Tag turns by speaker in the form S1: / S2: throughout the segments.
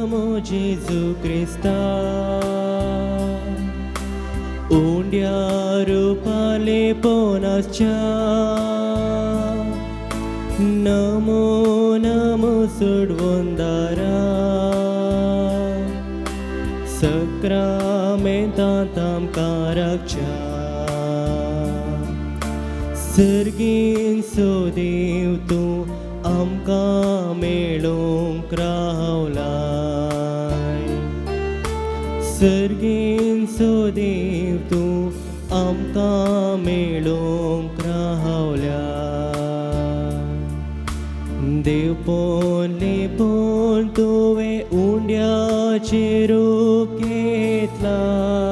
S1: नमो जेजू क्रिस्ता उंड्या रुपाले पोनासच्या नमो नमो सोडवंदारा सक्रामेंतांत आमकां राखच्या सर्गीन सोदेव तूं आमकां मेळोवंक रावलाय सर्गीन सोदेव तूं आमकां मेळोवंक रावल्या देव पोन लिपोन तुवें उंड्याचें रूप घेतलाय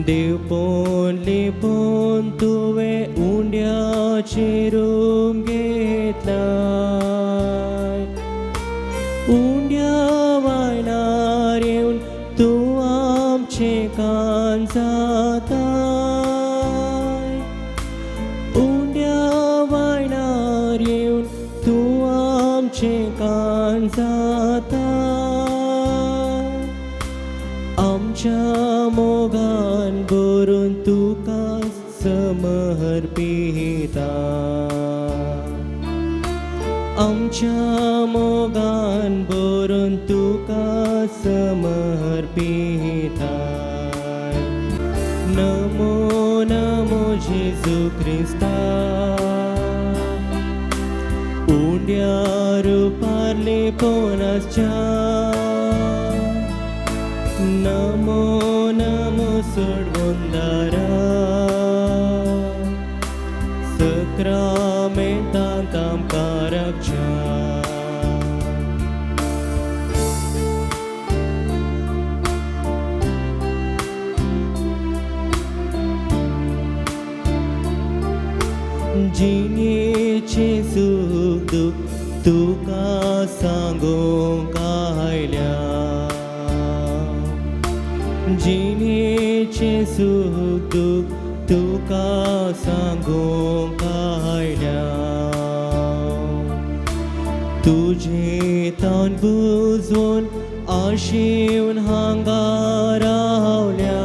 S1: देव पोन लिपोन तुवें उंड्याचें रूप घेतलाय उंड्या वायनार येवन तूं आमचें कान जाताय उंड्या वायनार येवन तूं आमचें कान जाताय आमच्या मोगान भरून तुका समर्पिता आमच्या मोगान भरून तुका समर्पिता नमो नमो जेजू क्रिस्ता उंड्या रुपार लिपोनासच्या नमो नमो सोडवंदारा सक्रामेंतांत आमकां राखच्या जिणेचें सूख दूख तुका सांगूंक आयल्या जिणेचें सूख दूख तुका सांगूंक आयल्या तुजें तान बुजोवन आशेवन हांगा रावल्या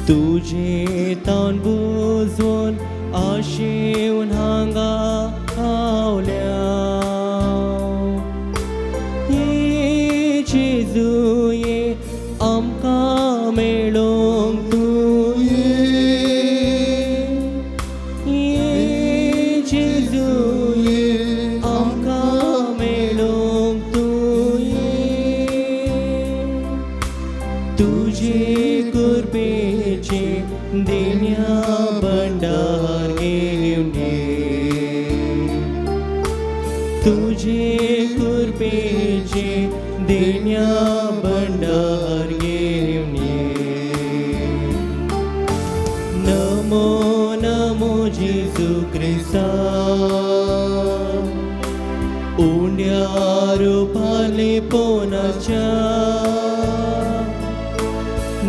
S1: तुजें तान बुजोवन आशेवन हांगा रावल्या ये जेजू ये आमकां मेळोवंक तूं ये जेजू ये आमकां मेळोवंक तूं ये तुजे कृपेचें देण्या भंडार घेवन ये तुजे कृपेचें देण्या भंडार घेवन ये नमो नमो जेजू क्रिस्ता उंड्या रुपार लिपोनासच्या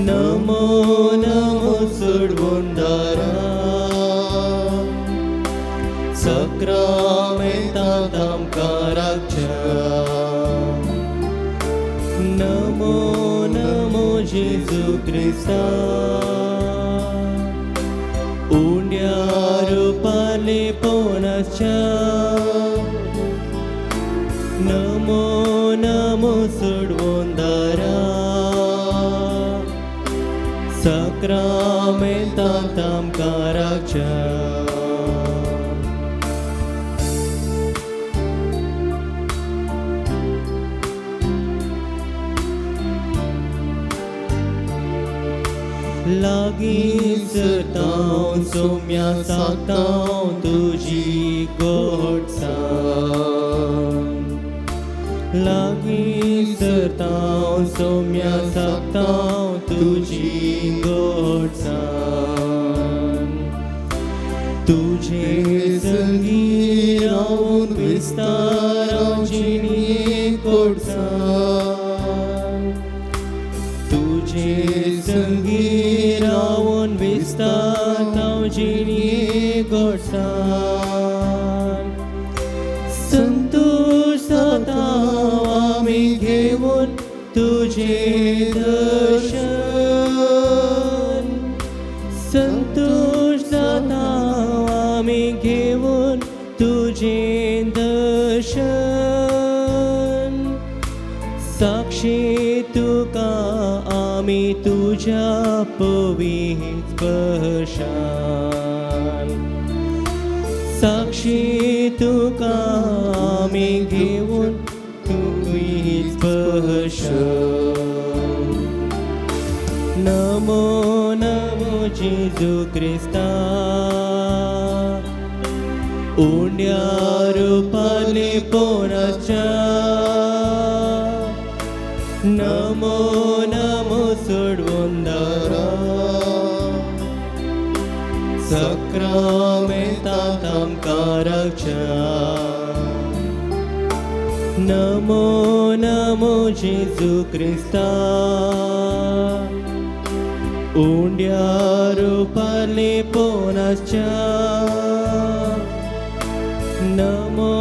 S1: नमो नमो सोडवंदारा सक्रामेंतांत आमकां राखच्या नमो नमो जेजू क्रिस्ता उंड्या रुपार लिपोनासच्या नमो नमो सोडवंदारा सक्रामेंतांत आमकां राखच्या लागीं सरतांव सोम्या सागतांव तुजी गोडसाण लागीं सरतांव सोम्या सागतांव तुजी गोडसाण तुजे संगीं रावून विस्ताराव जिणये गोडसाण तुजे संगीं रावून विस्ताराव जिणये गोडसाण संतोष तुझे दर्शन संतोष जाता आमी घेवन तुझे दर्शन साक्षी तुका आमी तुझ्या पवित्र स्पर्शान साक्षी तुका आमी घेवन तुझी स्पर्शान नमो नमो जेजू क्रिस्ता उण्या रुपाले पोराच्या नमो नमो सोडवंदारा सक्रामेंतांत आमकां राखच्या नमो नमो जेजू क्रिस्ता उंड्या रुपाले पोराच्या नमो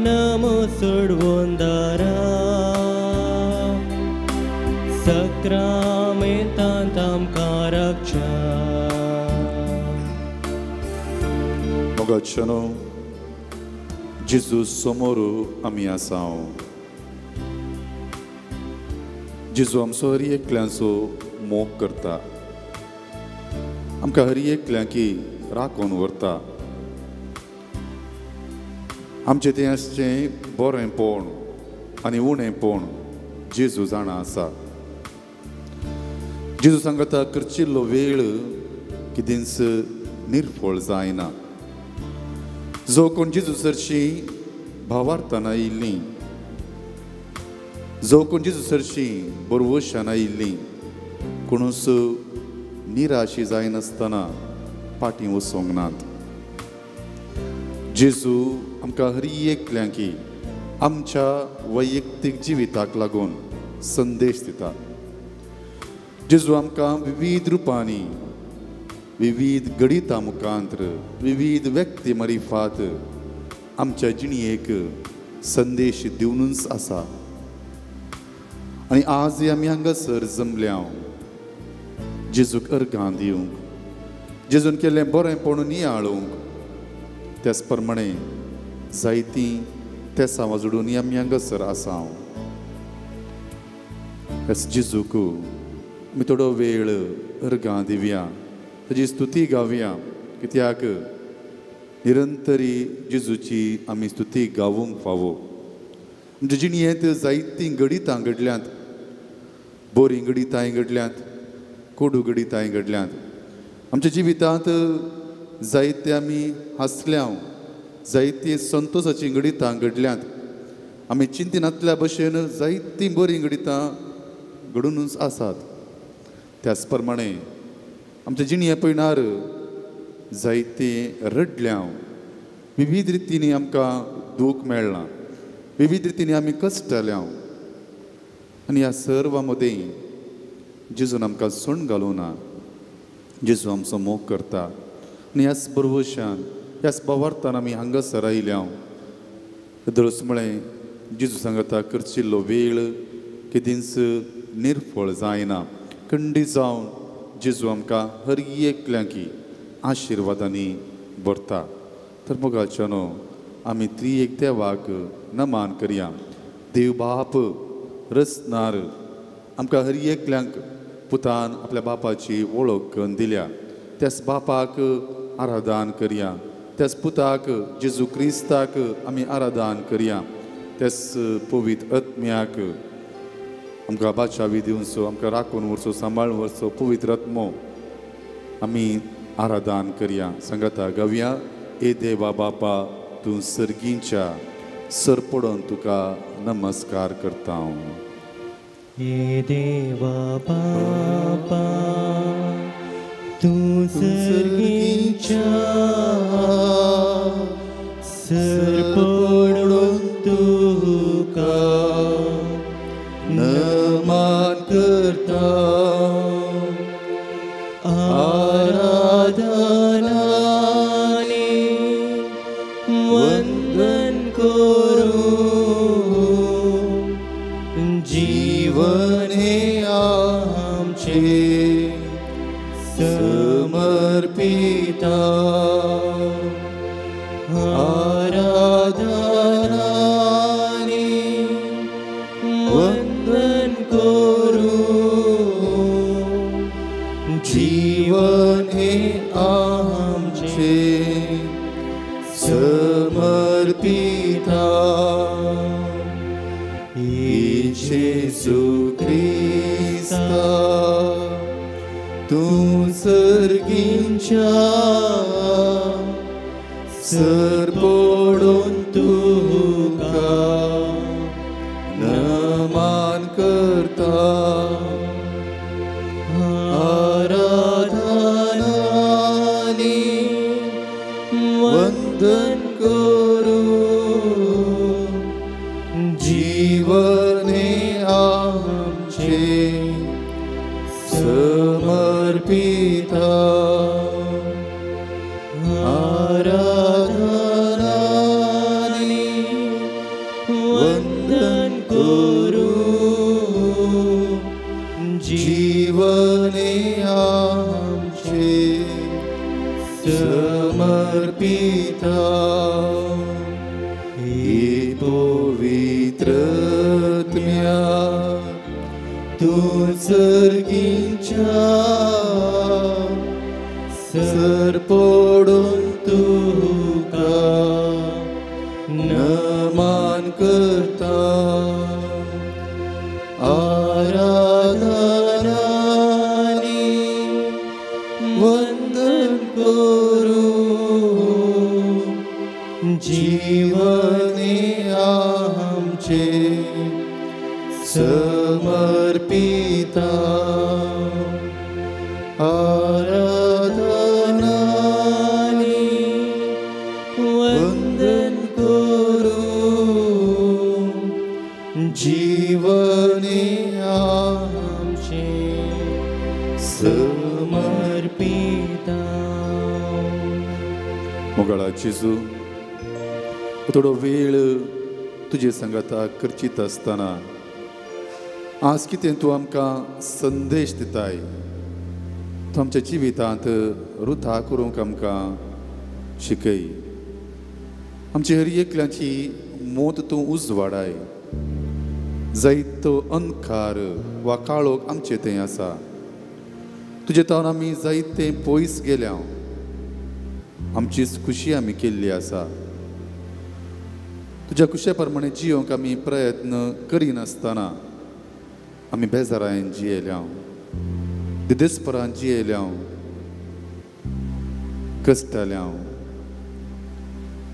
S1: नमो सोडवंदारा सक्रामेंतांत आमकां राखच्या.
S2: मोगाच्यानो जेजू समोर आमी आसा. जेजू आमचो हर एकल्यांचो मोग करता, आमकां हर एकल्यांकी राखून व्हरता. आमचें तें आसचें बरेंपण आनी उणेंपण जेजू जाणा आसा. जेजू सांगता करचिल्लो वेळ कितेंच निर्फळ जायना. जो कोण जेजू सरशी भावार्थान आयिल्लीं, जो कोण जेजू सरशी बरवशान आयिल्लीं, कोणूच निराशी जायनासतना फाटीं वचोंक नात. जेजू आमकां हर एकल्यांकी आमच्या वैयक्तीक जिविताक लागून संदेश दिता. जेजू आमकां विविध रुपांनी, विविध घडितां मुखांत्र, विविध व्यक्ती मारिफात आमच्या जिणेक संदेश दिवनूच आसा. आनी आज आमी हांगासर जमल्या जेजूक अर्गां दिवंक, जेजून केल्लें बरेंपण नियाळूंक, त्याच प्रमाणे जायतीं तेसांवां जोडून आमी हांगासर आसा. ह्याच जेजूक आमी थोडो वेळ अर्गां दिवया, ताजी स्तुती गावया, कित्याक निरंतरी जेजूची आमी स्तुती गावूंक फावो. आमच्या जिणेंत जायतीं घडितां घडल्यांत, बरीं घडितांय घडल्यांत, कोडू घडितांय घडल्यांत. आमच्या जिवितांत जायते आमी हांसल्या, जायतीं संतोसाचीं घडितां घडल्यांत. आमी चिंतिनातल्या भशेन जायतीं बरीं घडितां घडुनूच आसात. त्याच प्रमाणे आमच्या जिणें पयणार जायतीं रडल्या, विविध रितींनी आमकां दूख मेळ्ळां, विविध रितींनी आमी कश्टल्या. आनी ह्या सर्वा मदीं जेजून आमकां सोण घालूं ना. जेजू आमचो मोग करता आनी ह्याच बरवशान, ह्याच भावार्थान आमी हांगासर आयल्या. दरस म्हळें जेजू सांगता करचिल्लो वेळ केदींच निर्फळ जायना. खंडीत जावन जेजू आमकां हर एकल्यांकी आशिर्वादांनी भरता. तर मोगाच्यानो आमी त्रिएक देवाक नमान करया. देव बाप रचणार आमकां हर एकल्यांक पुतान आपल्या बापाची वळख करून दिल्या. त्याच बापाक आराधन करया, त्याच पुताक जेजू क्रिस्ताक आमी आराधन करया, त्याच पवित्र आत्म्याक आमकां बाचावी दिवचो, आमकां राखून व्हरचो, सांबाळून व्हरचो पवित्र आत्मो आमी आराधन करया. सांगता गावया. ए देवा बापा तूं सर्गींच्या सर पडोन तुका नमस्कार करता हांव.
S1: हे देवा बापा तूं सर्गींच्या सर पडोन तुका नमन करता. आराधनाने वंदन करूं जीवने
S2: जेजू क्रिस्ता तूं सर्गींच्या सरपडून तुका नमन करता आराधनानी वंदन करू जीवने आमचे समर्पिता आराधनानी वंदन करू जीवने आमचे समर्पिता हे पवित्रत्म्या तूं सर्गींच्या सरपडून तुका नमन करता आराधनानी वंदन करू जीवने आमचे समर्पिता आराधनानी वंदन करू जीवने आमचे समर्पिता. मोगाळा जेजू, थोडो वेळ तुजे संगाता करचीत आसतना आज कितें तूं आमकां संदेश दिताय, तूं आमच्या जिवितांत रुथा करूंक आमकां शिकय. आमची हर एकल्याची मोत तूं उजवाडाय. जायतो अंधकार वा काळोख आमचे थंय आसा, तुजे तावन आमी जायते पयस गेल्या, आमचीच खुशी आमी केल्ली आसा. तुज्या खुशे प्रमाणे जियोंक आमी प्रयत्न करिनासतना आमी बेजारायन जियेल्या, दिदेसपरान जियेल्या, कश्टाल्या.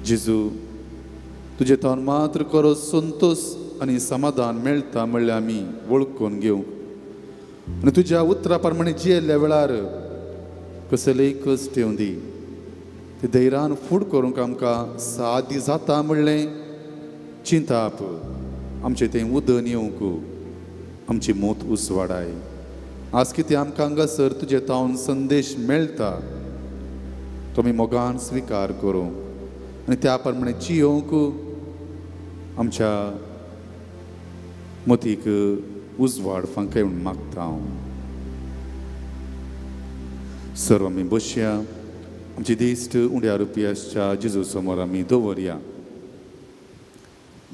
S2: जेजू, तुजे तावन मात्र खरो संतोश आनी समाधान मेळटा म्हणल्यार आमी वळखून घेवंक आनी तुज्या उतरा प्रमाणे जियेल्ल्या वेळार कसलेय कश्ट येवं दी, ते धैर्यान फूड करूंक आमकां सादी जाता म्हणलें चिंताप आमचें तें उदन येवंक आमची मोत उसवाडाय. आज कितें आमकां हांगासर तुजे तावन संदेश मेळटा तो आमी मोगान स्विकार करूंक आनी त्या प्रमाणे जियोवंक आमच्या मतीक उजवाड फांकाय म्हूण मागता हांव. सर्व आमी बसया, आमची दिश्ट उण्या रुपयाच्या जेजू समोर आमी दवरया.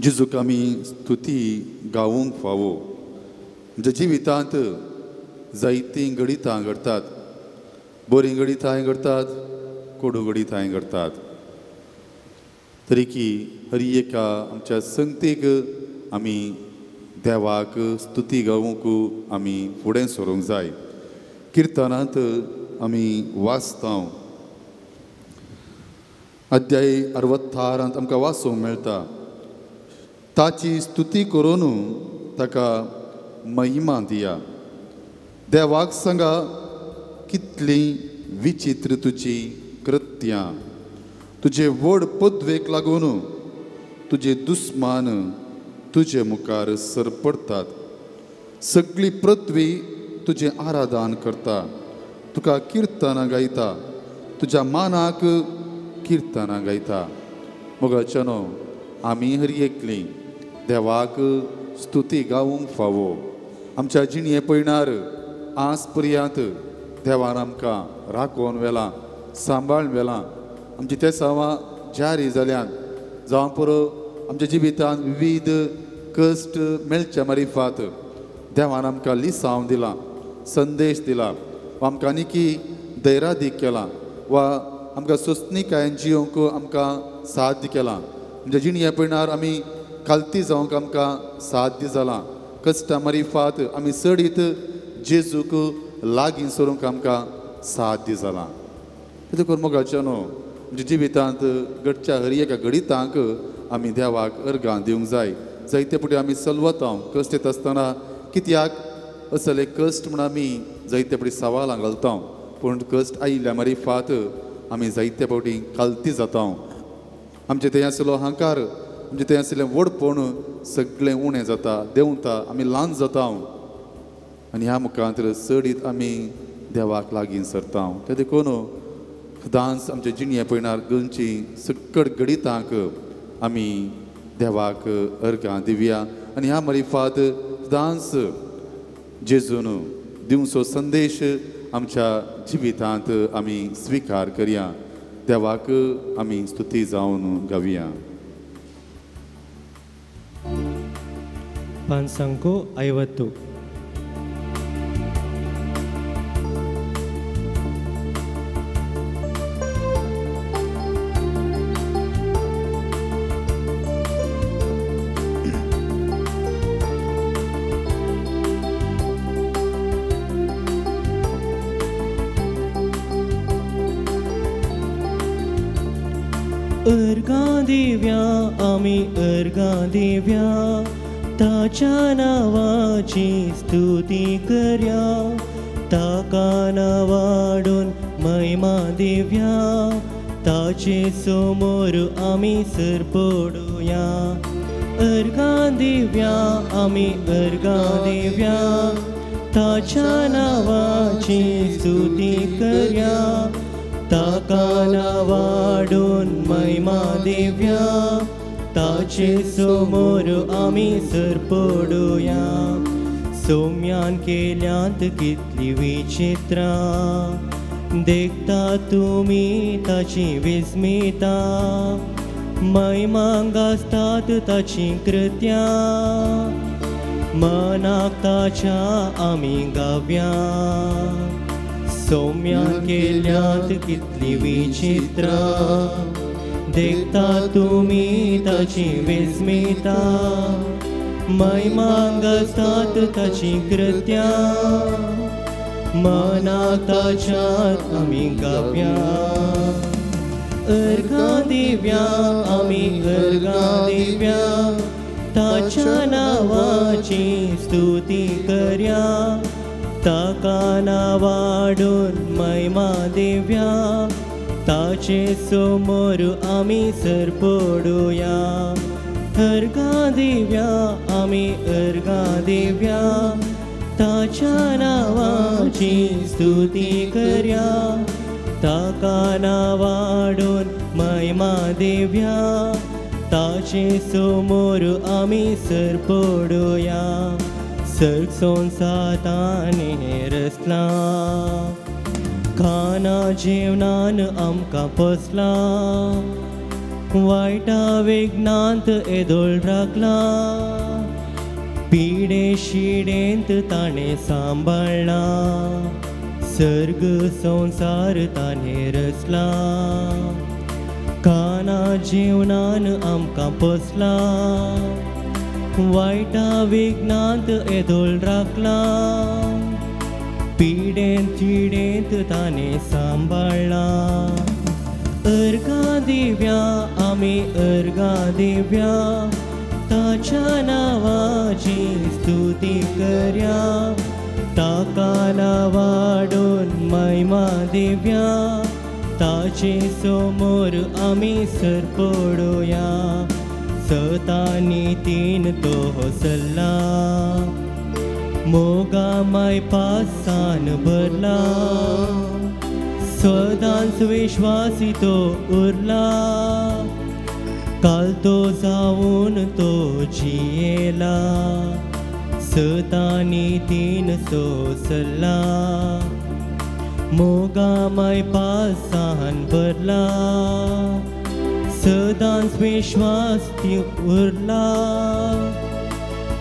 S2: जेजूक आमी स्तुती गावूंक फावो. आमच्या जिवितांत जायतीं घडितां घडटात, बरीं घडितांय घडटात, कोडू घडितांय घडटात. तरी की हर एका आमच्या संगतीक आमी देवाक स्तुती गावूंक आमी फुडें सरूंक जाय. किर्तनांत आमी वाचता, अध्याय 66 आमकां वाचूंक मेळटा, ताची स्तुती करून ताका महिमा दिया. देवाक सांगा कितली विचित्र तुजी कृत्यां, तुजे व्हड पदवेक लागून तुजे दुस्मान तुजे मुखार सरपडटात. सगळी पृथ्वी तुजें आराधन करता, तुका किर्तनां गायता, तुज्या मानाक किर्तनां गायता. मोगाच्यानो, आमी हर एकलीं देवाक स्तुती गावूंक फावो. आमच्या जिणये पयणार आज पर्यंत देवान आमकां राखोवन व्हेलां, सांबाळून व्हेलां. आमची तेसांवां जारी जाल्यान जावं पुरो आमच्या जिवितांत विविध कश्ट मेळच्या मारिफात देवान आमकां लिसांव दिलां, संदेश दिला, वा आमकां आनीकी धैर्यादीक केलां, वा आमकां सोंसणीकायेन जियोवंक आमकां साध्य केलां. आमच्या जिणये पयणार आमी खालती जावंक आमकां साध्य जालां. कश्टां मारिफात आमी चडीत जेजूक लागीं सरूंक आमकां साध्य जालां. देखून मोगाचें न्हू आमच्या जिवितांत घडच्या हर एका घडितांक आमी देवाक अर्गां दिवंक जाय. जायते फावटी आमी सलवता कश्ट येता आसतना कित्याक असले कश्ट म्हूण आमी जायते फावटी सवालां घालता, पूण कश्ट आयिल्ल्या मारिफात आमी जायते फावटी खालती जाता. आमचे थंय आसलो अहंकार, आमचे थंय आसलें व्हडपण सगळें उणें जाता, देंवता, आमी ल्हान जाता आनी ह्या मुखांत चडीत आमी देवाक लागीं सरता. ते देखून सदांच आमच्या जिणये पयणार गोंयची सकट घडितांक आमी देवाक अर्गां दिवया आनी ह्या मारिफात सदांच जेजून दिवचो संदेश आमच्या जिवितांत आमी स्विकार करया. देवाक आमी स्तुती जावन गावया.
S1: 550. अर्गां दिव्या आमी अर्गां दिव्या, ताच्या नांवाची स्तुती करया, ताका नांवाडून महिमा दिव्या, ताचे समोर आमी सरपडुया. अर्गां दिव्या आमी अर्गां दिव्या, ताच्या नांवाची स्तुती करया, ताका नांवाडून महिमा दिव्या, ताचे समोर आमी सरपडुया. सौम्यान केल्यांत कितली विचित्रां, देखता तुमी ताची विस्मिता, महिमा गाजतात ताची कृत्यां, मनाक ताच्या आमी गावया. सौम्यान केल्यांत कितली विचित्रां, देखता तुमी ताची विस्मिता, महिमा गाजतात ताची कृत्यां, मनाक ताच्या आमी गावया. अर्गां दिव्या आमी अर्गां दिव्या, ताच्या नांवाची स्तुती करया, ताका नांवाडून महिमा दिव्या, ताचे समोर आमी सरपडुया. अर्गां दिव्या आमी अर्गां दिव्या, ताच्या नांवाची स्तुती करया, ताका नांवाडून महिमा दिव्या, ताचे समोर आमी सरपडुया. सर्ग संवसारान रचला, खाना जेवणान आमकां पोसला, वायटा विघ्नांत येदोळ राखला, पिडे शिडेंत ताणें सांबाळ्ळा, सर्ग संवसार ताणें रचला, खाना जेवणान आमकां पोसला, वायटा विघ्नांत येदोळ राखला, पिडेंत चिडेंत ताणें सांबाळ्ळा. अर्गां दिव्या आमी अर्गां दिव्या, ताच्या नांवाची स्तुती करया, ताका नांवाडून महिमा दिव्या, ताचे समोर आमी सरपडुया. सतानी तीन तो सल्ला, मोगा माय पासान भरला, सदांच विश्वासी तो उरला, काल तो जावन तो जियेला, सतानी तीन सोसला, मोगा माय पासान भरला, सदांच विश्वास ती उरला,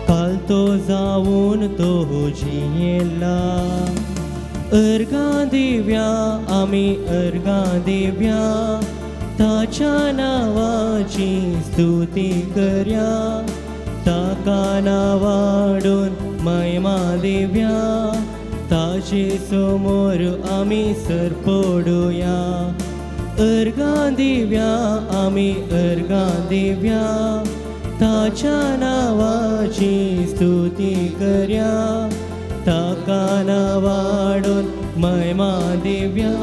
S1: काल तो जावन तो जियेला. अर्गां दिव्या आमी अर्गां दिव्या, ताच्या नांवाची स्तुती करया, ताका नावाडून महिमा दिव्या, ताचे समोर आमी सरपडुया। अर्गां दिव्या आमी अर्गां दिव्या, ताच्या नांवाची स्तुती करया, ताका नावाडून महिमा दिव्या,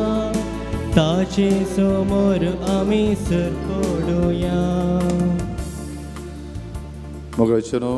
S1: ताचे समोर आमी सरपडुया।
S2: मोगाचेनो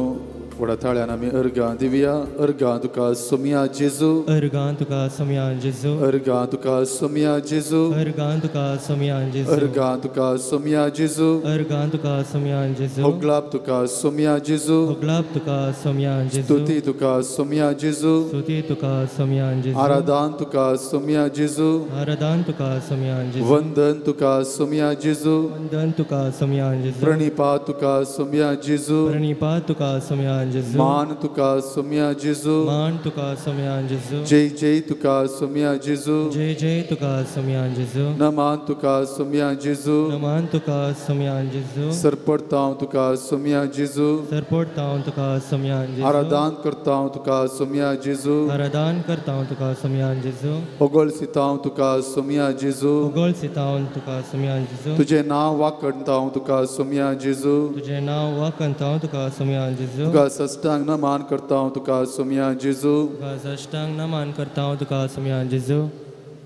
S2: व्हडा ताळ्यान आमी अर्गां दिवया। अर्गां तुका सोमया जेजू,
S1: अर्गां तुका सोमया जेजू,
S2: अर्गां तुका सोमया जेजू,
S1: अर्गां तुका सोमया जेजू,
S2: अर्गां तुका सोमया जेजू,
S1: अर्गां तुका सोमया जेजू,
S2: होगलाप तुका सोमया जेजू,
S1: होगलाप तुका सोमया जेजू,
S2: स्तुती तुका सोमया जेजू,
S1: स्तुती तुका सोमया जेजू,
S2: आराधन तुका सोमया जेजू,
S1: आराधन तुका सोमया जेजू,
S2: वंदन तुका सोमया जेजू,
S1: वंदन तुका सोमया जेजू,
S2: प्रणिपात तुका सोमया जेजू,
S1: प्रणिपात तुका सोमया जेजू,
S2: मान तुका सोमया जेजू,
S1: मान तुका सोमया जेजू,
S2: जय जय तुका सोमया जेजू,
S1: जय जय तुका सोमया जेजू,
S2: नमान तुका सोमया जेजू,
S1: नमान तुका सोमया जेजू,
S2: सरपडतांव तुका सोमया जेजू,
S1: सरपडतांव तुका सोमया जेजू,
S2: आराधन करतांव तुका सोमया जेजू,
S1: आराधन करतांव तुका सोमया जेजू,
S2: ओगळसितांव तुका सोमया जेजू,
S1: ओगळसितांव तुका सोमया जेजू,
S2: तुझे नांव वाकणतांव तुका सोमया जेजू,
S1: तुझे नांव वाकणतांव तुका सोमया जेजू,
S2: तुका साष्टांग नमान करतांव तुका सोमया जेजू,
S1: तुका साष्टांग नमान करतांव तुका सोमया जेजू।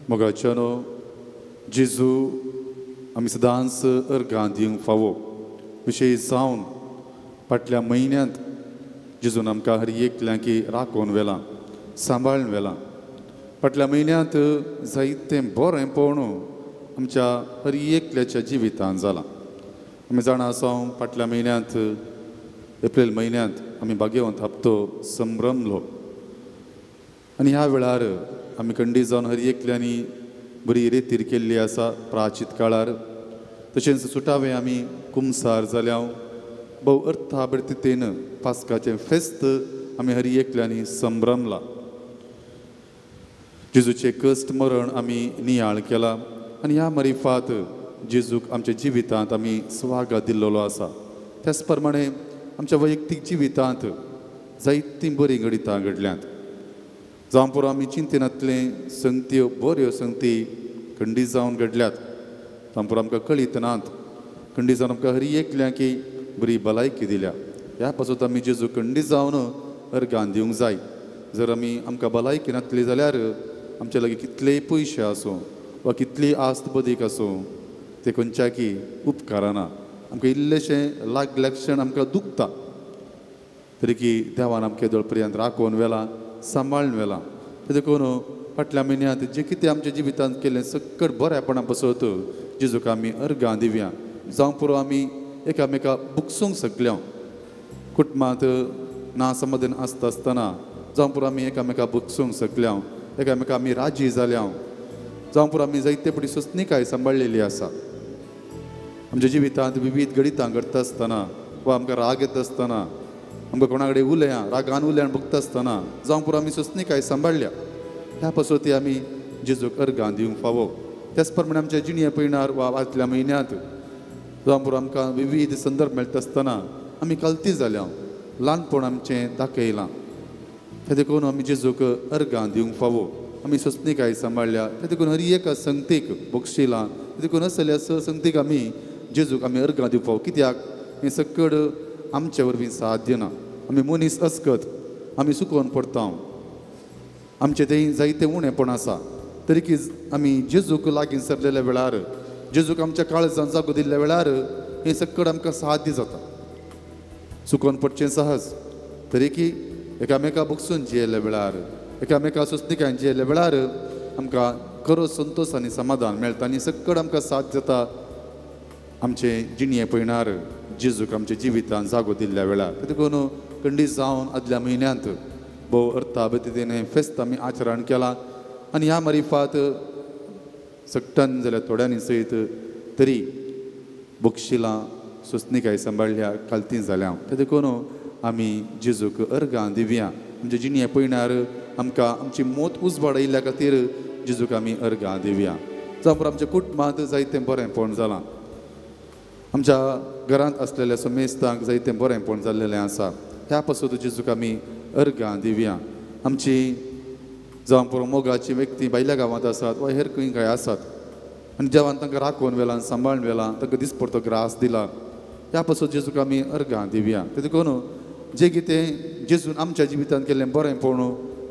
S2: मोगाच्यानो जेजू आमी सदांच अर्गां दिवंक फावो। विशेश जावन फाटल्या म्हयन्यांत जेजून आमकां हर एकल्यांकी राखून व्हेलां, सांबाळून व्हेलां। फाटल्या म्हयन्यांत जायतें बरें पळोवन आमच्या हर एकल्याच्या जिवितांत जालां। आमी जाणा आसा फाटल्या म्हयन्यांत एप्रील म्हयन्यांत आमी भाग्यवंत हप्तो संभ्रमलो आनी ह्या वेळार आमी खंडीत जावन हर एकल्यांनी बरी रेतीर केल्ली आसा प्राचीत काळार। तशेंच सुटावे आमी कुमसार जाल्या भोव अर्थाभरतीतेन पास्काचें फेस्त आमी हर एकल्यांनी संभ्रमला। जेजूचें कश्ट मरण आमी नियाळ केला आनी ह्या मरिफात जेजूक आमच्या जिवितांत आमी स्वागत दिल्लो आसा। त्याच प्रमाणे आमच्या वैयक्तीक जिवितांत जायतीं बरीं घडितां घडल्यांत। जावं पुरो आमी चिंतनांतलें संगत्यो बऱ्यो संगती खंडीत जावन घडल्यात। जावं पुरो आमकां कळीत नात, खंडीत जावन आमकां हर एकल्यांकी बरी भलायकी दिल्या। ह्या पासत आमी जेजू खंडीत जावन अर्गां दिवंक जाय। जर आमी आमकां भलायकी नासली जाल्यार आमच्या लागीं कितलेय पयशे आसूं वा कितलीय आस्त बदीक आसूं ते खंयच्याकी उपकारना। आमकां इल्लेशें लागल्या क्षण आमकां दुखता, तरी की देवान आमकां येदोळ पर्यंत राखून व्हेलां, सांबाळून व्हेलां। देखून फाटल्या म्हयन्यांत जें कितें आमच्या जिवितांत केल्लें सकट बऱ्यापणा पासत जेजूक आमी अर्गां दिवया। जावं पुरो आमी एकामेका बुकसूंक शकल्या, कुटुंबांत ना समाधान आसता आसतना जावं पुरो आमी एकामेका बुकसूंक शकल्या, एकामेका आमी राजी जाल्या, जावं पुरो आमी जायते फावटी सोंसणीकाय सांबाळलेली आसा। आमच्या जिवितांत विविध घडितां घडटा आसतना वा आमकां राग येता आसतना, आमकां कोणा कडेन उलया रागान उलया भोगता आसतना जावं पुरो आमी सोंसणीकाय सांबाळ्ळ्या। ह्या पासत आमी जेजूक अर्गां दिवंक फावो। त्याच प्रमाणे आमच्या जिणये पयणार वा आदल्या म्हयन्यांत जावं पुरो आमकां विविध संदर्भ मेळटा आसतना आमी कलती जाल्या, ल्हानपण आमचें दाखयलां। ते देखून आमी जेजूक अर्गां दिवंक फावो। आमी सोंसणीकाय सांबाळ्ळ्या, ते देखून हर एका संगतीक बक्षिलां, देखून असल्या संगतीक आमी जेजूक आमी अर्गां दिवंक फावो। कित्याक हें सकड आमचे वरवीं साध्य ना। आमी मनीस अस्कत, आमी सुकोवन पडटा, आमचें तें जायतें उणेपण आसा। तरी की आमी जेजूक लागीं सरलेल्या वेळार, जेजूक आमच्या काळजान जागो दिल्ल्या वेळार हें सकड आमकां साध्य जाता। सुकोवन पडचें सहज, तरी की एकामेका बगसून जियेल्ल्या वेळार, एकामेका सोंसणीकायेन जियेल्ल्या वेळार आमकां खरो संतोश आनी समाधान मेळटा आनी सकड आमकां साध्य जाता आमचें जिणये पयणार जेजूक आमच्या जिवितान जागो दिल्ल्या वेळार। देखून खंडीत जावन आदल्या म्हयन्यांत भोव अर्थाबतीन हें फेस्त आमी आचरण केलां आनी ह्या मरिफात सगटान जाल्यार थोड्यांनी सयत तरी बक्षिलां सोंसणीकाय सांबाळ्ळ्या, कालती जाल्या। ते देखून आमी जेजूक अर्गां दिवया। आमच्या जिणये पयणार आमकां आमची मोत उजवाड आयिल्ल्या खातीर जेजूक आमी अर्गां दिवया। जावं आमच्या कुटुंबांत जायतें बरेंपण जालां, आमच्या घरांत आसलेल्या समेस्तांक जायतें बरेंपण जाल्लेलें आसा. ह्या पासून जेजूक आमी अर्गां दिवया. आमची जावं पुरो मोगाची व्यक्ती भायल्या गांवांत आसात वा हेर खंय खंय आसात आनी देवान तांकां राखून व्हेलां, सांबाळून व्हेलां, तांकां दिसपडतो ग्रास दिला, ह्या पासून जेजूक आमी अर्गां दिवया. ते देखून जें कितें जेजून आमच्या जिवितांत केल्लें बरेंपण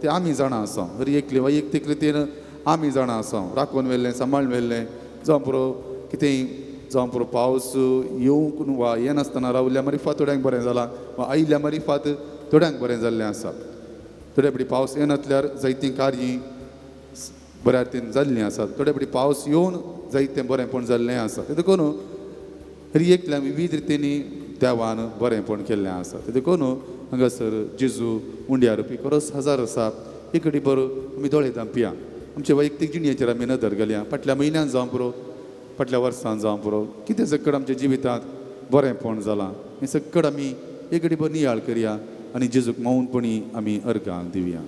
S2: तें आमी जाणा आसा. हर एकली वैयक्तीक रितीन आमी जाणा आसा. राखून व्हेल्लें, सांबाळून व्हेल्लें, जावं पुरो कितेंय जावं पुरो पावस येवंक वा येनासतना रावल्या मारिफात थोड्यांक बरें जालां वा आयिल्ल्या मारिफात थोड्यांक बरें जाल्लें आसा. थोडे फावटी पावस येनासल्यार जायतीं कार्यां बऱ्या रितीन जाल्लीं आसात, थोडे फावटी पावस येवन जायतें बरेंपण जाल्लें आसा. ते देखून हर एकल्या विविध रितींनी देवान बरेंपण केल्लें आसा. ते देखून हांगासर जेजू उंड्या रुपी खरोच हजार आसा. एक बरो आमी दोळे धांपया, आमचे वैयक्तीक जिणेचेर आमी नदर घालया. फाटल्या म्हयन्यान जावं पुरो, फाटल्या वर्सान जावं पुरो, कितें सकड आमच्या जिवितांत बरेंपण जालां हें सकड आमी एक बरो नियाळ करया आनी जेजूक मौनपणी आमी अर्गां दिवया.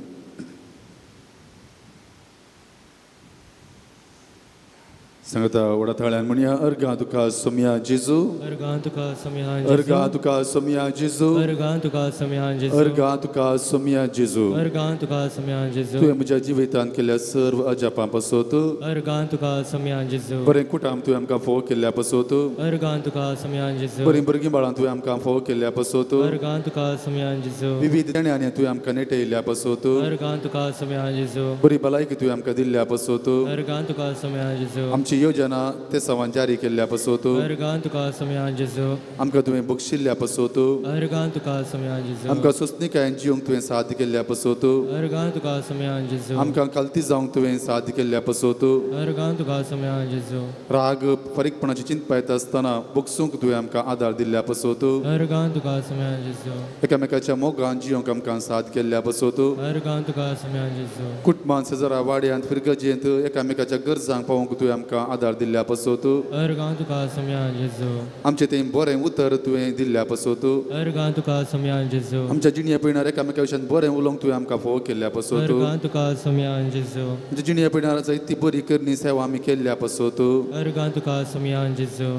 S2: सांगता व्हडा ताळ्यान म्हणया, अर्गां तुका सोमया जेजू,
S1: अर्गां तुका सोमया जेजू,
S2: अर्गां तुका सोमया जेजू,
S1: अर्गां तुका सोमया जेजू,
S2: अर्गां तुका सोमया जेजू,
S1: अर्गां तुका सोमया जेजू.
S2: तुवें म्हज्या जिवितांत केल्ल्या सर्व अजापां पासत
S1: अर्गां तुका सोमया जेजू.
S2: बरें कुटाम तुवें आमकां फोव केल्ल्या पासत
S1: अर्गां तुका सोमया जेजू.
S2: बरीं भुरगीं बाळां तुवें आमकां फोव केल्ल्या पासत
S1: अर्गां तुका सोमया जेजू.
S2: विविध देण्यांनी तुवें आमकां नेटयल्ल्या पासत
S1: अर्गां तुका सोमया जेजू.
S2: बरी भलायकी तुवें आमकां दिल्ल्या पासत
S1: अर्गां तुका सोमया जेजू.
S2: आमची योजना ते सवान जारी केल्ल्या पासत
S1: अर्गां तुका सोमया जेजू.
S2: आमकां तुवें बक्षिल्ल्या पासत
S1: अर्गां तुका सोमया जेजू.
S2: आमकां सोंसणीकायेन जिवंक तुवें साध्य केल्ल्या पासत
S1: अर्गां तुका सोमया जेजू.
S2: आमकां खालती जावंक तुवें साध्य केल्ल्या पासत
S1: अर्गां तुका सोमया जेजू.
S2: राग फारीकपणाची चिंतपा येता आसतना बगसूंक तुवें आमकां आदार दिल्ल्या पासत
S1: अर्गां तुका सोमया जेजू.
S2: एकामेकाच्या मोगान जिवंक आमकां साध्य केल्ल्या पासत
S1: अर्गां तुका सोमया जेजू.
S2: कुटुंबांत, शेजरा, वाड्यांत, फिरगजेंत एकामेकाच्या गरजांक पावोवंक तुवें आमकां आदार दिल्ल्या पासत
S1: अर्गां तुका सोमया जेजू.
S2: आमचें तें बरें उतर तुवें दिल्ल्या पासत
S1: अर्गां तुका सोमया जेजू.
S2: आमच्या जिणये पयणार एकामेका विशयान बरें उलोवंक तुवें आमकां फोव केल्ल्या पासत
S1: अर्गां तुका सोमया जेजू.
S2: आमच्या जिणये पयणार जायती बरी करणी सेवा आमी केल्ल्या पासत
S1: अर्गां तुका सोमया जेजू.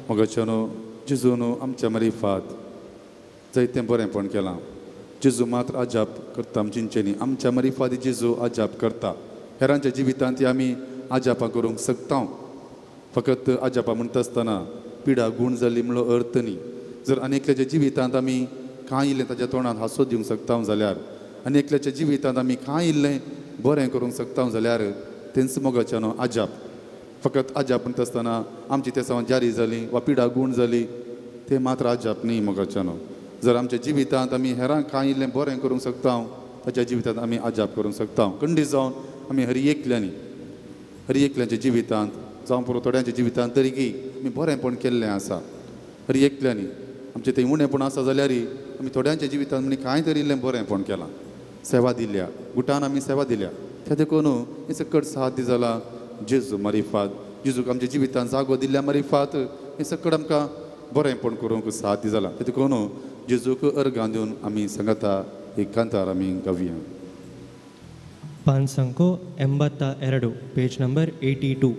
S2: मोगाच्यानो जेजून आमच्या मारिफात जायतें बरेंपण केलां. जेजू मात्र अजाप करता आमचेंनी, आमच्या मारिफात जेजू अजाप करता. हेरांच्या जिवितांत ती आमी अजापां करूंक शकता. फकत अजापां म्हणटा आसतना पिडा गूण जाली म्हणलो अर्थ न्ही. जर आनी एकल्याच्या जिवितांत आमी कांय इल्लें ताच्या तोंडांत हांसो दिवंक शकता जाल्यार, आनी एकल्याच्या जिवितांत आमी कांय इल्लें बरें करूंक शकता जाल्यार तेंच मोगाच्यानो अजाप. फकत अजाप म्हणटा आसतना आमची ते सवां जारी जाली वा पिडा गूण जाली तें मात्र अजाप न्ही मोगाच्यानो. जर आमच्या जिवितांत आमी हेरांक कांय इल्लें बरें करूंक शकता ताच्या जिवितांत आमी अजाप करूंक शकता. खंडीत जावन आमी हर एकल्यांनी, हर एकल्याच्या जिवितांत जावं पुरो थोड्यांच्या जिवितांत तरीकी आमी बरेंपण केल्लें आसा. हर एकल्यांनी आमचें तें उणेंपण आसा जाल्यार आमी थोड्यांच्या जिवितांत आमी कांय तरी इल्लें बरेंपण केलां, सेवा दिल्या, गुटान आमी सेवा दिल्या. त्या देखून हें सकट साध्य जालां जेजू मारिफात. जेजूक आमच्या जिवितांत जागो दिल्ल्या मारिफात हें सकट आमकां बरेंपण करूंक साध्य जालां. ते देखून जेजूक अर्गां दिवन आमी सांगाता एक कांतार आमी गावया.
S1: पानसंको 82, पेज नंबर 82.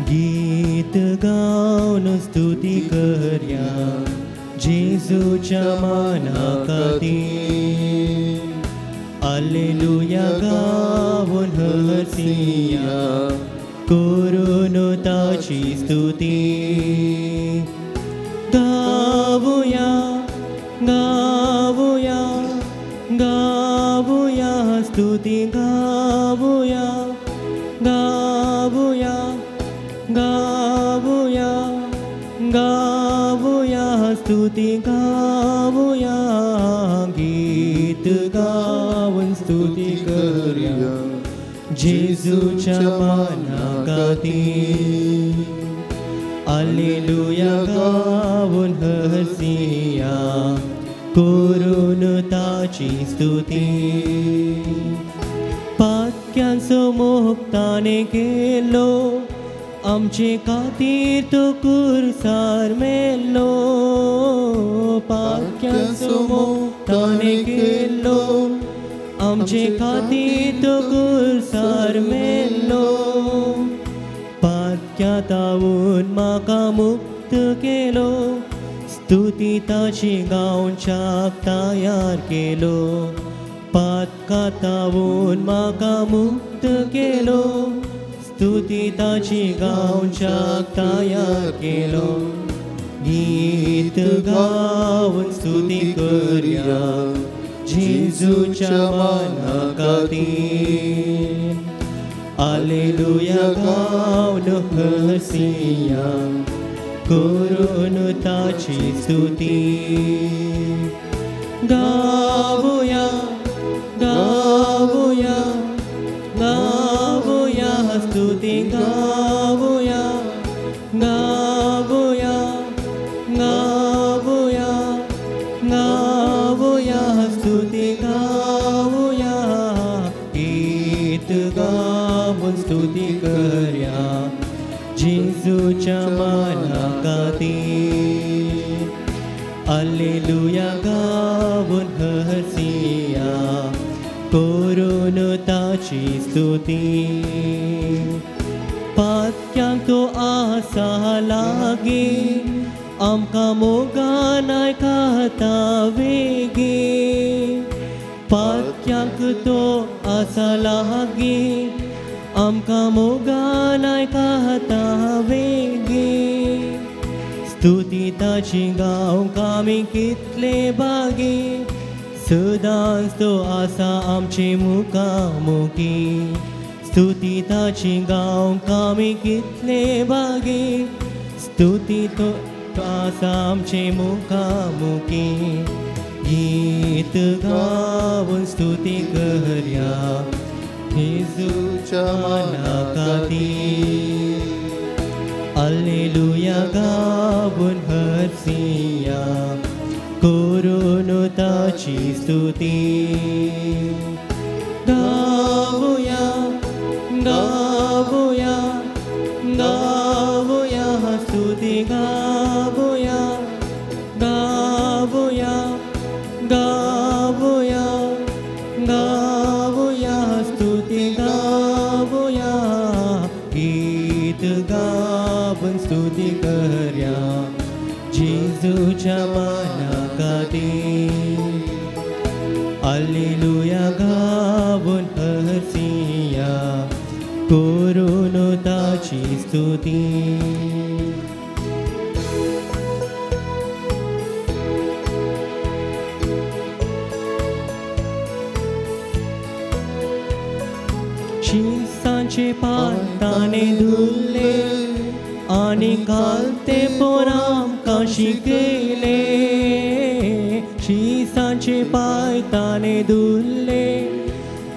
S1: गीत गावन स्तुती करया जेजूच्या मानाखातीर, आलेलुया गावन हसिया करून ताची स्तुती. गावया गावया गावया स्तुती गावया गावया गावया गावया स्तुती गावया. गीत गावन स्तुती करया जेजूच्या मानाखातीर, आलेलुया गावन हसिया करून ताची स्तुती. पातळांनी पातक्यांचो मोग ताणें केलो, आमचे खातीर तो कुर्सार मेलो. पातक्यांचो मोग ताणें केलो, आमचे खातीर तो कुर्सार मेलो. पातक्या तावून म्हाका मुक्त केलो, स्तुती ताची गावच्याक तयार केलो. पातका तावून म्हाका मुक्त केलो, स्तुती ताची गावच्याक तयार केलो. गीत गावन स्तुती करया जेजूच्या माना खातीर. आलेलुया गावन हसिया करून ताची स्तुती. गावया गावया गावया स्तुती गावया गावया गावया गावया स्तुती गावया. गीत गावन स्तुती करया जेजूच्या माना खातीर. आलेलुया गावन हसिया करून ताची स्तुती. पातक्यांक तो आसा लागीं, आमकां मोगान आयकता वेगीं. पातक्यांक तो आसा लागीं, आमकां मोगान आयकता वेगीं. स्तुती ताची गावंक आमी कितले भागी, सदांच तो आसा आमचे मुखामुखी. स्तुती ताची गावंक आमी कितले भागी, स्तुती तो आसा आमचे मुखामुखी. गीत गावन स्तुती करया जेजूच्या माना खातीर. आलेलुया गावन हसिया करून ताची स्तुती. गावया गावया गावया स्तुती गावया गावया गावया गावया स्तुती गावया. गीत गावन स्तुती करया जेजूच्या माना खातीर. आलेलुया गावन हसिया करून ताची स्तुती. शिसांचे पांय ताणें धुल्ले आनी कालते पोर आमकां शिकयले. शिसांचे पांय ताणें धुल्ले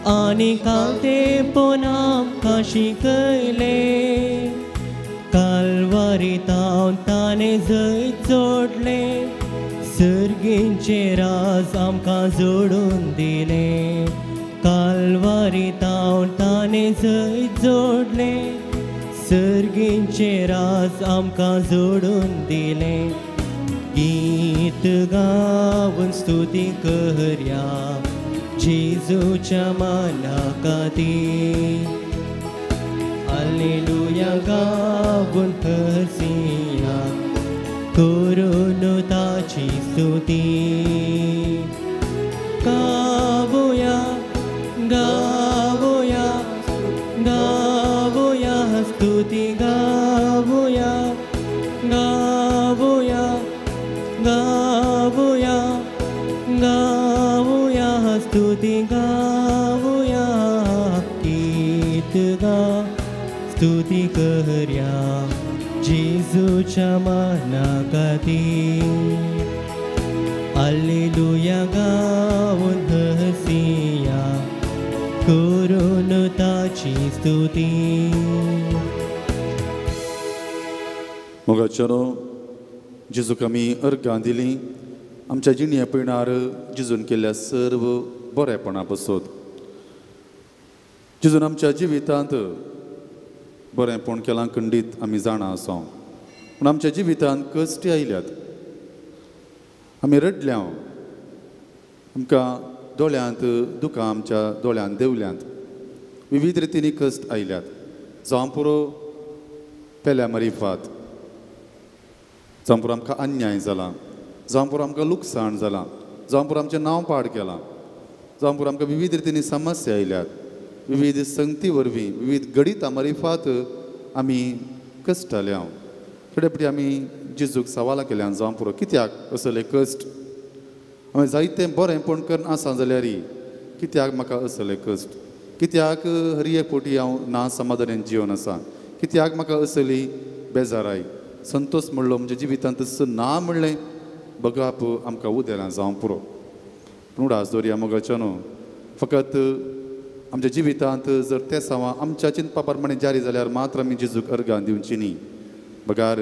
S1: आनी कालते पोर आमकां शिकयले. कालवारी तावन ताणें जैत जोडलें, सर्गींचे राज आमकां जोडून दिलें. कालवारी तावन ताणें जैत जोडलें, सर्गींचे राज आमकां जोडून दिलें. गीत गावन स्तुती करया जेजूच्या माना खातीर. आलेलुया गावन हसिया करून ताची स्तुती. गावया गावया गावया स्तुती गावया गावया गावया गावया स्तुती गावया. गीत गा स्तुती करया जेजूच्या माना खातीर. आलेलुया गावन हसिया करून ताची स्तुती.
S2: मोगाच्यानो, जेजूक आमी अर्गां दिली आमच्या जिणे पयणार जेजून केल्ल्या सर्व बरेपणा पसत. जेजून आमच्या जिवितांत बरेंपण केलां खंडीत आमी जाणा आसा, पूण आमच्या जिवितांत कश्टी आयल्यात, आमी रडल्या, आमकां दोळ्यांत दुकां आमच्या दोळ्यांत देंवल्यांत, विविध रितींनी कश्ट आयल्यात. जावं पुरो पेल्या मरिफात, जावं पुरो आमकां अन्याय जाला, जावं पुरो आमकां लुकसाण जालां, जावं पुरो आमचें नांव पाड केलां, जावं पुरो आमकां विविध रितींनी समस्या आयल्यात, विविध संगती वरवीं विविध घडितां मरिफात आमी कश्टाल्या. थोडे फावटी आमी जेजूक सवालां केल्यान, जावं पुरो कित्याक असले कश्ट, हांवें जायतें बरेंपण करून आसा जाल्यार कित्याक म्हाका असले कश्ट, कित्याक हर एक फावटी हांव ना समाधानान जिवन आसा, कित्याक म्हाका असली बेजाराय, संतोश म्हणलो म्हज्या जिवितांत तसो ना म्हणलें बगाप आमकां उदेलां जावं पुरो. पूण उडास दवरया मोगाच्या न्हू, फकत आमच्या जिवितांत जर ते सावां आमच्या चिंतपा प्रमाणे जारी जाल्यार मात्र आमी जेजूक अर्गां दिवची न्ही, बगार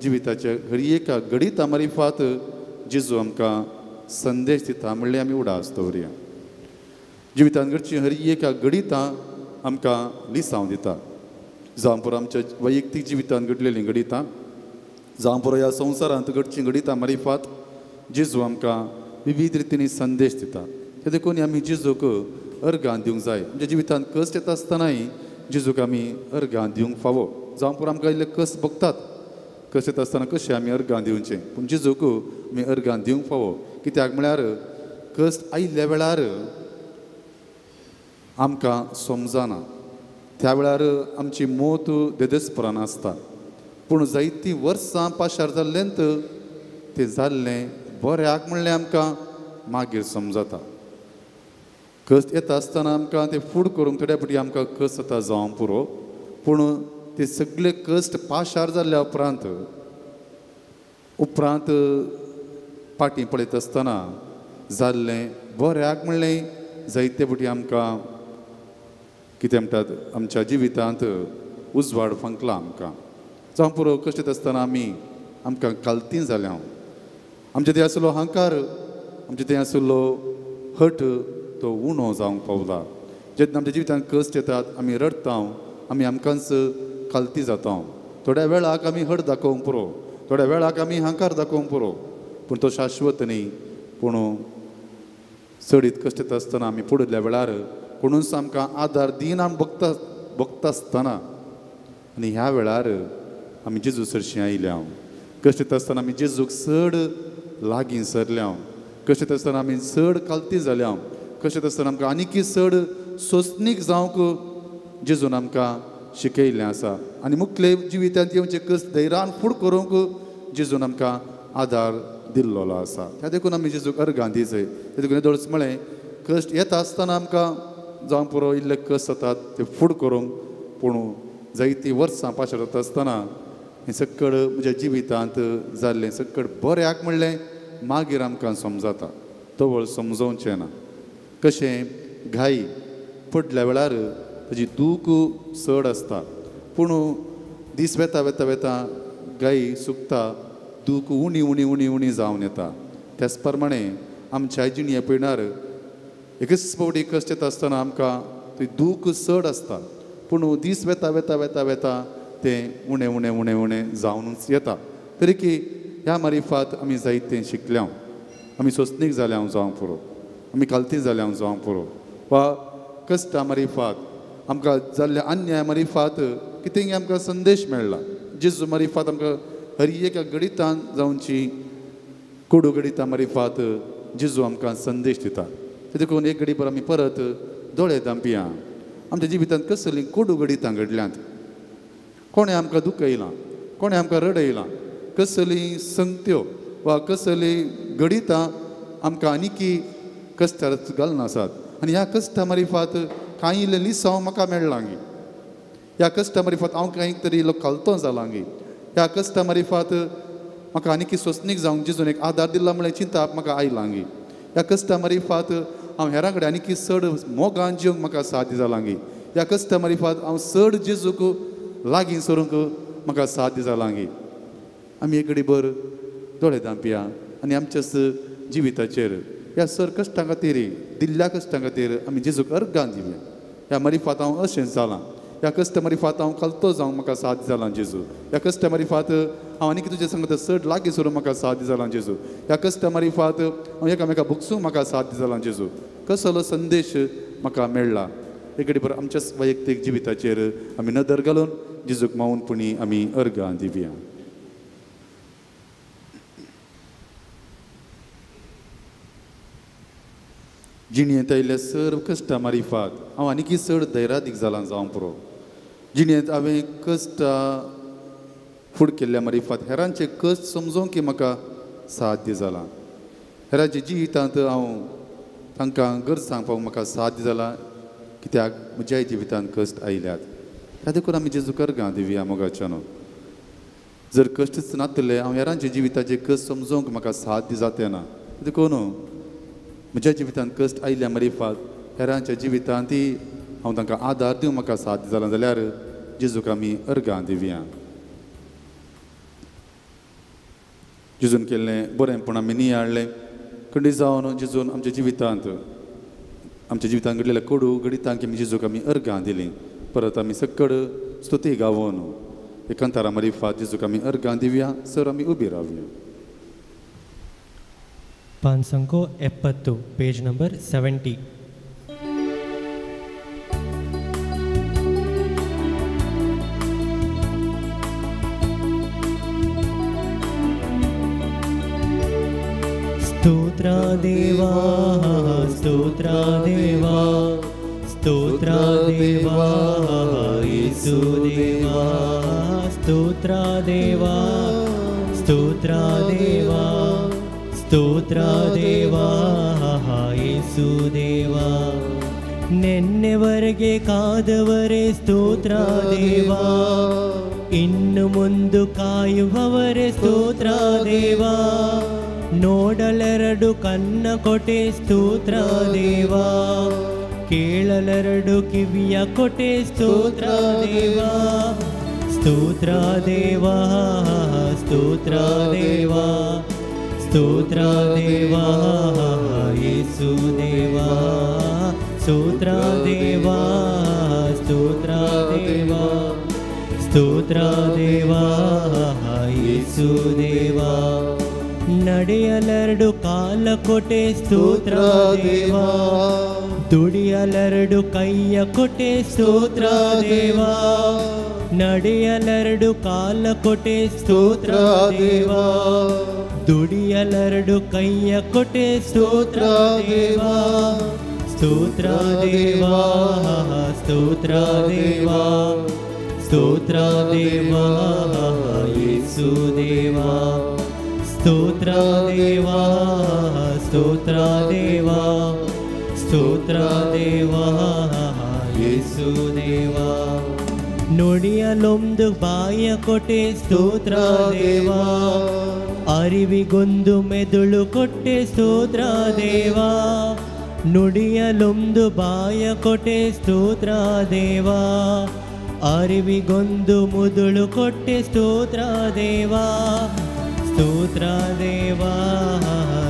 S2: जिविताच्या हर एका घडिता मारिफात जेजू आमकां संदेश दिता म्हणलें आमी उडास दवरया. जिवितांत घडची हर एका घडितां आमकां लिसांव दिता, जावं पुरो आमच्या वैयक्तीक जिवितांत घडलेलीं घडितां, जावं पुरो ह्या संवसारांत घडचीं घडितां मारिफात जेजू आमकां विविध रितींनी संदेश दिता. ते देखून आमी जेजूक अर्गां दिवंक जाय. आमच्या जिवितांत कश्ट येता आसतनाय जेजूक आमी अर्गां दिवंक फावो. जावं पुरो आमकां इल्ले कश्ट भोगतात, कश्ट येता आसतना कशें आमी अर्गां दिवचें, पूण जेजूक आमी अर्गां दिवंक फावो. कित्याक म्हळ्यार कश्ट आयिल्ल्या वेळार आमकां समजना, त्या वेळार आमची मोत देदेस्परान आसता, पूण जायतीं वर्सां पाशार जाल्लेंत तें जाल्लें बऱ्याक म्हणलें आमकां मागीर समजता. कश्ट येता आसतना आमकां तें फूड करूंक थोड्या फावटी आमकां कश्ट जाता जावं पुरो, पूण ते सगळे कश्ट पाशार जाल्ल्या उपरांत उपरांत फाटीं पळयता आसतना जाल्लें बऱ्याक म्हणलें जायते फावटी आमकां कितें म्हणटात आमच्या जिवितांत उजवाड फांकला आमकां. जावं पुरो कश्ट येता आसतना आमी आमकां कालती जाल्या, आमचे थंय आशिल्लो अहंकार, आमचे थंय आशिल्लो हट तो उणो जावंक पावला. जेन्ना आमच्या जिवितांत कश्ट येतात आमी रडटा, आमी आमकांच खालती जाता. थोड्या वेळाक आमी हट दाखोवंक पुरो, थोड्या वेळाक आमी अहंकार दाखोवंक पुरो, पूण तो शाश्वत न्ही. पूण चडीत कश्ट येता आसतना आमी पडिल्ल्या वेळार कोणूच आमकां आदार दिना आमी भोगता भोगता आसतना आनी ह्या वेळार आमी जेजू सरशीं आयल्या. कश्ट येता आसतना आमी जेजूक चड लागीं सरल्या, कश्ट येता आसतना आमी चड कालती जाल्या, कश्ट येता आसतना आमकां आनीकय चड सोंसणीक जावंक जेजून आमकां शिकयल्लें आसा. आनी मुखले जिवितांत येवचे कश्ट धैर्यान फूड करूंक जेजून आमकां आदार दिल्लो आसा. त्या देखून आमी जेजूक अर्गां दिजय. ते देखून येदोळच म्हळें कश्ट येता आसतना आमकां जावं पुरो इल्ले कश्ट जातात ते फूड करूंक, पूण जायतीं वर्सां पाशार जाता आसतना हें सक्कड म्हज्या जिवितांत जाल्लें सक्कड बऱ्याक म्हणलें मागीर आमकां समजता, तवळ समजोवचें ना. कशें घाई पडल्या वेळार ताजी दूख चड आसता, पूण दीस वेता वेता वेता गाय सुकता, दूख उणी उणी उणी उणी जावन येता. त्याच प्रमाणे आमच्या जिणये पयणार एकच फावटी कश्ट येता आसतना आमकां ती दूख चड आसता, पूण दीस वेता वेता वेता वेता तें उणें उणें उणें उणें जावनूच येता. तरी की ह्या मारिफात आमी जायतें शिकल्या, आमी सोंसणीक जाल्या जावंक पुरो, आमी खालती जाल्या जावंक पुरो, वा कश्टां मारिफात आमकां जाल्ल्या अन्याय मारिफात कितेंय आमकां संदेश मेळ्ळा. जेजू मारिफात आमकां हर एका गणितान जावची कोडू गणितां मारिफात जेजू आमकां संदेश दिता. ते देखून एक घडीभर आमी परत दोळे धांपया. आमच्या जिवितांत कसलीं कोडू गणितां घडल्यांत, कोणें आमकां दुखयलां, कोणें आमकां रडयलां, कसलीं संगत्यो वा कसलीं गणितां आमकां आनीकी कश्टार घालना आसात. आनी ह्या कश्टां मारिफात कांय इल्लें लिसांव म्हाका मेळ्ळां गी, ह्या कश्टां मारिफात हांव कांय तरी इल्लो खालतो जालां गी, ह्या कश्टां मारिफात म्हाका आनीकी सोंसणीक जावंक जेजून एक आदार दिला म्हणलें चिंताप म्हाका आयलां गी, ह्या कश्टां मारिफात हांव हेरां कडेन आनीकी चड मोगान जिवंक म्हाका साध्य जालां गी, ह्या कश्टां मारिफात हांव चड जेजूक लागीं सरूंक म्हाका साध्य जालां गी. आमी एक घडीभर दोळे धांपया आनी आमच्याच जिविताचेर ह्या सर कश्टां खातीर दिल्ल्या कश्टां खातीर आमी जेजूक अर्गां दिवया. ह्या मरिफात हांव अशें जालां, ह्या कश्ट मरिफात हांव खालतो जावंक म्हाका साध्य जालां जेजू, ह्या कश्ट मरिफात हांव आनीक तुजे संगत चड लागीं सरूंक म्हाका साध्य जालां जेजू, ह्या कश्ट मरिफात हांव एकामेका भोगसूंक म्हाका साध्य जालां जेजू. कसलो संदेश म्हाका मेळ्ळा एक घडी बरो आमच्या वैयक्तीक जिविताचेर आमी नदर घालून जेजूक मावनपणी आमी अर्गां दिवया. जिणेंत आयिल्ल्या सर्व कश्टां मारिफात हांव आनीकय चड धैर्यादीक जालां जावंक पुरो. जिणेंत हांवें कश्टां फुड केल्ल्या मारिफात हेरांचे कश्ट समजोंक की म्हाका साध्य जालां. हेरांच्या जिवितांत हांव तांकां गरज सांगपाक म्हाका साध्य जालां, कित्याक म्हज्याय जिवितांत कश्ट आयल्यात. त्या देखून आमी जेजूक अर्गां दिवया मोगाच्यानो. जर कश्टच नातले हांव हेरांच्या जिविताचे कश्ट समजोंक म्हाका साध्य जातें ना. देखून म्हज्या जिवितांत कश्ट आयिल्ल्या मरिफात हेरांच्या जिवितांत हांव तांकां आदार दिवंक म्हाका साध्य जालां जाल्यार जेजूक आमी अर्गां दिवया. जेजून केल्लें बरेंपण आमी नियाळ्ळें. खंडीत जावन जेजून आमच्या जिवितांत घडलेल्या कोडू घडितांक आमी जेजूक आमी अर्गां दिलीं. परत आमी सक्कड स्तुती गावोन एकांतारा मरिफात जेजूक आमी अर्गां दिवया. सर आमी उबी रावया.
S1: पानसंको 70, पेज नंबर 70. स्तोत्र देवा, स्तोत्र देवा, स्तोत्र देवा, येसू देवा, स्तोत्र देवा, स्तोत्र देवा, स्तोत्र देवा, येसू देवा. ನೆನ್ನೆವರೆಗೆ ಕಾದವರೇ ಸ್ತೋತ್ರ ದೇವಾ, ಇನ್ನು ಮುಂದು ಕಾಯುವವರೇ ಸ್ತೋತ್ರ ದೇವಾ, ನೋಡಲೆರಡು ಕನ್ನ ಕೊಟೆ ಸ್ತೋತ್ರ ದೇವಾ, ಕೇಳಲೆರಡು ಕಿವಿಯ ಕೊಟೆ ಸ್ತೋತ್ರ ದೇವಾ, ಸ್ತೋತ್ರ ದೇವಾ, ಸ್ತೋತ್ರ ದೇವಾ, ಸ್ತೋತ್ರ ದೇವಾ, ಯೇಸು ದೇವಾ, ಸ್ತೋತ್ರ ದೇವಾ, ಸ್ತೋತ್ರ ದೇವಾ, ಸ್ತೋತ್ರ ದೇವಾ, ಯೇಸು ದೇವಾ. ನಡೆಯಲೆರಡು ಕಾಲ ಕೊಟೆ ಸ್ತೋತ್ರ ದೇವಾ, ದುಡಿಯಲೆರಡು ಕೈಯ ಕೊಟೆ ಸ್ತೋತ್ರ ದೇವಾ, ನಡೆಯಲೆರಡು ಕಾಲ ಕೊಟೆ ಸ್ತೋತ್ರ ದೇವಾ, ದುಡಿಯಲೆರಡು ಕೈಯ ಕೊಟೆ ಸ್ತೋತ್ರ ದೇವಾ, ಸ್ತೋತ್ರ ದೇವಾ, ಸ್ತೋತ್ರ ದೇವಾ, ಸ್ತೋತ್ರ ದೇವಾ, ಯೇಸು ದೇವಾ, ಸ್ತೋತ್ರ ದೇವಾ, ಸ್ತೋತ್ರ ದೇವಾ, ಸ್ತೋತ್ರ ದೇವಾ, ಯೇಸು ದೇವಾ. ನುಡಿಯಲೊಂದು ಬಾಯ ಕೊಟ್ಟೆ ಸ್ತೋತ್ರ ದೇವಾ, ಅರಿವಿಗೊಂದು ಮೆದುಳು ಕೊಟ್ಟೆ ಸ್ತೋತ್ರ ದೇವಾ, ನುಡಿಯಲೊಂದು ಬಾಯ ಕೊಟ್ಟೆ ಸ್ತೋತ್ರ ದೇವಾ, ಅರಿವಿಗೊಂದು ಮುದುಳು ಕೊಟ್ಟೆ ಸ್ತೋತ್ರ ದೇವಾ, ಸ್ತೋತ್ರ ದೇವಾ,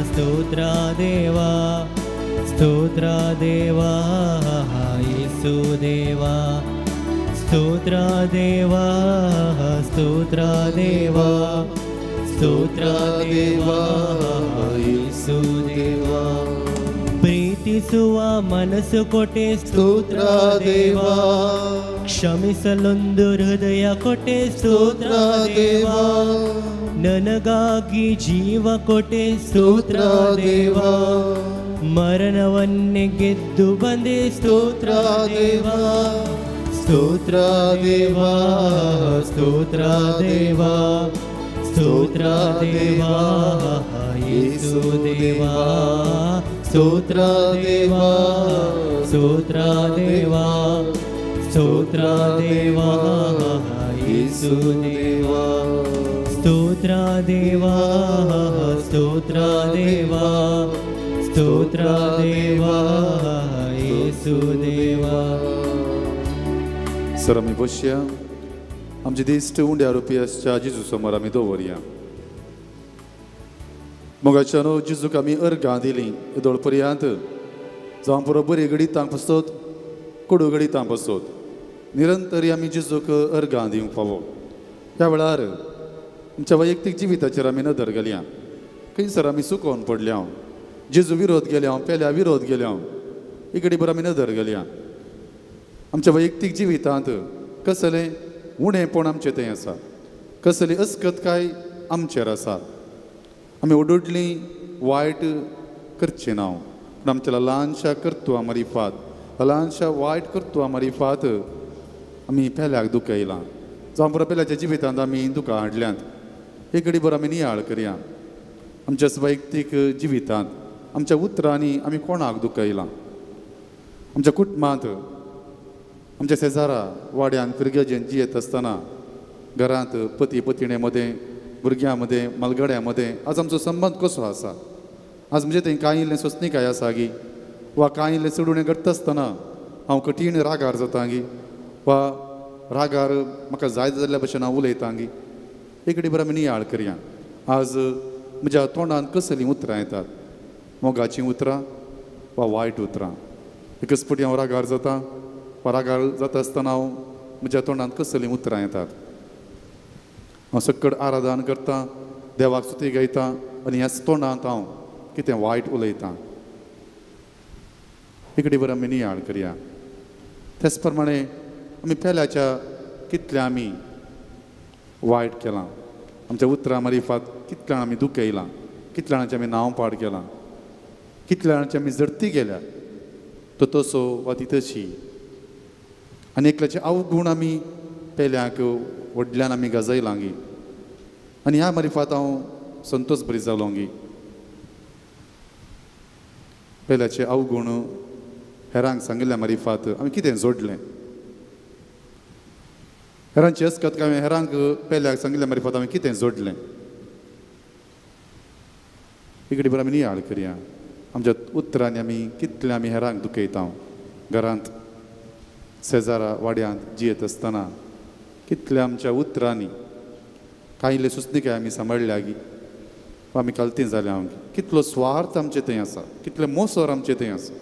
S1: ಸ್ತೋತ್ರ ದೇವಾ, ಸ್ತೋತ್ರ ದೇವಾ, ಯೇಸು ದೇವಾ, ಸ್ತೋತ್ರ ದೇವಾ, ಸ್ತೋತ್ರ ದೇವಾ, ಸ್ತೋತ್ರ ದೇವಾ, ಯೇಸು ದೇವಾ. ಪ್ರೀತಿಸುವ ಮನಸ್ಸು ಕೊಟ್ಟೆ ಸ್ತೋತ್ರ ದೇವಾ, ಕ್ಷಮಿಸಲೊಂದು ಹೃದಯ ಕೊಟ್ಟೆ ಸ್ತೋತ್ರ ದೇವಾ, ನನಗಾಗಿ ಜೀವ ಕೊಟ್ಟೆ ಸ್ತೋತ್ರ ದೇವಾ, ಮರಣವನ್ನೇ ಗೆದ್ದು ಬಂದೆ ಸ್ತೋತ್ರ ದೇವಾ, ಸ್ತೋತ್ರ ದೇವಾ, ಸ್ತೋತ್ರ ದೇವಾ, ಸ್ತೋತ್ರ ದೇವಾ, ಯೇಸು ದೇವಾ, ಸ್ತೋತ್ರ ದೇವಾ, ಸ್ತೋತ್ರ ದೇವಾ, ಸ್ತೋತ್ರ ದೇವಾ, ಯೇಸು ದೇವಾ, ಸ್ತೋತ್ರ ದೇವಾ, ಸ್ತೋತ್ರ ದೇವಾ, ಸ್ತೋತ್ರ ದೇವಾ, ಯೇಸು ದೇವಾ.
S2: सर आमी बसया. आमचे दिश्ट उंड्या रुपी आसच्या जेजू समोर आमी दवरया. मोगाच्यानो जेजूक आमी अर्गां दिलीं येदोळ पर्यंत जावं पुरो बरी घडीत तांक पसत कोडू घडितां बसोत निरंतरी आमी जेजूक अर्गां दिवंक फावो. ह्या वेळार आमच्या वैयक्तीक जिविताचेर आमी नदर घालया. खंयसर आमी सुकोवन पडल्या, जेजू विरोध गेल्या, पेल्या विरोध गेल्या, इकडे बरं आमी नदर घालया. आमच्या वैयक्तीक जिवितांत कसलें उणेपण आमचें थंय आसा, कसली अस्कतकाय आमचेर आसा, आमी ओडोडली वायट करचें ना, पूण आमच्या ल्हानशा कर्तुआ मारिफात, ल्हानशा वायट कर्तुआ मारिफात आमी पेल्याक दुखयलां, जावं बरो पेल्याच्या जिवितांत आमी दुकां हाडल्यांत. एक घडी बरो आमी नियाळ करया आमच्या वैयक्तीक जिवितांत, आमच्या उतरांनी आमी कोणाक दुखयलां, आमच्या कुटुंबांत, आमच्या शेजारा वाड्यान फिरगजेन जियेत आसतना घरांत पती पतिणे मदें, भुरग्यां मदें, मालगड्यां मदें आज आमचो संबंद कसो आसा? आज म्हणजे थंय कांय इल्लें सोंसणीकाय आसा गी, वा कांय इल्लें चडुणें घडटा आसतना हांव कठीण रागार जाता गी, वा रागार म्हाका जाय जाल्ल्या भशेन हांव उलयतां गी? एक कडेन बरें आमी नियाळ करया. आज म्हज्या तोंडान कसलीं उतरां येतात, मोगाचीं उतरां वा वायट उतरां? एकच फावटी हांव रागार जाता वा रागार जाता आसतना हांव म्हज्या तोंडांत कसलीं उतरां येतात? हांव सक्कड आराधन करतां, देवाक स्तुती गायता आनी ह्याच तोंडांत हांव कितें वायट उलयतां. इकडे बरें आमी नियाळ करया. त्याच प्रमाणे आमी पेल्याच्या कितलें आमी वायट केलां, आमच्या उतरां मारिफात कितल्या आमी दुखयलां, कितल्या जाणांचें आमी नांव पाड केलां, कितल्या जाणांची आमी जडती गेल्या, तो तसो वा ती तशी, आनी एकल्याचे अवगूण आमी पेल्याक व्हडल्यान आमी गाजयलां गी, आनी ह्या मारिफात हांव संतोश बरी जालो गी. पेल्याचे अवगूण हेरांक सांगिल्ल्या मारिफात आमी कितें जोडलें, हेरांची अस्कत हांवें हेरांक पेल्याक सांगिल्ल्या मारिफात हांवें कितें जोडलें? इकडे बरें आमी नियाळ करया. आमच्या उतरांनी आमी कितलें आमी हेरांक दुखयता, घरांत शेजारा वाड्यांत जियेत आसतना कितल्या आमच्या उतरांनी कांय इल्ले सुचणीकाय आमी सांबाळ्ळ्या गी, वा आमी कालती जाल्या, कितलो स्वार्थ आमचे थंय आसा, कितले मोसर आमचे थंय आसा,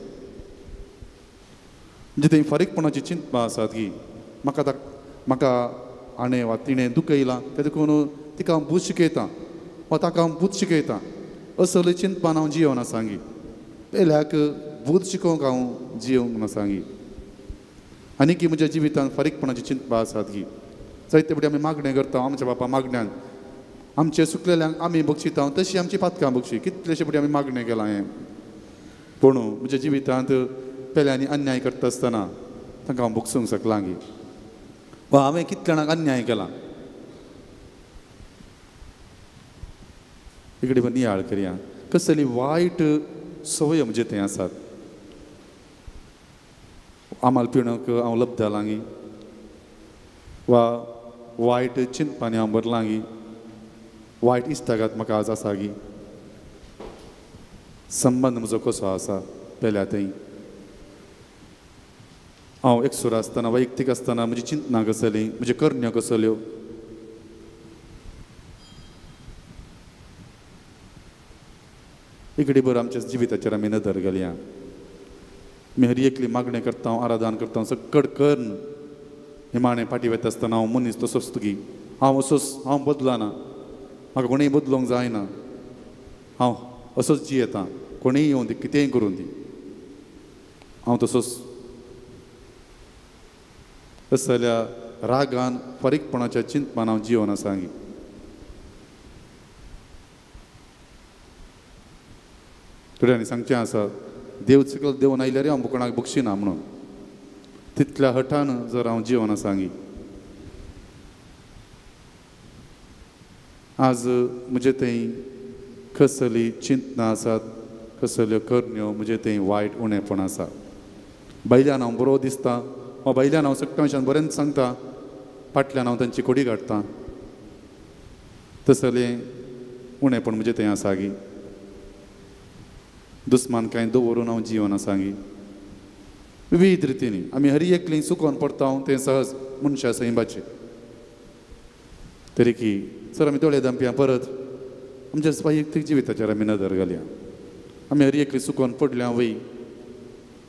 S2: म्हणजे थंय फारीकपणाची चिंतपा आसात की म्हाका म्हाका हाणें वा तिणें दुखयलां तें देखून तिका हांव बूद शिकयतां वा ताका हांव बूद शिकयतां, असले चिंतपान हांव जियोन आसांगी, पेल्याक बूद शिकोवंक हांव जियोंक नासांगी. आनी की म्हज्या जिवितांत फारीकपणाची चिंतपा आसात की जायते फावटी आमी मागणें करता, आमच्या बापा मागण्यान आमचे सुकलेल्यांक आमी बक्षिता तशी आमची पातकां बक्षी, कितलेशे फावटी आमी मागणें केलां हें, पूण म्हज्या जिवितांत पेल्यांनी अन्याय करता आसतना तांकां हांव बक्षूंक शकलां गी, वा हांवें कितल्या जाणांक अन्याय केला. इकडे पण नियाळ करया कसली वायट संवय म्हजे थंय आसात. आमाल पिणक हांव लब्ध गी, वा वायट चिंतपानी हांव भरलां गी, वायट इश्टागात म्हाका आज आसा गी, संबंद म्हजो कसो आसा पेल्या थंय, हांव एकसुरो आसतना वैयक्तीक आसतना म्हजी चिंतनां कसलीं, म्हज्यो करण्यो कसल्यो? इकडे बरं आमच्या जिविताचेर आमी नदर घालया. आमी हर एकली मागणें करता, आराधन करता, सक्कड कर्ण निमाणें फाटीं वता आसतना हांव मनीस तसोच तुगी, हांव असोच, हांव बदलना, म्हाका कोणूय बदलूंक जायना, हांव असोच जियेता, कोणूय येवन दी कितेंय करूं दी, हांव तसोच. तस जाल्यार रागान फारीकपणाच्या चिंतपान हांव जियोन आसा गी. थोड्यांनी सांगचें आसा देव सकयल देवून आयल्यार हांव कोणाक बक्षिना म्हणून, तितल्या हठान जर हांव जियोन आसा गी. आज म्हजे थंय कसली चिंतनां आसात, कसल्यो करण्यो म्हजे थंय वायट उणेपण आसा, भायल्यान हांव बरो दिसता वा भायल्यान हांव सगळ्या मनशान बरेंच सांगता, फाटल्यान हांव तांची कोडी काडटा, तसलें उणेपण म्हजें थंय आसा गी. दुस्मान कांय दवरून हांव जिवन आसा गी. विविध रितींनी आमी हर एकली सुकोवन पडटा तें सहज मनशा सैमाचें, तरी की सर आमी दोळे धांपया परत आमच्या वैयक्तीक जिविताचेर आमी नदर घालया. आमी हर एकली सुकोवन पडल्या वय,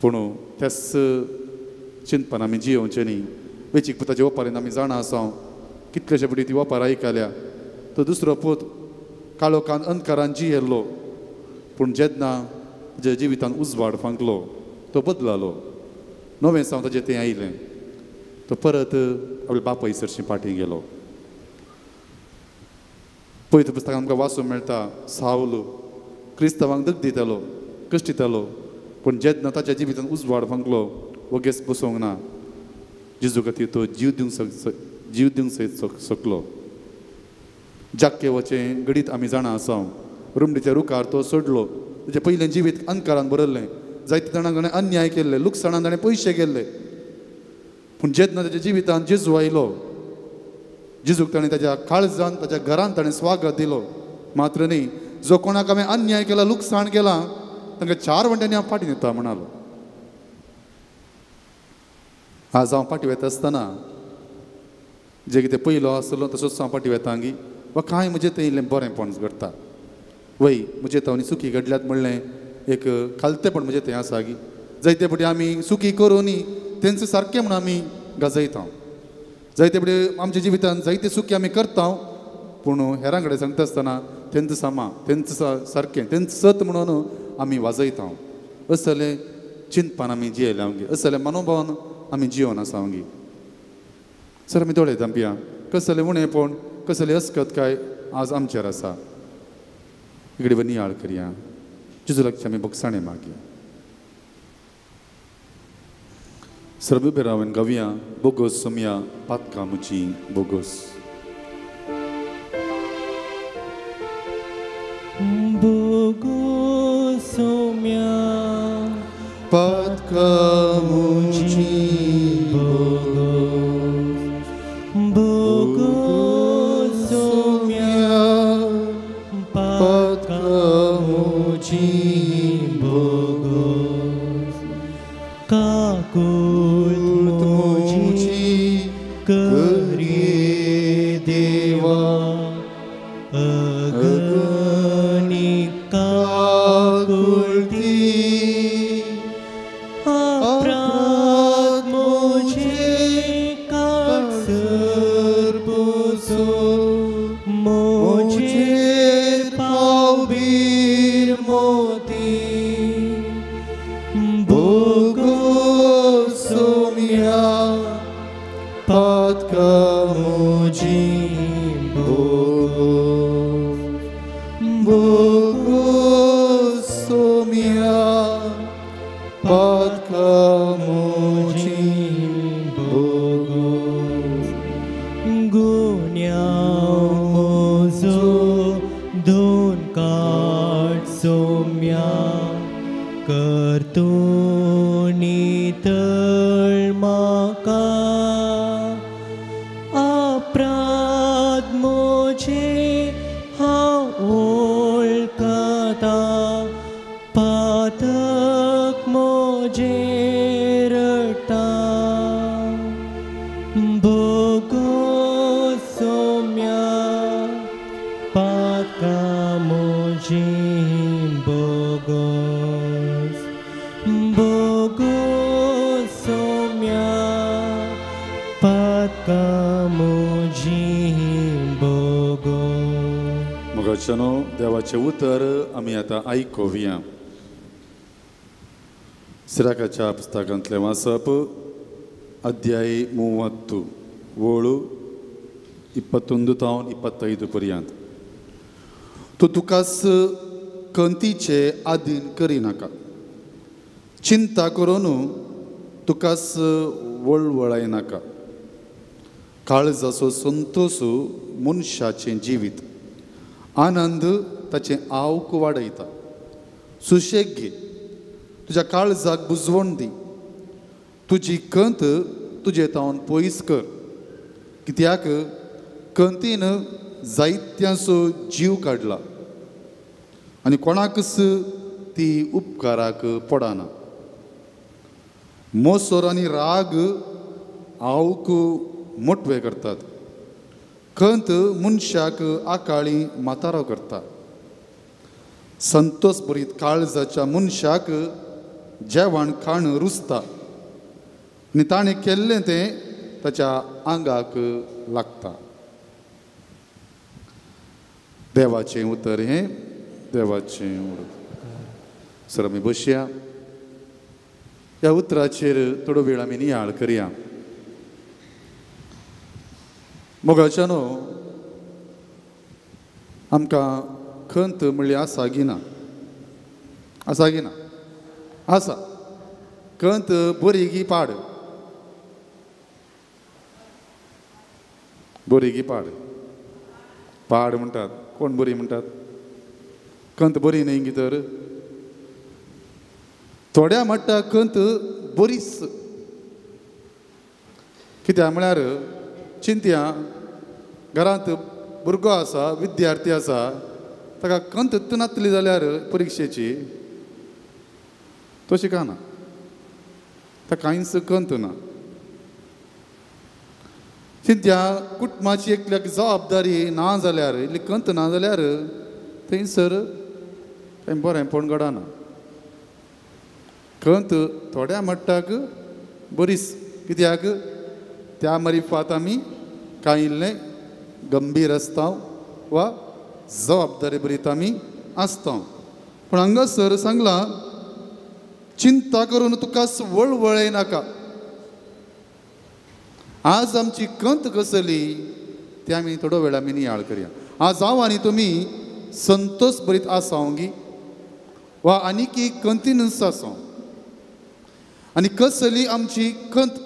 S2: पूण त्याच चिंतपान आमी जियोवचें न्ही. वेचीक पुताचे ओपारीन आमी जाणा आसा, कितलेशे फावटी ती ओपार आयकल्या. तो दुसरो पूत काळोखान अंधकारान जियेल्लो, पूण जेन्ना ताच्या जिवितान उजवाड फांकलो तो बदलालो, नवें सावन ताचें तें आयलें, तो परत आपल्या बापाय सरशीं फाटीं गेलो. पवित्र पुस्तकान आमकां वाचूंक मेळटा, सावल क्रिस्तांवांक दग दितालो, कश्ट दितालो, पूण जेन्ना ताच्या जिवितान उजवाड फांकलो वगेच बसोंक ना, जेजू खातीर तो जीव दिवंक सयत शकलो. जाक्केवाचें घडीत आमी जाणा आसा, रुमडीच्या रुखार तो सोडलो, ताचें पयलें जिवीत अंधकारान भरलें, जायते जाणांक ताणें अन्याय केल्ले, लुकसाणान ताणें पयशे केल्ले, पूण जेन्ना ताच्या जिवितान जेजू आयलो, जेजूक ताणें ताच्या काळजान ताच्या घरान ताणें स्वागत दिलो. मात्र न्ही, जो कोणाक हांवें अन्याय केला, लुकसाण केलां, तांकां 4 वण्ट्यांनी हांव फाटीं येता म्हणालो. आज हांव फाटीं वता आसतना जे कितें पयलो आसलो तसोच हांव फाटीं वता गी, वा कांय म्हजें थंय इल्लें बरेंपण घडटा, वय म्हजे थंय चुकी घडल्यात म्हणलें एक खालतेपण म्हजें थंय आसा गी. जायते फावटी आमी चुकी करूनय तेंचे सारकें म्हूण आमी गाजयता, जायते फावटी आमच्या जिवितान जायते चुकी आमी करता, पूण हेरां कडेन सांगता आसतना तेंच सामा, तेंच सारकें, तेंच सत म्हणून आमी वाजयता. असलें चिंतपान आमी जियेल्या गे, असलें मनोभावान आमी जियोन आसा गे. सर आमी दोळे धांपया, कसलें उणेपण, कसलें अस्कत काय आज आमचेर आसा, इकडे नियाळ करया, जेजू लागचे आमी भोगसाणे मागया. सर्व उबे रावन गावया, बोगोस सोमया पातकां म्हजी बोगोस.
S1: बोगोस सोम्या
S2: पातकां म्हजी
S1: बोगोस, बोगोस सोम्या पातकां म्हजी बोगोस, काकूट म्हजी करी देवा अगणी काकुळटी, अपराध म्हजे काडसर पुसो, म्हजेर पावबीर मोती, बोगोस सोम्या पातकां म्हजी बोगोस,
S2: बोगोस सोम्या पातकां म्हजी
S1: बोगोस, गुन्यांव म्हजो धुवन काड सोम्या, करतूं नितळ म्हाका, अपराध म्हजे हांव वळखता, पातक म्हजें रडटा, बोगोस सोम्या पातकां म्हजीं बोगोस, बोगोस सोम्या पातकां म्हजीं बोगोस.
S2: मोगाच्यानो, देवाचें उतर आमी आतां आयकुया. सिराकाच्या पुस्तकांतलें वाचप, अध्याय 30, वोळू 21 तावन 25 पर्यंत. तूं तुकाच खंतीचे आदीन करिनाका, चिंता करून तुकाच वळवळायनाका. काळजाचो संतोष मनशाचें जिवीत, आनंद ताचें आवक वाडयता. सुशेग घे, तुज्या काळजाक बुजवण दी, तुजी खंत तुजे तावन पयस कर, कित्याक खंतीन जायत्यांचो जीव काडला आनी कोणाकच ती उपकाराक पडना. मोसोर आनी राग आवक मोटवे करतात, खंत मनशाक आकाळी म्हातारो करता. संतोष भरीत काळजाच्या मनशाक जेवण खाण रुचता, आनी ताणें केल्लें तें ताच्या आंगाक लागता. देवाचें उतर हें देवाचें उतर. सर आमी बसया. ह्या उतराचेर थोडो वेळ आमी नियाळ करया. मोगाच्यानो, आमकां खंत म्हणल्यार आसा गी ना? आसा गी ना? आसा. खंत बरी गी पाड? बरी गी पाड? पाड म्हणटात. कोण बरी म्हणटात? खंत बरी न्हय गी तर? थोड्या म्हणटा खंत बरीच. कित्याक म्हळ्यार चिंत्या घरांत भुरगो आसा, विद्यार्थी आसा, ताका खंत नासली जाल्यार परिक्षेची तो शिकना, ताका कांयच खंत ना. चिंत्या कुटुंबाची एकल्याक जबाबदारी ना जाल्यार, इल्ली खंत ना जाल्यार थंयसर थंय बरेंपण घडना. खंत थोड्या मट्टाक बरीच. कित्याक त्या मरिफात आमी कांय इल्लें गंभीर आसता वा जबाबदारी बरीत आमी आसता. पूण हांगासर सांगलां, चिंता करून तुका वळवळय नाका. आज आमची खंत कसली ती आमी थोडो वेळ आमी नियाळ करया. आज हांव आनी तुमी संतोष बरीत आसाव गी वा आनीक खंतीनच आसाव? आनी कसली आमची खंत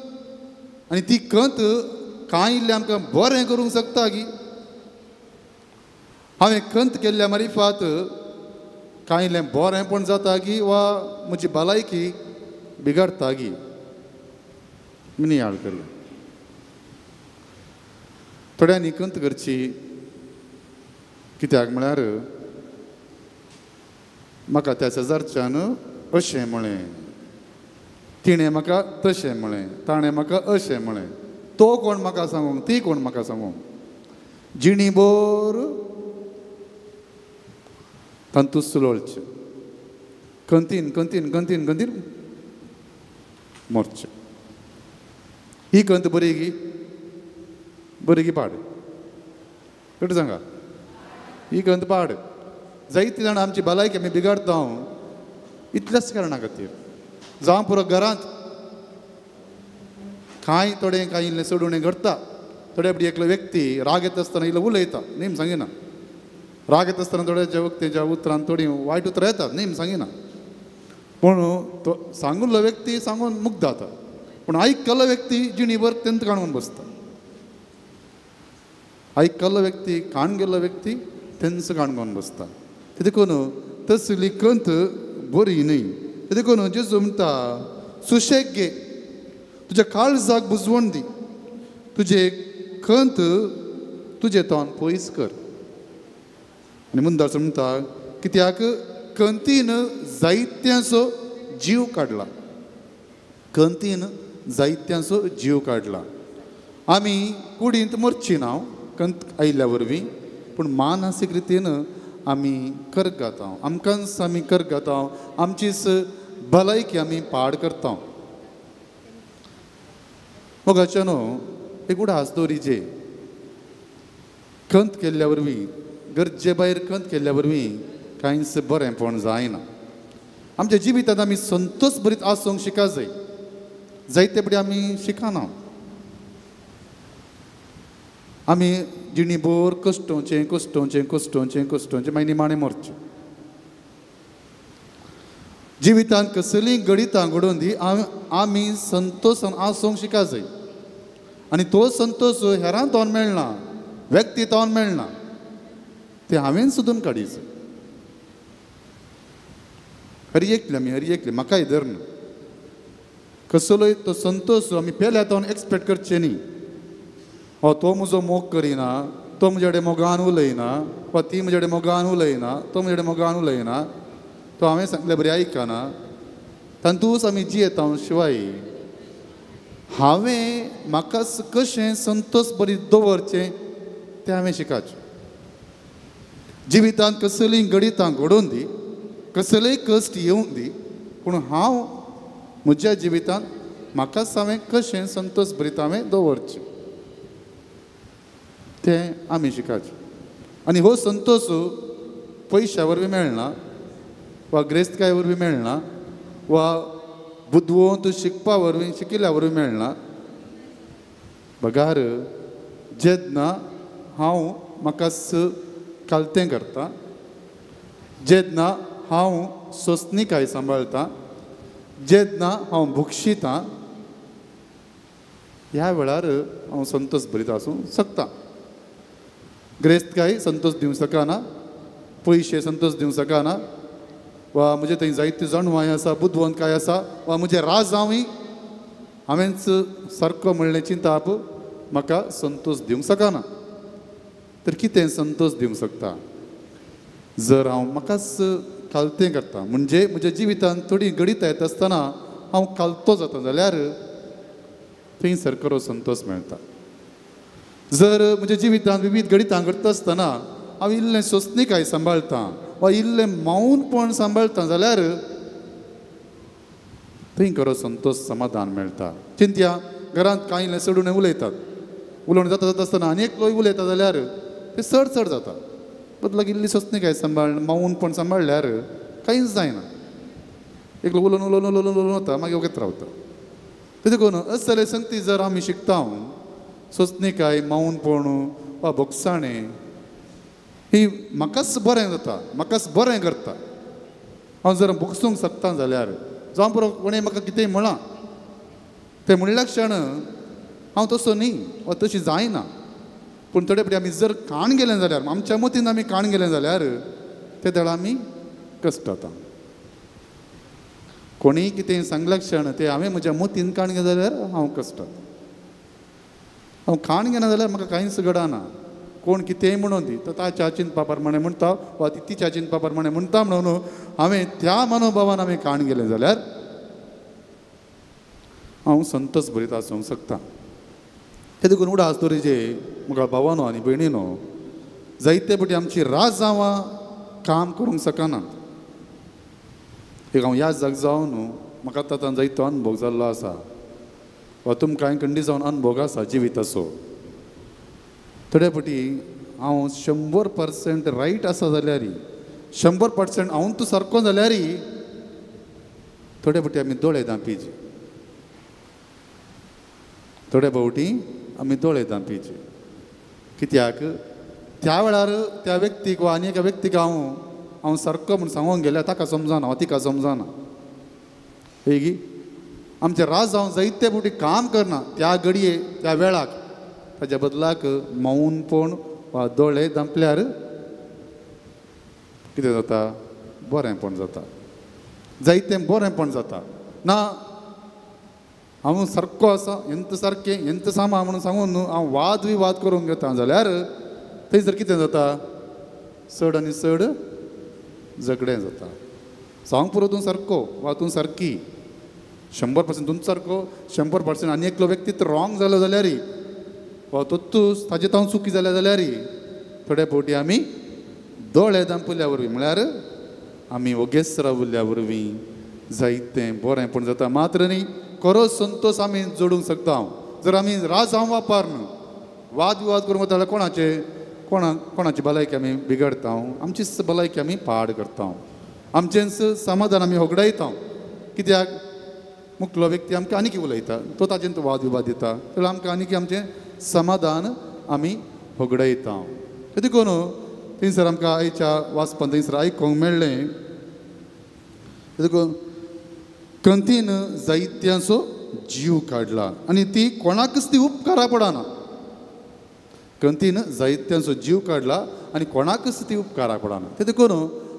S2: आनी ती खंत कांय इल्लें आमकां बरें करूंक शकता गी? हांवें खंत केल्ल्या मारिफात कांय इल्लें बरेंपण जाता गी वा म्हजी भलायकी बिगडता गी? नियाळ करया. थोड्यांनी खंत करची कित्याक म्हळ्यार म्हाका त्या शेजारच्यान अशें म्हळें, तिणें म्हाका तशें म्हळें, ताणें म्हाका अशें म्हळें, तो कोण म्हाका सांगूंक, ती कोण म्हाका सांगूंक. जिणी बोर तांतूच लोळचें, खंतीन खंतीन खंतीन खंतीन मरचें. ही खंत बरी गी? बरी गी पाड? कट सांगा, ही खंत पाड. जायती जाणां आमची भलायकी आमी बिगाडता इतल्याच कारणा खातीर. जावं पुरो घरांत कांय थोडें कांय इल्लें सोडून घडटा. थोडे फावटी एकलो व्यक्ती राग येता आसतना इल्लो उलयता, नेम सांगिना. राग येता आसतना थोड्या व्यक्तीच्या उतरान थोडीं वायट उतरां येतात, नेम सांगिना. पूण तो सांगुल्लो व्यक्ती सांगून मुग्ध जाता, पूण आयकल्लो व्यक्ती जिणीभर तेंत काणून बसता. आयकल्लो व्यक्ती, काण गेल्लो व्यक्ती तेंच काणकोन बसता. देखून तसली खंत बरी न्हय. देखून जेजू म्हणटा, सुशेग घे, तुज्या काळजाक बुजवण दी, तुजे खंत तुजें तोंड पयस कर. आनी मुंदास म्हणटा, कित्याक खंतीन जायत्यांचो जीव काडला. खंतीन जायत्यांचो जीव काडला. आमी कुडींत मरची ना खंत आयिल्ल्या वरवीं, पूण मानसीक रितीन आमी करगाताव, आमकांच आमी करगाताव, आमचीच भलायकी आमी पाड करता. मोगाच्यानो, एक उडास दवरिजे, खंत केल्ल्या वरवीं, गरजे भायर खंत केल्ल्या वरवीं कांयच बरेंपण जायना. आमच्या जिवितांत आमी संतोष भरीत आसूंक शिका जाय. जायते फुडें आमी शिकना. आमी जिणीभर कश्टोवचें कश्टोवचें कश्टोवचें कश्टोवचें, मागीर निमाणें मरचें. जिवितांत कसलीय घडितां घडोवन दी, आमी संतोशान आसूंक शिका जाय. आनी तो संतोश हेरां तोन मेळना, व्यक्ती तोन मेळना, ते हांवें सोदून काडीच. हरी एकले आमी, हरी एकले म्हाकाय धर न्हू कसलोय तो संतोश आमी पेल्या तोन एक्सपेक्ट करचे न्ही. हो तो म्हजो मोग करिना, तो म्हजे कडेन मोगान उलयना, वा ती म्हजे कडेन मोगान उलयना, तो म्हजे कडेन मोगान उलयना, तो हांवें सांगलें बरें आयकना, तातूंच आमी जियेता. शिवाय हांवें म्हाका कशें संतोष बरी दवरचें तें हांवें शिकाचें. जिवितांत कसलीय घडितां घडोवन दी, कसलेय कश्ट येवंक दी, पूण हांव म्हज्या जिवितांत म्हाकाच हांवें कशें संतोष भरीत हांवें दवरचें तें आमी शिकाचें. आनी हो संतोष पयश्या वरवीं मेळना वा ग्रेस्तकाय वरवीं मेळना वा बुदवंत शिकपा वरवीं शिकिल्ल्या वरवीं मेळना. बगार जेन्ना हांव म्हाकाच कालतें करता, जेन्ना हांव सोंसणीकाय सांबाळटा, जेन्ना हांव भुक्षितां, ह्या वेळार हांव संतोष भरीत आसूंक शकता. ग्रेस्तकाय संतोष दिवंक शकना, पयशे संतोष दिवंक शकना, वा म्हजे थंय जायते जाणवाय आसा, बुदवंतकाय आसा, वा म्हजें राजांवूय हांवेंच सारको म्हणलें चिंताप म्हाका संतोष दिवंक शकना. तर कितें संतोष दिवंक शकता? जर हांव म्हाकाच कालतें करता, म्हणजे म्हज्या जिवितांत थोडी घडितां येता आसतना हांव कालतो जाता जाल्यार थंयसर खरो संतोष मेळटा. जर म्हज्या जिवितांत विविध घडितां घडटा आसतना हांव इल्लें सोंसणीकाय सांबाळटा वा इल्लें मौनपण सांबाळटा जाल्यार थंय खरो संतोष समाधान मेळटा. चिंत्या घरांत कांय इल्लें चडून उलयतात, उलोवणें जाता जाता आसतना आनी एकलोय उलयता जाल्यार तें चड चड जाता. बदलाक इल्ली सोंसणीकाय सांबाळ मौनपण सांबाळल्यार कांयच जायना. एकलो उलोवन उलोवन उलोवन उलोवन वता, मागीर वगत रावता. तें देखून असले संगती जर आमी शिकता, सोंसणीकाय, मौनपण वा भोगसाणें ही म्हाकाच बरें जाता, म्हाकाच बरें करता. हांव जर भोगसूंक शकता जाल्यार जावं पुरो कोणें म्हाका कितेंय म्हळां तें म्हणल्या क्षण हांव तसो न्ही वा तशी जायना. पूण थोडे फावटी आमी जर काण गेलें जाल्यार, आमच्या मतीन आमी काण गेलें जाल्यार ते वेळार आमी कश्ट जाता. कोणीय कितें सांगल्या क्षण तें हांवें म्हज्या मतीन काण गेलें जाल्यार हांव कश्ट जाता. हांव काण घेना जाल्यार म्हाका कांयच घडना. कोण कितेंय म्हणून दी तो ताच्या चिंतपा प्रमाणें म्हणटा वा ती तिच्या चिंतपा प्रमाणें म्हणटा म्हणून हांवें त्या मनोभावान हांवें काण गेलें जाल्यार हांव संतोष भरीत आसूंक शकता. ते देखून उडास दवरिजे म्हाका भावानो आनी भयणीनो, जायते फावटी आमची राजांवां काम करूंक शकनात. एक हांव याद जाग जावन म्हाका आतां जायतो अनुभव जाल्लो आसा वा तुमकां खंडी जावन अनुभव आसा जिविताचो. थोडे फावटी हांव 100% रायट आसा जाल्यार, 100% हांव तूं सारको जाल्यार थोडे फावटी आमी दोळे धांपिचे, थोडे फावटी आमी दोळे धांपिचे. कित्याक त्या वेळार त्या व्यक्तीक वा आनी एका व्यक्तीक हांव हांव सारको म्हूण सांगूंक गेल्यार ताका समजना वा तिका समजना. हेगी आमचें राजांव जायते फावटी काम करना त्या घडये त्या वेळाक, ताच्या बदलाक मौनपण वा दोळे धांपल्यार कितें जाता? बरेंपण जाता, जायतें बरेंपण जाता. ना हांव सारको आसा, एंत सारकें एंत सामा म्हणून सांगून हांव वाद विवाद करूंक घेता जाल्यार थंयसर कितें जाता? चड आनी चड झगडें जाता. सांग पुरो तूं सारको वा तूं सारकी, 100% तूं सारको, 100% आनी एकलो व्यक्ती रॉंग जालो जाल्यार वा तूं ताजें हांव चुकी जाल्या जाल्यार थोडे फावटी आमी दोळे धांपल्या वरवीं म्हळ्यार आमी ओगेच रावल्या वरवीं जायतें बरेंपण जाता. मात्र न्ही खरो संतोष आमी जोडूंक शकता. जर आमी राजांव वापरन वाद विवाद करूंक वता जाल्यार कोणाचे कोणाची भलायकी आमी बिगडता, आमचीच भलायकी आमी पाड करता, आमचेंच समाधान आमी होगडायता. कित्याक मुखलो व्यक्ती आमकां आनीक उलयता, तो ताजेन तो वाद विवाद दिता, जाल्यार आमकां आनीक आमचें समाधान आमी होगडायता. देखून थंयसर आमकां आयच्या वाचपान थंयसर आयकूंक मेळ्ळें. देखून कंतीन जायत्यांचो जीव काडला आनी ती कोणाकच ती उपकारा पडना. कंतीन जायत्यांचो जीव काडला आनी कोणाकच ती उपकारा पडना. ते देखून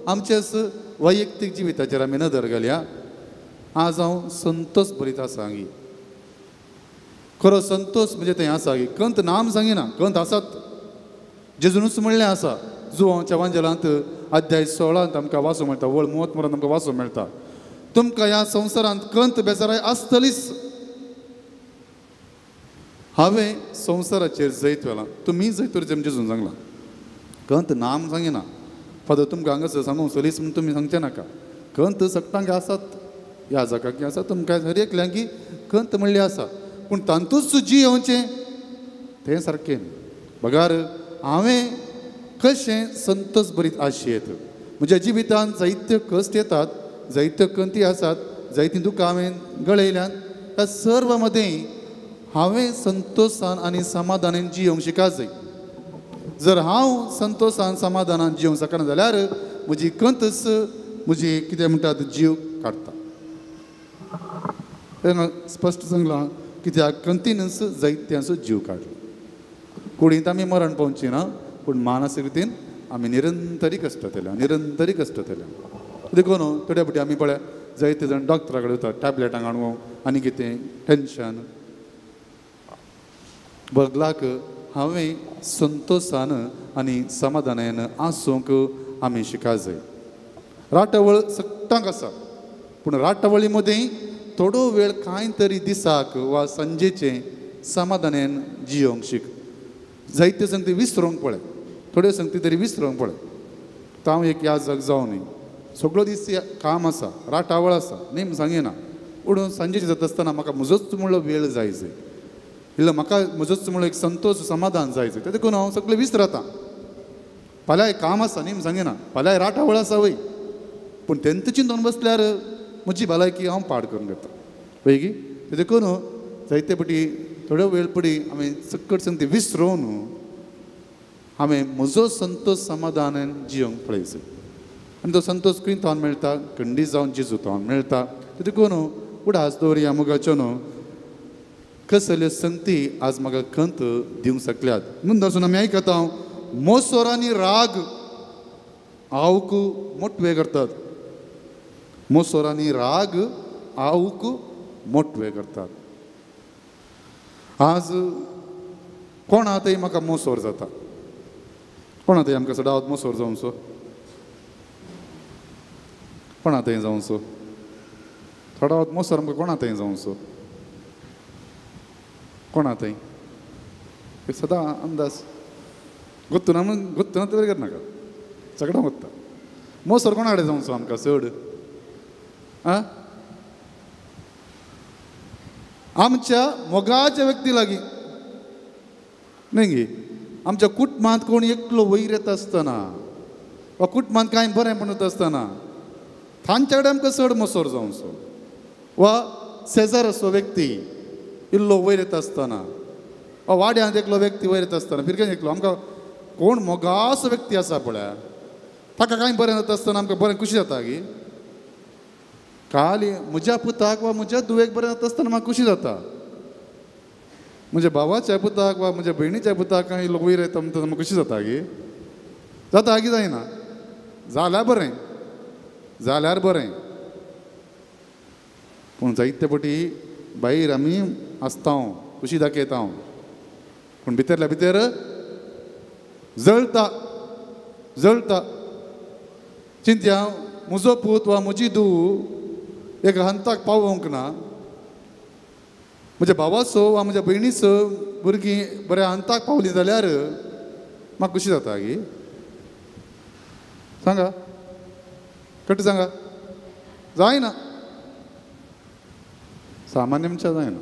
S2: आमच्याच वैयक्तीक जिविताचेर आमी नदर घालया. आज हांव संतोष भरीत आसा गी, खरो संतोष म्हणजे थंय आसा गी. कंत नाम सांगिना, कंत आसात. जेजूनच म्हणलें आसा जुवांच्या वांजेलांत अध्याय 16 आमकां वाचूंक मेळटा, वळ मोत मरांत आमकां वाचूंक मेळटा, तुमकां ह्या संवसारांत कंत बेजाराय आसतलीच. हांवें संवसाराचेर जैत व्हेलां, तुमी जैत व्हरचें जेजून सांगलां. कंत नाम सांगिना, फादर तुमकां हांगासर सांगूंक सलीस म्हूण तुमी सांगचें नाका. कंत सगटांक आसात, ह्या जाकाक आसा, तुमकां हर एकल्यांकी कंत म्हणली आसा, पूण तांतूच जियेवचें तें सारकें न्ही. बगार हांवें कशें संतोष भरीत आशयेत. म्हज्या जिवितांत जायत्यो कश्ट येतात, जायत्यो कंती आसात, जायतीं दुकां हांवें गळयल्यात, त्या सर्व मदें हांवें संतोशान आनी समाधानान जियोवंक शिका जाय. जर हांव संतोशान समाधानान जियोवंक शकना जाल्यार म्हजी कंतच म्हजी कितें म्हणटात जीव काडटा. तेन्ना स्पश्ट सांगलां कित्याक कंतीनच जायत्यांचो जीव काडलो. कुडींत आमी मरण पावची ना, पूण मानसीक रितीन आमी निरंतरी कश्टतले, निरंतरी कश्टतले. देखून थोड्या फावटी आमी पळय जायते जाण डॉक्टरा कडेन वतात टॅबलेटां हाडूंक आनी कितें टेंशन. बगलाक हांवें संतोशान आनी समाधानान आसूंक आमी शिका जाय. राटावळ सगटांक आसा, पूण राटावळी मदीं थोडो वेळ कांय तरी दिसाक वा सांजेचें समाधानान जियोवंक शीक. जायते संगती विसरूंक पळय, थोड्यो संगती तरी विसरूंक पळय. तो हांव एक याजक जावं न्ही, सगळो दीस काम आसा, राटावळ आसा, नेम सांगिना, पूण सांजेचें जाता आसतना म्हाका म्हजोच म्हणलो वेळ जाय जाय, इल्लो म्हाका म्हजोच म्हणलो एक संतोश समाधान जाय जाय. देखून हांव सगळें विसरता. फाल्यां काम आसा, नेम सांगिना, फाल्यां राटावळ आसा वय, पूण तेंच चिंतून बसल्यार म्हजी भलायकी हांव पाड करून घेता वय गी. देखून जायते फावटी थोडो वेळ पडी हांवें सकट संगती विसरोवन हांवें म्हजो संतोश समाधानान जियोवंक पळयचो. आनी तो संतोश खंय थावन मेळटा? खंडीत जावन जेजू थावन मेळटा. देखून उडास दवरया मोगाच्यो न्हू कसल्यो संगती आज म्हाका खंत दिवंक शकल्यात. म्हणून आसून आमी आयकता हांव मोसोर आनी राग आवक मोटवे करतात. मोसोर आनी राग आवक मोटवे करतात. आज कोणा थंय म्हाका मोसोर जाता, कोणा थंय आमकां सदांच मोसोर जावचो, कोणा थंय जावचो, थोडो मोसोर आमकां कोणा थंय जावचो, कोणा थंय सदां अंदाज गोत्तू ना म्हणून गोत्तू ना तरी करनाका, सगळ्यां गोत्ता. मोसोर कोणा कडेन जावचो आमकां चड? आं, आमच्या मोगाच्या व्यक्ती लागीं न्ही गी. आमच्या कुटुंबांत कोण एकलो वयर येता आसतना वा कुटुंबांत कांय बरें म्हणत आसतना तांच्या कडेन आमकां चड मोसोर जावचो, वा शेजार असो व्यक्ती इल्लो वयर येता आसतना वा वाड्यांत एकलो व्यक्ती वयर येता आसतना फिरकेन एकलो आमकां कोण मोगासो व्यक्ती आसा पळय ताका कांय बरें जाता आसतना आमकां बरें खुशी जाता गी. काल म्हज्या पुताक वा म्हज्या धुवेक बरें जाता आसतना म्हाका खुशी जाता, म्हज्या भावाच्या पुताक वा म्हज्या भयणीच्या पुताक कांय लोक वयर येता म्हणटा म्हाका खुशी जाता गी. जाता गी जायना? जाल्यार बरें, जाल्यार बरें. पूण जायते फावटी भायर आमी आसता खुशी दाखयता, पूण भितरल्या भितर जळटा जळटा. चिंत्या म्हजो पूत वा म्हजी धूव एक हंताक पावोवंक ना, म्हज्या भावाचो वा म्हज्या भयणीचो भुरगीं बऱ्या हंताक पावलीं जाल्यार म्हाका खुशी जाता गी? सांगा कट सांगा, जायना. सामान्य मनशां जायना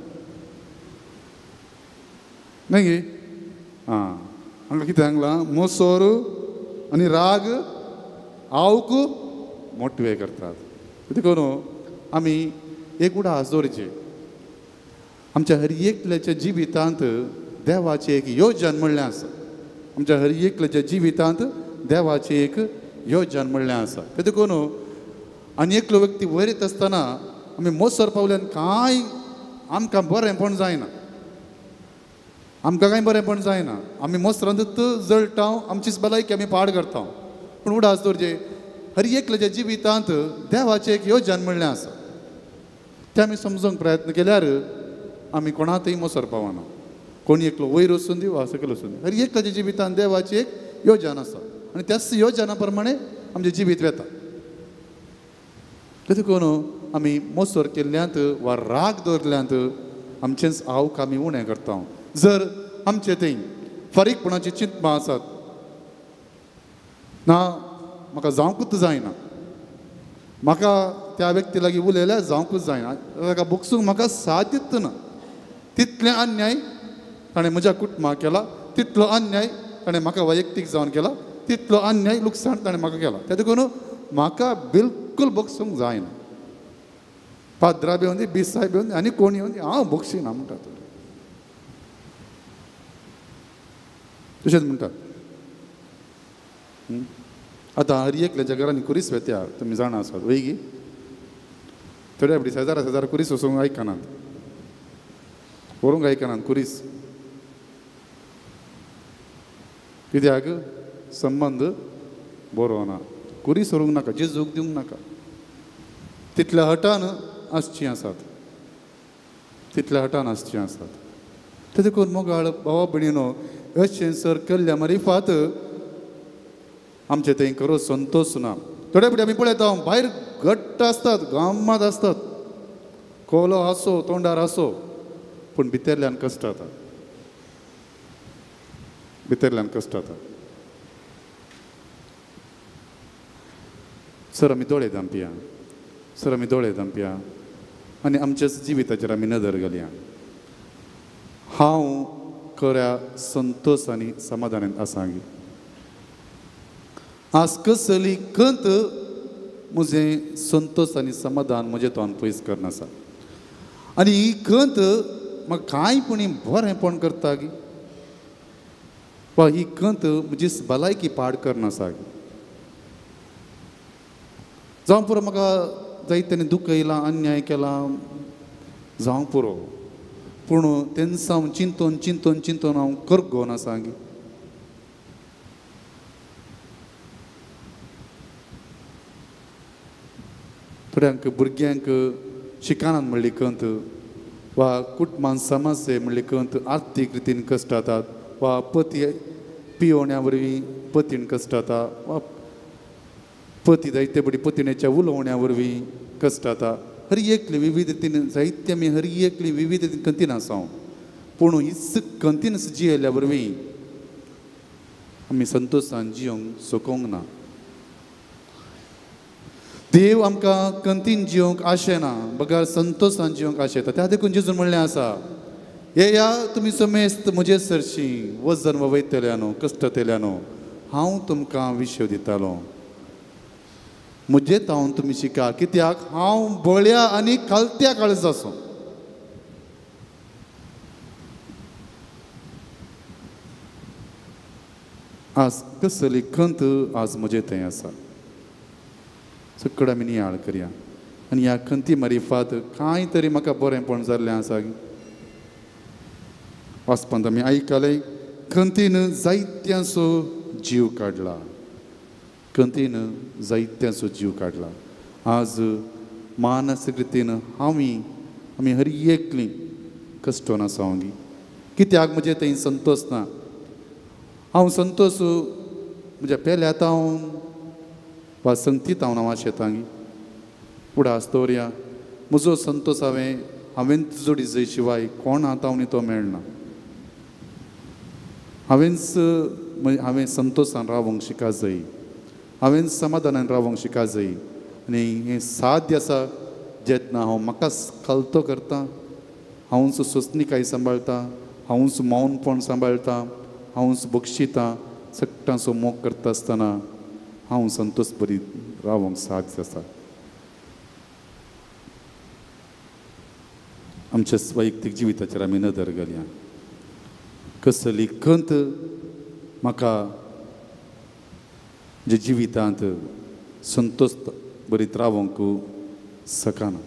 S2: न्ही गी. आं, हांगा कितें सांगलां? मोसोर आनी राग आवक मोटवे करतात. देखून आमी एक उडास दवरचे, आमच्या हर एकल्याच्या जिवितांत देवाचें एक योजन म्हणलें आसा. आमच्या हर एकल्याच्या जिवितांत देवाचें एक योजन म्हणलें आसा. देखून आनी एकलो व्यक्ती वयर येता आसतना आमी मोसर पावल्यान कांय आमकां बरेंपण जायना, आमकां कांय बरेंपण जायना, आमी मोसरांतच जळटा, आमचीच भलायकी आमी पाड करता. पूण उडास दवरचे हर एकल्याच्या जिवितांत देवाचें एक योजन म्हणलें आसा. तें आमी समजूंक प्रयत्न केल्यार आमी कोणातय मोसर पावना. कोणी एकलो वयर वचून दी वा सकयल वचून दी, हर एकल्याच्या जिवितांत देवाचें एक योजन आसा आनी त्याच योजना प्रमाणे आमचें जिवीत वेता. देखून आमी मोसर केल्ल्यांत वा राग दवरल्यांत आमचेंच आवक आमी उणें करता. जर आमचे थंय फारीकपणाची चिंतपां आसात ना, म्हाका जावंकूच जायना, म्हाका त्या व्यक्ती लागीं उलयल्यार जावंकूच जायना, ताका भोगसूंक म्हाका साध्यच ना. तितलें अन्याय ताणें म्हज्या कुटुंबाक केला, तितलो अन्याय ताणें म्हाका वैयक्तीक जावन केला, तितलो अन्याय लुकसाण ताणें म्हाका केला. ते देखून म्हाका बिलकूल भोगसूंक जायना. पाद्रा बी येवन दी, बिसाय बी येवन दी, आनी कोण येवन दी, हांव भोगशीना म्हणटा. तशेंच म्हणटात आतां हर एकल्याच्या घरांनी कुरीस वेत्या, तुमी जाणा आसात वय गी. थोड्या फावटी शेजारा शेजारा कुरीस वचूंक आयकनात, व्हरूंक आयकनात कुरीस. कित्याक संबंद बरो ना. कुरीस व्हरूंक नाका, जेजूक दिवंक नाका. तितल्या हटान आसचीं आसात, तितल्या हटान आसचीं आसात. ते देखून मोगाळ भावा भयणीनो, अशें सर केल्ल्या मारिफात आमचे थंय खरो संतोश ना. थोडे फावटी आमी पळयता भायर घट्ट आसतात, गम्मात आसतात, कोलो हांसो, तोंडार हांसो, पूण भितरल्यान कश्ट जाता, भितरल्यान कश्ट जाता. सर आमी दोळे धांपया, सर आमी दोळे धांपया आनी आमच्याच जिविताचेर आमी नदर घालया. हांव खऱ्या संतोश आनी समाधानान आसा. आज कसली खंत म्हजें संतोश आनी समाधान म्हजें तोंड पयस करना आसा. आनी ही खंत म्हाका कांय पुणी बरेंपण करता गी, वा ही खंत म्हजी भलायकी पाड करना आसा. जावं पुरो म्हाका जायत्यांनी दुख्ख येयलां, अन्याय केला, जावं पुरो, पूण तेन्ना हांव चिंतून चिंतून चिंतून हांव करगोन आसा गी. थोड्यांक भुरग्यांक शिकानात म्हणली खंत, वा कुटुंबान समस्या म्हणली खंत, आर्थीक रितीन कश्ट जातात, वा पती पियोण्या वरवीं पतीन कश्ट जाता, वा पती जायते बडी पतिणेच्या उलोवण्या वरवीं कश्ट जाता. हर एकली विविध रितीन जायते आमी हर एकली विविध रितीन खंतीन आसा. पूण हीच खंतीन जियेल्ल्या वरवीं आमी संतोशान जियोंक शकूंक ना. देव आमकां कंतीन जिवंक आशेना, बगर संतोशान जिवंक आशेता. त्या देखून जेजून म्हणलें आसा, येया तुमी समेस्त म्हजे सरशीं वजन वयतल्यानो कश्टतल्यानो, हांव तुमकां विशय दितालो. म्हजे तावन तुमी शिका, कित्याक हांव बळ्या आनी खालत्या काळजाचो. आज कसली खंत आज म्हजे थंय आसा. सगळें आमी नियाळ करया आनी ह्या खंती मारिफात कांय तरी म्हाका बरेंपण जाल्लें आसा. वाचपांत आमी आयकलें, खंतीन जायत्यांचो जीव काडला, खंतीन जायत्यांचो जीव काडला. आज मानसीक रितीन आमी हर एकली कश्टोन आसा. हांव कित्याक म्हजें थंय संतोश ना. हांव संतोश म्हज्या पेल्यात हांव वा संगतीत हांव नांव शेतांगी उडास दवरया. म्हजो संतोश हांवें जोडी जय शिवाय कोण आतां तो मेळना. हांवें संतोशान रावंक शिका जाय, हांवें समाधानान रावंक शिका जाय. आनी हें साध्य आसा जेन्ना हांव म्हाका खालतो करता, हांवूच सोंसणीकाय सांबाळटा, हांवूच मौनपण सांबाळटा, हांवूच बक्षितां, सगटांचो मोग करता आसतना हांव संतोश बरी रावंक साध्य आसा. आमच्या वैयक्तीक जिविताचेर आमी नदर घालया. कसली खंत म्हाका जे जिवितांत संतोश बरीत रावंक शकना.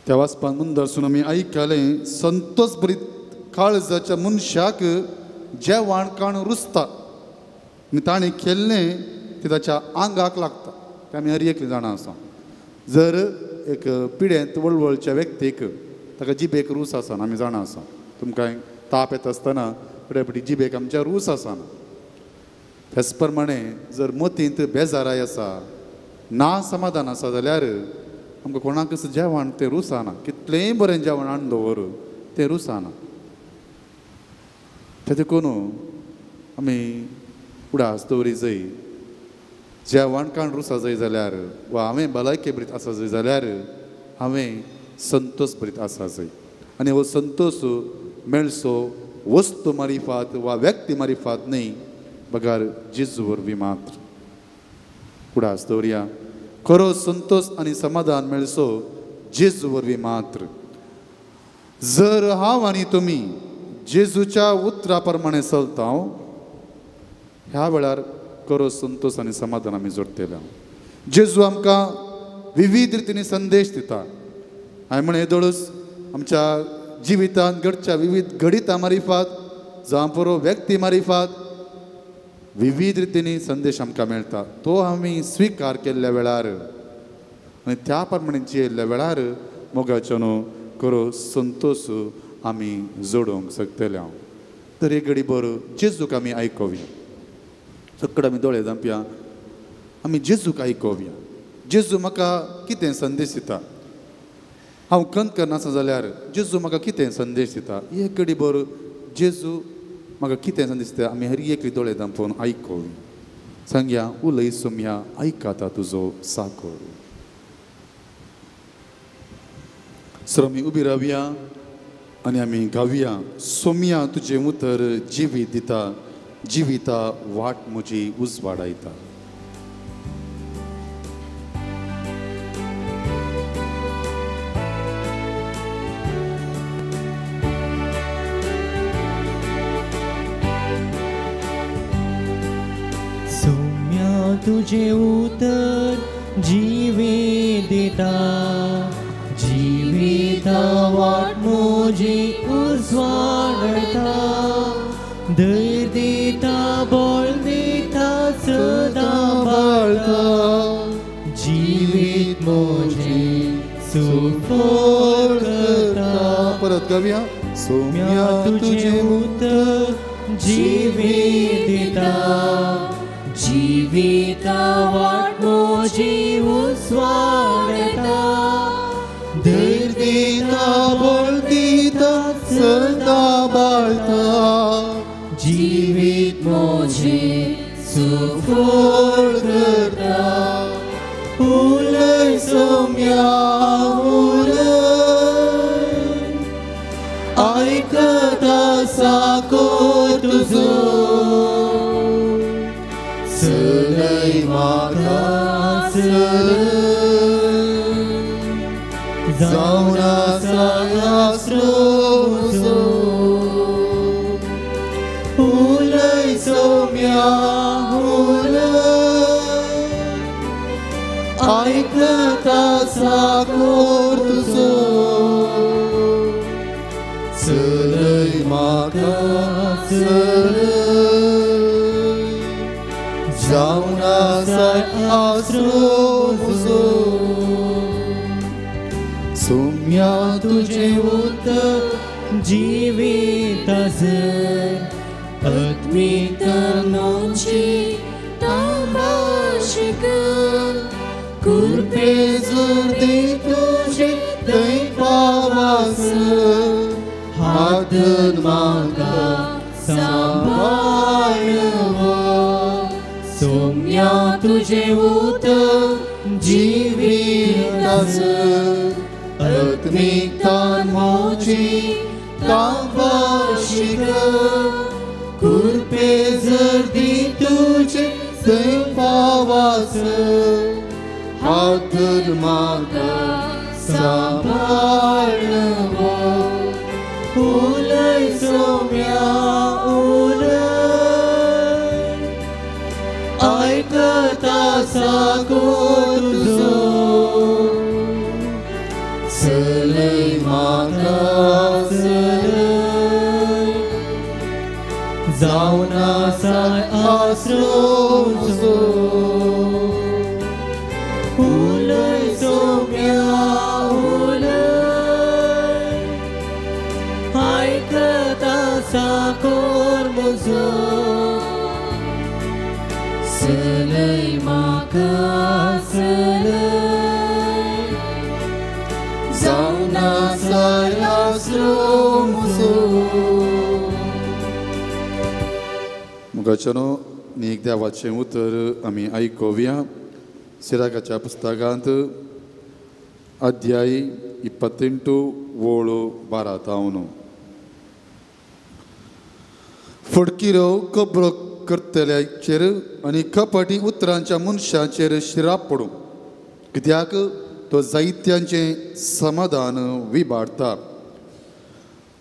S2: त्या वाचपान मुंदरसून आमी आयकलें, संतोष बरीत काळजाच्या मनशाक जेवण काण रुचता आनी ताणें केल्लें तें ताच्या आंगाक लागता. तें आमी हर एकलीं जाणां आसा. जर एक पिड्यांत वळवळच्या व्यक्तीक ताका जिबेक रूस आसना, आमी जाणा आसा, तुमकां ताप येता आसतना फुडें फावटी जिबेक आमच्या रूस आसना. त्याच प्रमाणे जर मतींत बेजाराय आसा, ना समाधान आसा जाल्यार आमकां कोणाकच जेवण तें रुसाना, कितलेंय बरें जेवण हाडून दवर तें रुसाना. तें देखून आमी उडास दवरी जाय, जेवण काण रुसा जाय जाल्यार वा हांवें भलायके भरीत आसा जाय जाल्यार हांवें संतोष भरीत आसा जाय. आनी हो संतोष मेळचो वस्तू मारिफात वा व्यक्ती मारिफात न्हय, बगर जेजू वरवीं मात्र. उडास दवरया, खरो संतोष आनी समाधान मेळचो जेजू वरवीं मात्र. जर हांव आनी तुमी जेजूच्या उतरा प्रमाणे चलता ह्या वेळार खरो संतोष आनी समाधान आमी जोडटले. जेजू आमकां विविध रितींनी संदेश दिता. हांवें म्हण येदोळूच आमच्या जिवितांत घडच्या विविध घडितां मारिफात, जावं पुरो व्यक्ती मारिफात विविध रितींनी संदेश आमकां मेळटा. तो आमी स्विकार केल्ल्या वेळार आनी त्या प्रमाणे जियेल्ल्या वेळार मोगाचो न्हू खरो संतोष आमी जोडूंक शकतले. तर एक घडी बरो जेजूक आमी आयकोवया. सगळे आमी दोळे धांपया, आमी जेजूक आयकोवया. जेजू म्हाका कितें संदेश दिता, हांव खंत करनासता जाल्यार जेजू म्हाका कितें संदेश दिता, एक घडी बरो जेजू म्हाका कितें संदेश दिता, आमी हर एकली दोळे धांपून आयकोवया. सांगया, उलय सोमया, आयकता तुजो साकोर. सर आमी उबी रावया आनी आमी गावया, सोमया तुजें उतर जिवीत दिता, जिविता वाट म्हजी उजवाडायता.
S1: सोम्या तुजें उतर जिवीत दिता, जिविता वाट म्हजी उजवाडता, धैर्य दिता, बळ दिता, सदां बाळता, जिवीत म्हजें सुफळ करता.
S2: परत गावया,
S1: सोम्या तुजें उतर जिवीत दिता, जिविता वाट म्हजी उजवाडता,
S2: धैर्य दिता, बळ दिता, सदां बाळता,
S1: जिवीत म्हजें सुफळ करता.
S2: उलय सोम्या उलय, आयकता साकोर तुजो, चलय म्हाका चलय, जावन आसा आसरो म्हजो. उलय सोम्या उलय, आयकता साकोर तुजो, चलय म्हाका चलय, जावन आसा आसरो म्हजो. सोम्या
S1: तुजें उतर जिवीत आसर, आत्मिकतानोची तांबाशिक,
S2: कुरपे जुर्दी तुजे थंय पावासर, हातन म्हाका सांबाळ.
S1: सोम्या तुजें उतर
S2: जिवीत आसर, आत्मिकतान म्हजी तांबाशिक, कुरपे जर्दी तुजे थंय पावासर, हातन म्हाका सांबाळ.
S1: उलय सोम्या उलय, आयकता साकोर तुजो,
S2: चलय म्हाका चलय,
S1: जावन आसा आसरो म्हजो. उलय सोम्या थंय म्हाका चलय
S2: जावन आसा आसरो म्हजो. मुखाच्यानो नीक देवाचें उतर आमी आयकुया. सिराकाच्या पुस्तकांत अध्याय 28 ओळ 12 तावन. फडकिरो कब्रो करतल्याचेर आनी कपाटी उतरांच्या मनशाचेर शिराप पडूं, कित्याक तो जायत्यांचें समाधान विबाडता.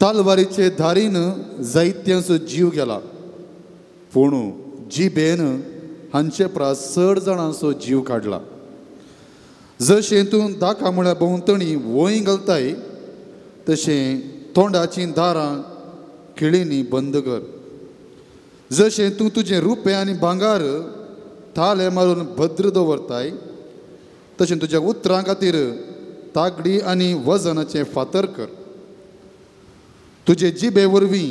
S2: तालवारीचे धारीन जायत्यांचो जीव गेला, पूण जिबेन हांचे प्रास चड जाणांचो जीव काडला. जशें तूं दाका म्हळ्यार भोंवतणी वंय घालताय तशें तोंडाचीं दारां खिळींनी बंद कर. जशें तूं तुजें रुपें आनी भांगार थाले मारून भद्र दवरताय तशें तुज्या उतरां खातीर तागडी आनी वजनाचें फातर कर. तुजे जिबे वरवीं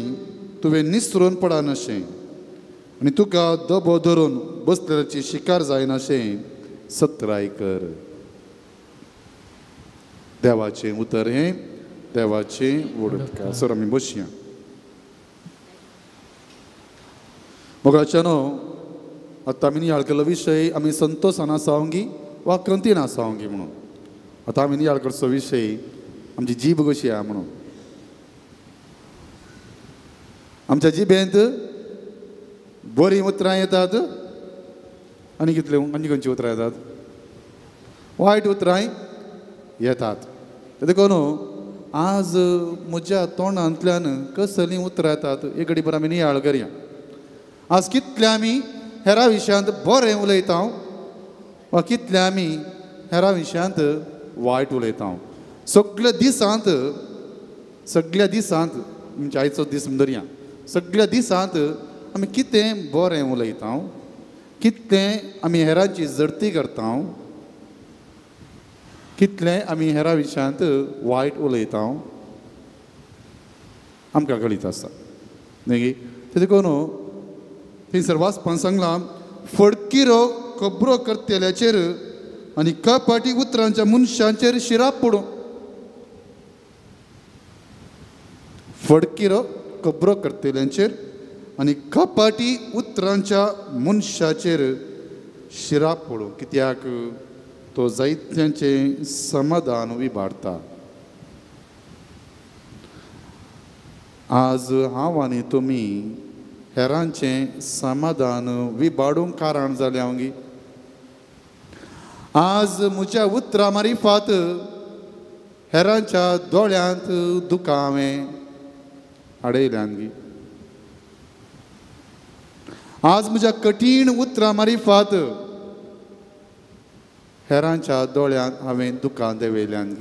S2: तुवें निसरून पडनाशें आनी तुका दबो धरून बसलेल्याची शिकार जायनाशें सत्राय कर. देवाचें उतर हें देवाचें वडका. सर आमी बसया. मोगाच्यानो आतां आमी नियाळ केल्लो विशय आमी संतोशान आसावंगी वा खंतीन आसावंगी म्हणून. आतां आमी नियाळ करचो विशय आमची जीब कशी आहा म्हणून. आमच्या जिबेंत बरीं उतरां येतात आनी कितले आनी खंयचीं उतरां येतात, वायट उतरांय येतात. देखून आज म्हज्या तोंडांतल्यान कसलीं उतरां येतात हे घडीभर आमी नियाळ करया. आज कितले आमी हेरा विशयांत बरें उलयता वा कितले आमी हेरा विशयांत वायट उलयता. सगल्या दिसांत, सगल्या दिसांत म्हणजे आयचो दीस धरया, सगल्या दिसांत आमी कितें बरें उलयता, कितलें आमी हेरांची जडती करता, कितलें आमी हेरा विशयांत वायट उलयता आमकां कळीत आसा न्ही. तें देखून थंयसर वाचपान सांगलां, फडकिरो खबरो करतल्याचेर आनी कपाटी उतरांच्या मनशांचेर शिराप पडूं. फडकिरो खबरो करतल्यांचेर आनी कपाटी उतरांच्या मनशाचेर शिराप पडूं, कित्याक तो जायत्यांचें समाधान विबाडता. आज हांव आनी तुमी हेरांचें समाधान विबाडूंक कारण जालें हांव. आज म्हज्या उतरां मारिफात हेरांच्या दोळ्यांत दुकां हांवें हाडयल्यान. आज म्हज्या कठीण उतरां मारिफात हेरांच्या दोळ्यांत हांवें दुकां देंवयल्यान.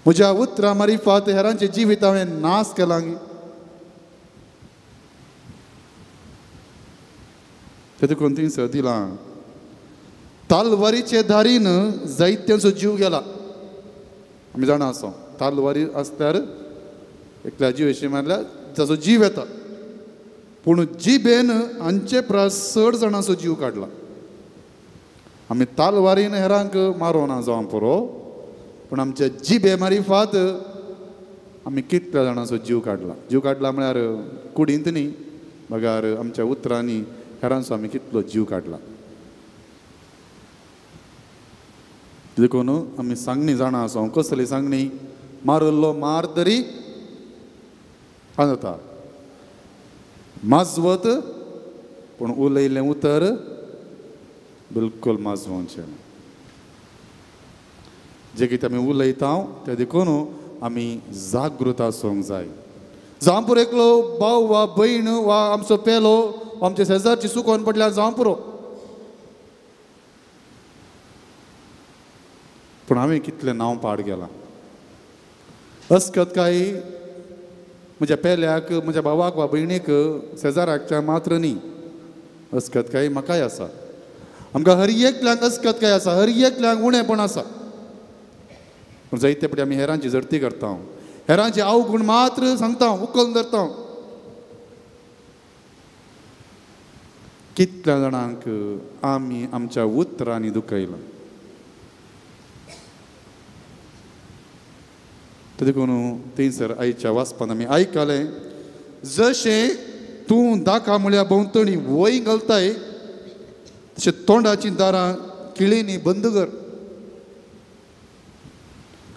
S2: म्हज्या उतरां मारिफात हेरांचें जिवीत हांवें नाश केलां. तें देखून थंयसर दिलां, तालवारीचे धारीन जायत्यांचो जीव गेला. आमी जाणा आसा तालवारी आसल्यार एकल्या जिवेशी मारल्यार ताचो जीव येता, पूण जिबेन हांचे प्रास चड जाणांचो जीव काडला. आमी तालवारीन हेरांक मारोना जावं पुरो, पूण आमच्या जिबे मारिफात आमी कितल्या जाणांचो जीव काडला. जीव काडला म्हळ्यार कुडींत न्ही, बगार आमच्या उतरांनी हेरांचो आमी कितलो जीव काडला. देखून आमी सांगणी जाणा आसा, कसली सांगणी, मारल्लो मार तरी जाता माजवत, पूण उलयलें उतर बिलकुल माजवचें. जें कितें आमी उलयता तें देखून आमी जागृत आसूंक जाय. जावं पुरो एकलो भाव वा भयण वा आमचो पेलो आमच्या शेजारची चुकोन पडल्यार जावं पुरो, पूण हांवें कितलें नांव पाड गेलां. अस्कत काय म्हज्या पेल्याक, म्हज्या भावाक वा भयणीक, शेजाराकच्या मात्र न्ही, अस्कत काय म्हाकाय आसा. आमकां हर एकल्यांक अस्कत काय आसा, हर एकल्यांक उणेपण आसा. पूण जायते फावटी आमी हेरांची जडती करता, हेरांचे अवगुण मात्र सांगता, उखल धरता. कितल्या जाणांक आमी आमच्या उतरांनी दुखयलां. देखून थंयसर आयच्या वाचपान आमी आयकलें, जशें तूं दाका म्हळ्या भोंवतणी वंय घालताय तशें तोंडाचीं दारां किळींनी बंद कर.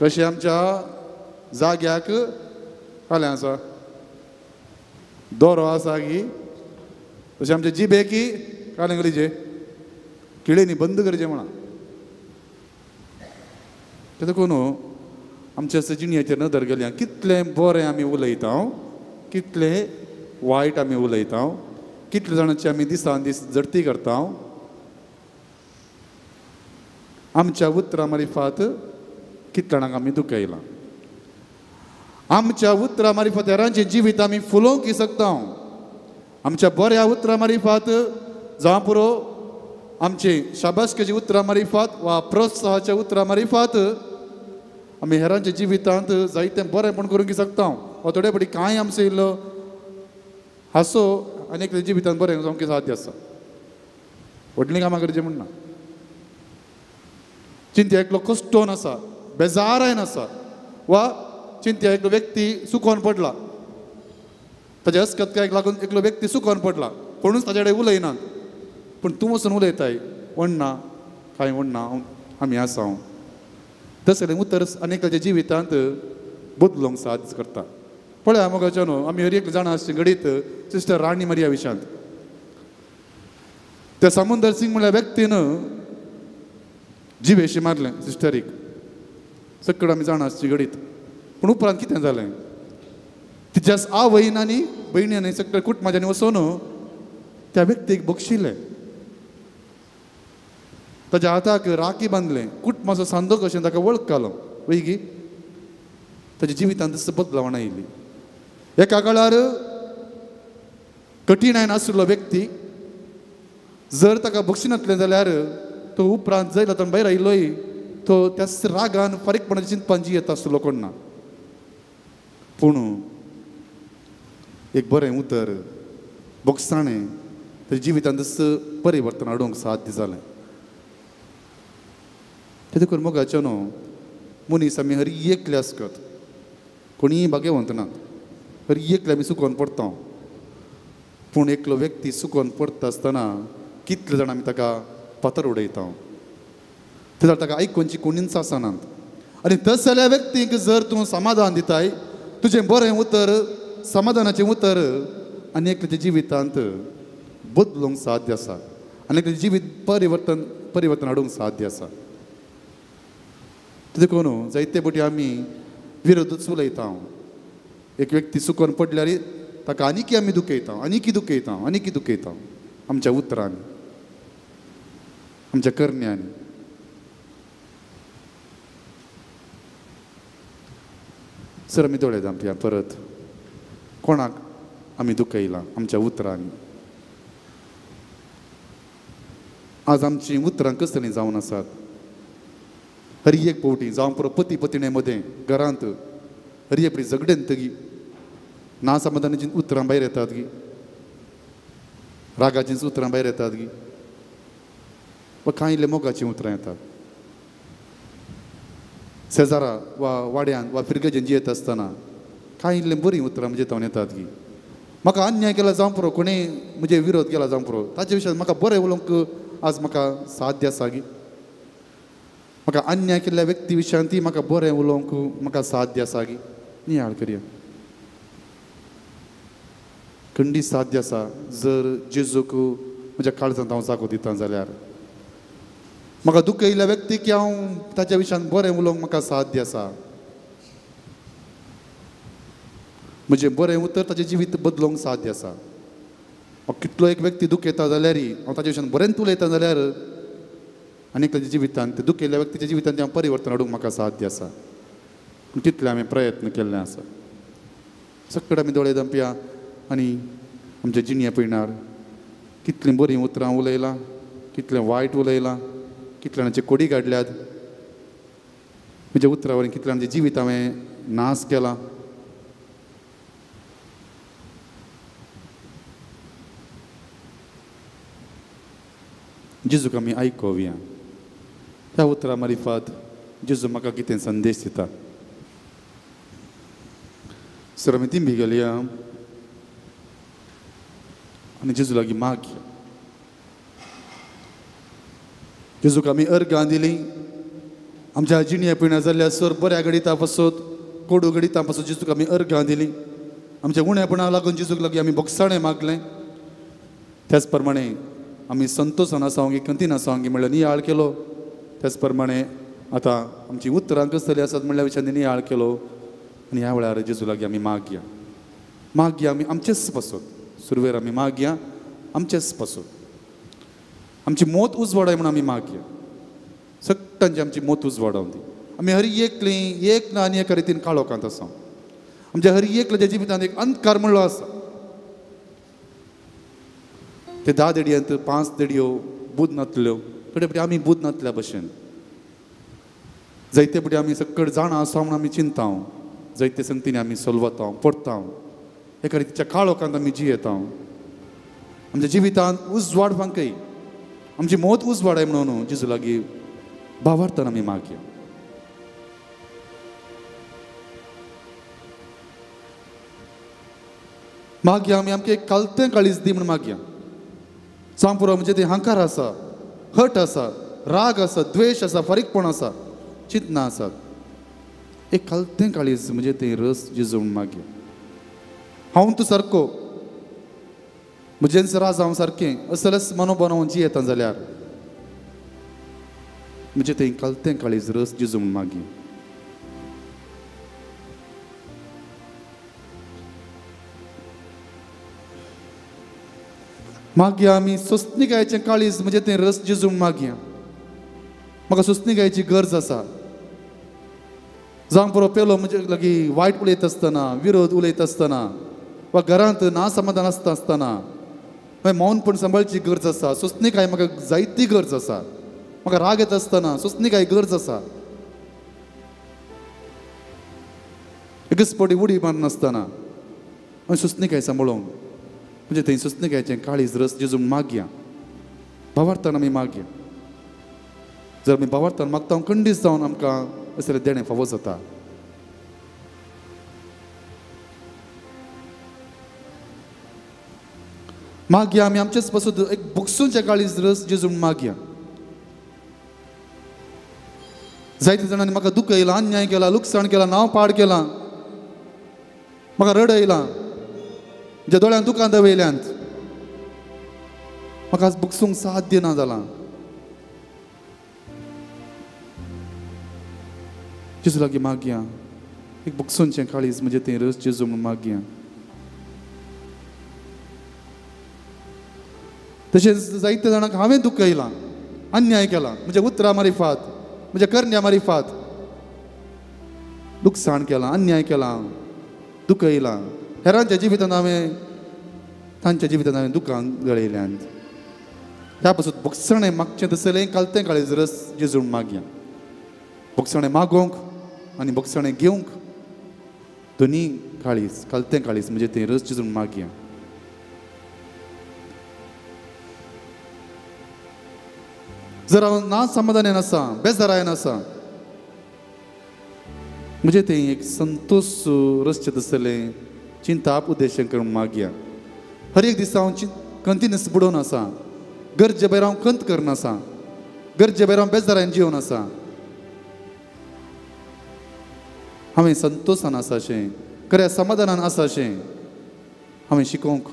S2: कशें आमच्या जाग्याक फाल्यां आसा दोरो आसा की तशें आमचे जिबेकी कालें करचें किळींनी बंद करचें म्हणा. देखून आमच्या जिणेचेर नदर गेल्या कितलें बरें आमी उलयता, कितलें वायट आमी उलयता, कितले जाणांची आमी दिसान दीस जडती करता. आमच्या उतरां मारिफात कितल्या जाणांक आमी दुखयलां. आमच्या उतरां मारिफात हेरांचें जिवीत आमी फुलोवंक शकता. आमच्या बऱ्या उतरां मारिफात जावं पुरो आमचे शाबासकेच्या उतरां मारिफात वा प्रोत्साहाच्या उतरां मारिफात आमी हेरांच्या जिवितांत जायतें बरेंपण करूंक शकता. वा थोडे फावटी कांय आमचो इल्लो हांसो आनी एकल्या जिवितांत बरें जावंक साध्य आसा. व्हडलीं कामां करचीं म्हण ना. चिंत्या एकलो कश्टोन आसा, बेजारायन आसा, वा चिंत्या एकलो व्यक्ती सुकोन पडला, ताच्या अस्कतकायक लागून एकलो व्यक्ती सुकोन पडला, कोणूच ताच्या कडेन उलयनात, पूण तूं वचून उलयताय, वण्णा कांय वण्णा आमी आसा. तसलें उतर आनी एकल्याच्या जिवितांत बदलूंक साध्य करता. पळया मोगाच्या न्हू आमी हर एक जाणां आसची घडीत सिस्टर राणी मारिया विशांत त्या समुंदर सिंग म्हणल्या व्यक्तीन जिवेशी मारलें सिस्टरीक. सगळं आमी जाणां आसची घडीत. पूण उपरांत कितें जालें, तिच्या आवयन आनी भयणीन सगळें कुटुंबाच्यानी वचून त्या व्यक्तीक बक्षिलें, ताच्या हाताक राखी बांदलें, कुटुंबाचो सांदो कशें ताका वळख घालो. वयगी ताच्या जिवितांत तसो बदलावण आयली. एका काळार कठीणायन आशिल्लो व्यक्ती जर ताका बक्षिनातलें जाल्यार तो उपरांत जैलांतल्यान भायर आयिल्लोय तो त्याच रागान फारीकपणाचे चिंतपान जियेत आसलो कोण ना. पूण एक बरें उतर बोगसाणें ताच्या जिवितांत तसो परिवर्तन हाडूंक साध्य जालें. तें देखून मोगाचें न्हू मनीस आमी हर एकले आसकत कोणीय भाग्यवंत नात, हर एकले आमी सुकोवन पडटा. पूण एकलो व्यक्ती सुकोवन पडटा आसतना कितले जाण आमी ताका फातर उडयता, ते जाल्यार ताका आयकुची कोणीच आसनात. आनी तसल्या व्यक्तीक जर तूं समाधान दिताय, तुजें बरें उतर समाधानाचें उतर आनी एकल्याच्या जिवितांत बदलूंक साध्य आसा, आनी एकल्याचें जिवीत परिवर्तन हाडूंक साध्य आसा. देखून जायते फावटी आमी विरोधूच उलयता. एक व्यक्ती सुकोवन पडल्यार ताका आनीकी आमी दुखयता, आनीकी दुखयता, आनीकी दुखयता आमच्या उतरांनी, आमच्या करण्यांनी. सर आमी दोळे धांपया परत कोणाक आमी दुखयलां आमच्या उतरांनी. आज आमचीं उतरां कसलीं जावन आसात. हर एक फावटी जावं पुरो पती पतिणे मदें घरांत हर एक फावटी झगडेन तगी ना समाधानाचीं उतरां भायर येतात गी, रागाचींच उतरां भायर येतात गी, वा कांय इल्ले मोगाचीं उतरां येतात. शेजारा वा वाड्यान वा फिरगजेन जियेत आसतना कांय इल्लें बरीं उतरां म्हजे तावन येतात गी. म्हाका अन्याय केला जावं पुरो, कोणें म्हजे विरोध केला जावं पुरो, ताचे विशयान म्हाका बरें उलोवंक आज म्हाका साध्य आसा गी. म्हाका अन्याय केल्ल्या व्यक्ती विशयान ती म्हाका बरें उलोवंक म्हाका साध्य आसा गी. नियाळ करया. खंडीत साध्य आसा जर जेजूक म्हज्या काळजांत हांव जागो दिता जाल्यार. म्हाका दुखयल्ल्या व्यक्तीक हांव ताच्या विशयान बरें उलोवंक म्हाका साध्य आसा. म्हजें बरें उतर ताचें जिवीत बदलोवंक साध्य आसा. कितलो एक व्यक्ती दुखयता जाल्यार हांव ताच्या विशयान बरेंच उलयता जाल्यार आनी ताच्या जिवितांत दुखयल्ल्या व्यक्तीच्या जिवितांत हांव परिवर्तन हाडूंक म्हाका साध्य आसा. पूण तितले हांवें प्रयत्न केल्ले आसा. सगळे आमी दोळे धांपया आनी आमच्या जिणये पयणार कितलीं बरीं उतरां उलयलां, कितलें वायट उलयलां, कितल्या जाणांचे कोडी काडल्यात, म्हज्या उतरां वरवीं कितल्या जाणांचें जिवीत हांवें नाश केलां. जेजूक आमी आयकोवया. ह्या उतरां मारिफात जेजू म्हाका कितें संदेश दिता. सर आमी तिंबी गेलया आनी जेजू लागीं मागया. जेजूक आमी अर्गां दिली. आमच्या जिणये पिण्या जाल्ल्या सर बऱ्या घडिता पासत कोडू घडिता पासत जेजूक आमी अर्गां दिली. आमच्या उणेपणाक लागून जेजूक लागीं आमी बोगसाणें मागलें. त्याच प्रमाणे आमी संतोसान आसा खंतीन आसा म्हणल्यार नियाळ केलो. त्याच प्रमाणे आतां आमची उतरां कसली आसात म्हणल्या विशयान नियाळ केलो. आनी ह्या वेळार जेजू लागीं आमी मागया. मागया आमी आमचेच पासत. सुरवेर आमी मागया आमचेच पासत. आमची मोत उजवाडाय म्हणून आमी मागया. सगळ्यांची आमची मोत उजवाडावन दी. आमी हर एकली एक ना आनी एका रितीन काळोखांत आसा. आमच्या हर एकल्याच्या जिवितांत एक अंधकार म्हणलो आसा. ते 10 देडयांत 5 देडयो बूद नातल्यो, थोडे फावटी आमी बूद नातल्या भशेन. जायते फावटी आमी सकट जाणां आसा म्हणून आमी चिंता, जायते संगतीन आमी सोलवता पडटा. एका रितीच्या काळोखांत आमी जियेता. आमच्या जिवितांत उजवाड फांकय, आमची मोत उजवाडाय म्हणून जेजू लागीं भावार्थान आमी मागया. मागया आमी आमकां एक कालतें काळीज दी म्हूण मागया. जावं पुरो म्हणजे ते हांकार आसा, हट आसा, राग आसा, द्वेश आसा, फारीकपण आसा, चिंतना आसात. एक कालतें काळीज म्हणजे तें रस जेजू म्हूण मागया. हांव तूं सारको म्हजेंच राज हांव सारकें असलेच मनोबनोवन जियेता जाल्यार म्हणजे तें कालतें काळीज रस जेजू म्हूण मागया. मागया आमी सोंसणीकायेचें काळीज म्हणजे तें रस जेजू म्हूण मागया. म्हाका सोंसणीकायेची गरज आसा. जावं पुरो पेलो म्हणजे लागीं वायट उलयत आसतना, विरोध उलयत आसतना वा घरांत ना समाधान आसता आसतना मागीर मौनपण सांबाळची गरज आसा. सोंसणीकाय म्हाका जायती गरज आसा. म्हाका राग येता आसतना सोंसणीकाय गरज आसा. एकच फावटी उडी मारनासतना हांवें सोंसणीकाय सांबाळूंक म्हणजे थंय सोंसणीकायचें काळीज रस जेजू मागया. भावार्थान आमी मागया. जर आमी भावार्थान मागता खंडीत जावन आमकां असलें देणें फावो जाता. मागया आमी आमचेच पासून एक बुकसूंचें काळीज रस जेजू मागया. जायते जाणांनी म्हाका दुखयलां, अन्याय केला, लुकसाण केलां, नांव पाड केलां, म्हाका रडयलां, म्हज्या दोळ्यांत दुकां दवयल्यांत, म्हाका आज बुकसूंक साध्य ना जालां. जेजू लागीं मागया एक बुकसूंचें काळीज म्हणजे तें रस जेजू म्हूण मागया. तशेंच जायते जाणांक हांवें दुखयलां, अन्याय केला, म्हज्या उतरां मारिफात, म्हज्या करण्या मारिफात लुकसाण केलां, अन्याय केलां, दुखयलां. हेरांच्या जिवितांत हांवें तांच्या जिवितांत हांवें दुकां गळयल्यांत. ह्या पासून बोगसणें मागचें तसलें कालतें काळीज रस जेजू मागया. बोगसणें मागोवंक आनी बोगसणें घेवंक दोनी काळीज कालतें काळीज म्हणजे तें रस जेजू मागया. जर हांव ना समाधान आसा, बेजारायन आसा, म्हणजे तें एक संतोष रसचें तसलें चिंताप उद्देश करून मागया. हर एक दिसा हांव कंतिन्यूस बुडोवन आसा, गरजे भायर हांव खंत करून आसा, गरजे भायर हांव बेजारायन जिवन आसा. हांवें संतोशान आसा अशें, खऱ्या समाधानान आसा अशें हांवें शिकोवंक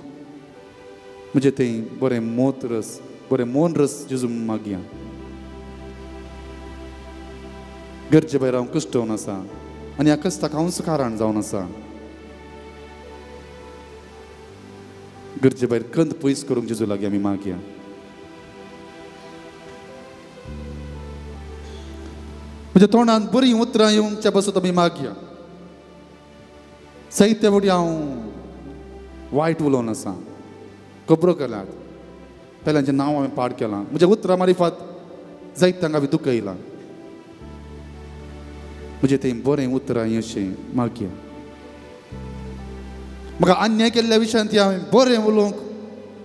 S2: म्हणजे तें बरें मोत रस, बरें मोन रस जेजू मागया. गरजे भायर हांव कश्टोवन आसा आनी ह्या कश्टाक हांवच कारण जावन आसा. गरजे भायर कंद पयस करूंक जेजू लागीं आमी मागया. म्हज्या तोंडांत बरीं उतरां येवच्या पासून आमी मागया. साहित्य फावटी हांव वायट उलोवन आसा, खबरो केल्यात, पेल्यांचें नांव हांवें पाड केलां, म्हज्या उतरां मारिफात जायत तांकां हांवें दुखयलां. म्हजें तें बरें उतरां अशें मागया. म्हाका अन्याय केल्ल्या विशयांत हांवें बरें उलोवंक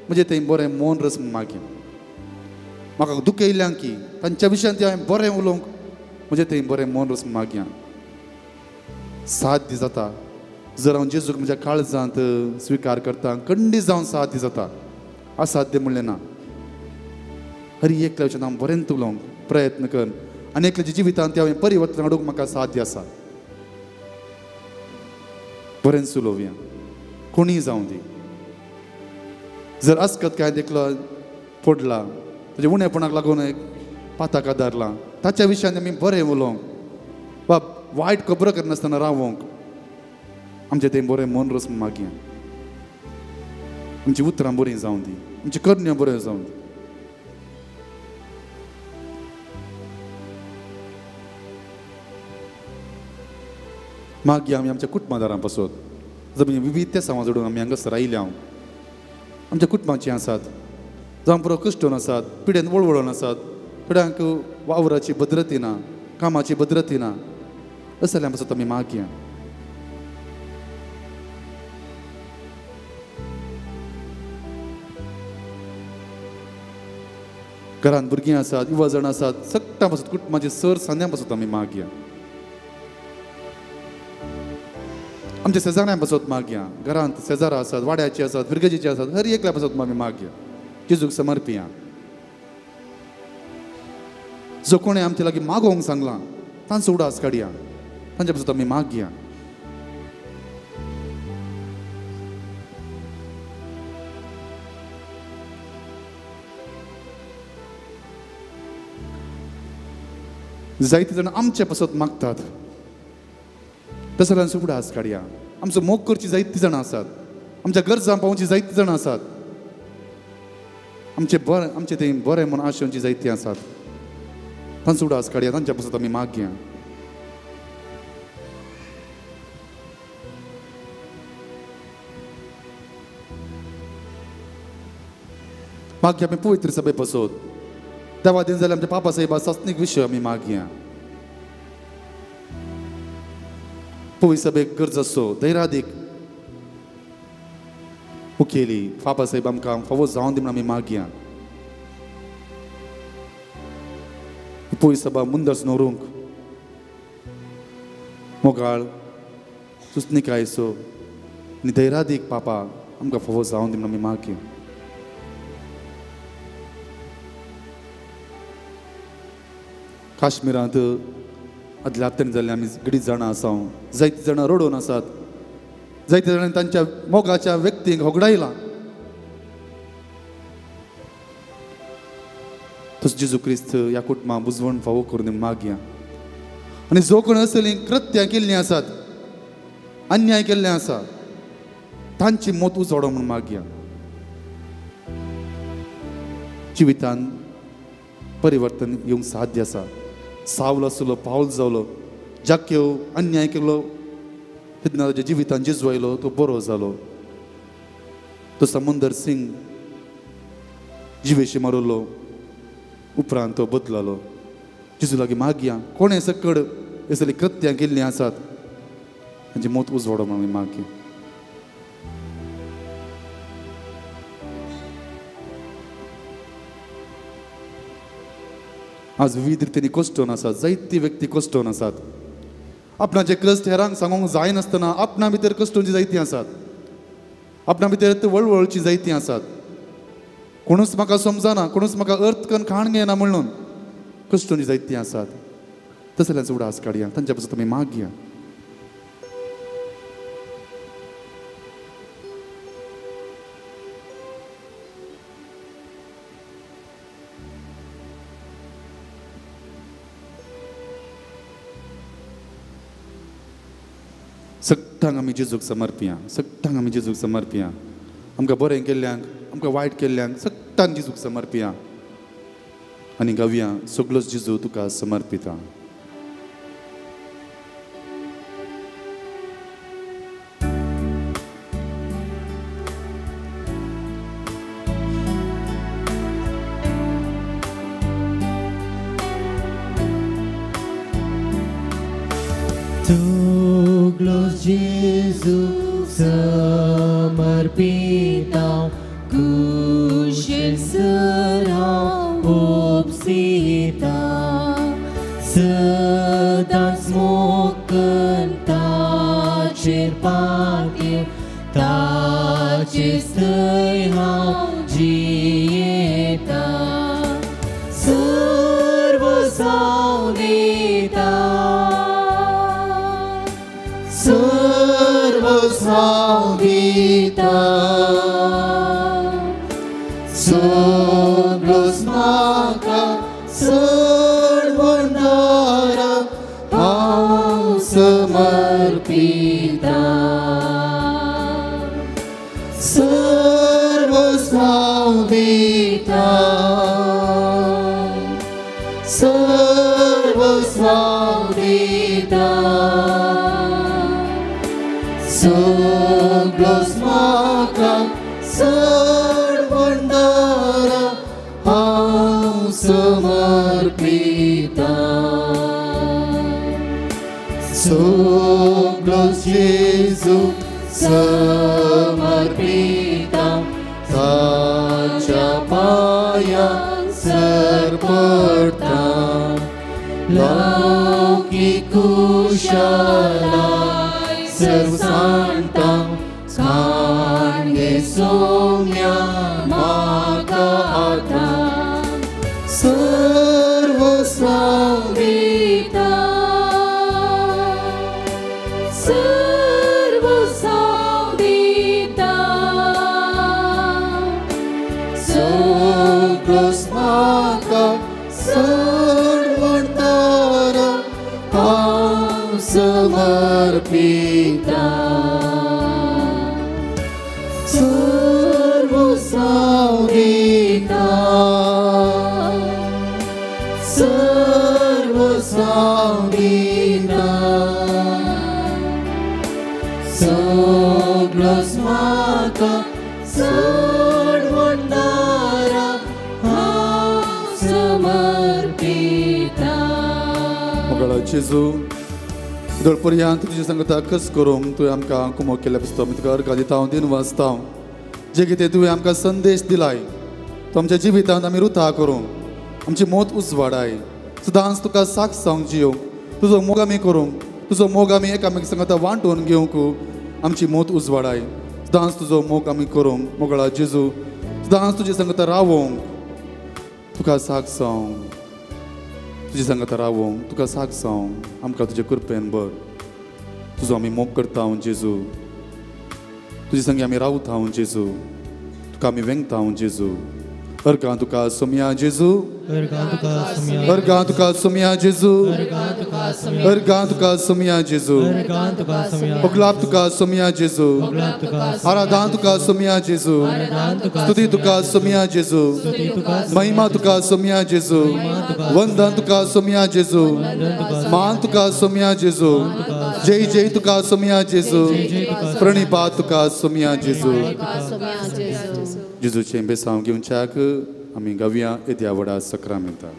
S2: म्हजें तें बरें मोन रस मागया. म्हाका दुखयल्यांक की तांच्या विशयान ती हांवें बरें उलोवंक म्हजें थंय बरें मन रस मागया. साध्य जाता जर हांव जेजूक म्हज्या काळजांत स्विकार करता, खंडीत जावन साध्य जाता, असाध्य म्हणलें ना. हरी एकल्या विशयान हांव बरें उलोवंक प्रयत्न कर आनी एकल्याच्या जिवितांत हांवें परिवर्तन हाडूंक म्हाका साध्य आसा. बरेंच उलोवया, कोणीय जावं दी. जर अस्कत कांय देखलो पडला ताजे उणेपणाक लागून एक पाताक आदारला, ताच्या विशयान आमी बरें उलोवंक वा वायट खबरो करनासतना रावोंक आमचें तें बरें मन रस मागया. आमची उतरां बरीं जावं दी, आमची करण्यो बऱ्यो जावं दी. मागीर आमी आमच्या कुटुंबादारां पासत जर विविध समाज जोडून आमी हांगासर आयल्या, आमच्या कुटुंबाचीं आसात, जावं पुरो कश्टून आसात, पिडेन वळवळून आसात, थोड्यांक वावराची भद्रती ना, कामाची भद्रती ना, अशें जाल्यार पासत आमी मागया. घरांत भुरगीं आसात, युवा जाण आसात, सगळ्यां पासत कुटुंबाचे सर सांद्यां पासत आमी मागया. आमच्या शेजाऱ्यां पासत मागया, घरांत शेजारा आसात, वाड्याची आसात, फिरगजेची आसात, हर एकल्या पासत आमी मागया, जेजूक समर्पिया. जो कोणें आमचे लागीं मागोवंक सांगलां तांचो उडास काडया, तांच्या पासत आमी मागया. जायते जाण आमचे पासत मागतात, तसो उडास काडया. आमचो मोग करची जायतीं जाणां आसात, आमच्या गरजां पावोवची जायतीं जाणां आसात, आमचें बरें आमचें तें बरें म्हूण आशेवची जायतीं आसात, तांचो उडास काडया, तांच्या पासत आमी मागया. मागया आमी पवित्र सभे पासत, देवा दिन जाल्यार आमच्या पापा साहेबा सासणीक विशय आमी मागया. पवित्र सभेक गरज आसो धैर्यादीक मुखेली बाबा साहेब आमकां फावो जावन दी म्हूण आमी मागया. पवित्र सभा मुंदस नवरूंक मोगाळ सुचनिकायचो आनी धैर्यादीक पापा आमकां फावो जावन दी म्हूण आमी मागया. काश्मीरांत आदल्या हप्त्यान जाल्ले आमी गडीत जाणां आसा, जायतीं जाणां रडोवन आसात, जायते जाणांनी तांच्या मोगाच्या व्यक्तींक होगडायला. तसो जेजू क्रिस्त ह्या कुटुंबा बुजवण फावो करून मागया. आनी जो कोण असलीं कृत्यां केल्लीं आसात, अन्याय केल्ले आसा, तांची मत उजवाडो म्हूण मागया. जिवितान परिवर्तन येवंक साध्य आसा. सावल आसलो, पावल जालो, जाक्यो अन्याय केलो, तेन्ना ताच्या जिवितान जेजू आयलो, तो बरो जालो. तो समुंदर सिंग जिवेशी मारलो, उपरांत तो बदलालो. जेजू लागीं मागया, कोणें सकड असलीं कृत्यां केल्लीं आसात तांची मत उजवाडो म्हणून मागया. आज विविध रितींनी कश्टोन आसात, जायती व्यक्ती कश्टोन आसात. आपणाचे कश्ट हेरांक सांगूंक जायनासतना आपणा भितर कश्टोवची जायतीं आसात, आपणा भितर वळवळची जायतीं आसात. कोणूच म्हाका समजना, कोणूच म्हाका अर्थ करून खाण घेना म्हणून कश्टोवची जायतीं आसात. तसल्यांचो उडास काडया, तांच्या पासून तुमी मागया. सगळ्यांक आमी जेजूक समर्पिया, सगळ्यांक आमी जेजूक समर्पिया. आमकां बरें केल्ल्यांक, आमकां वायट केल्ल्यांक, सगळ्यांक जेजूक समर्पिया आनी गावया, सगळोच जेजू तुका समर्पिता.
S1: Gesù समर्पिता कुशल सरा दिता सदांच मोग ताचेर पातयो ताचेच थंय हांव जियेता सर्वस्व दिता
S2: सर्वस्व दिता सगळोच म्हाका सडवणारा हांव समर्पिता सर्वस्व दिता सर्वस्व दिता सगळोच म्हाका सडवणारा हांव समर्पिता सगळोच जेजू समर्पिता ताच्या पांयां सरपडटा लौकीक कुशलाय सर्वसाणटा खाणगे सोम्या म्हाका आतां सर्वस्व
S1: दिता सर्वस्व दिता
S2: सगळोच म्हाका सडवणारा हांव समर्पिता सर्वस्व दिता सर्वस्व दिता सगळोच म्हाका
S1: सडवणारा हांव समर्पिता.
S2: मोगाळ जेजू दळपर्यांत तुजे सांगता कस करूंक तुवें आमकां कुमो केल्या पुस्तक आमी तुका अर्गां दिता दिन वाचता जे कितें तुवें आमकां संदेश दिलाय तो आमच्या जिवितांत आमी रुथा करूंक आमची मोत उजवाडाय सदांच तुका साक्ष जावंक जियोंक तुजो मोग आमी करूंक तुजो मोग आमी एकामेक सांगता वांटून घेवंक आमची मोत उजवाडाय सदांच तुजो मोग आमी करूंक मोगळा जेजू सदांच तुजे सांगता रावोंक तुका साक्ष जावंक तुजे सांगता रावोंक तुका साक्ष जावंक आमकां तुजे कृपेन बर तुजो आमी मोग करता जेजू तुजे संगी आमी रावता जेजू तुका आमी वेंगता जेजू अर्गां तुका सोमया जेजू अर्गां तुका सोमया जेजू अर्गां तुका सोमया जेजू ओगलाब तुका सोमया जेजू आराधना तुका सोमया जेजू स्तुती तुका सोमया जेजू महिमा तुका सोमया जेजू वंदन तुका सोमया जेजू मान तुका सोमया जेजू जय जय तुका सोमया जेजू प्रणिपात तुका सोमया जेजू. जेजूचें बेसांव घेवच्याक आमी गावया येद्या व्हडा सक्रामेंता.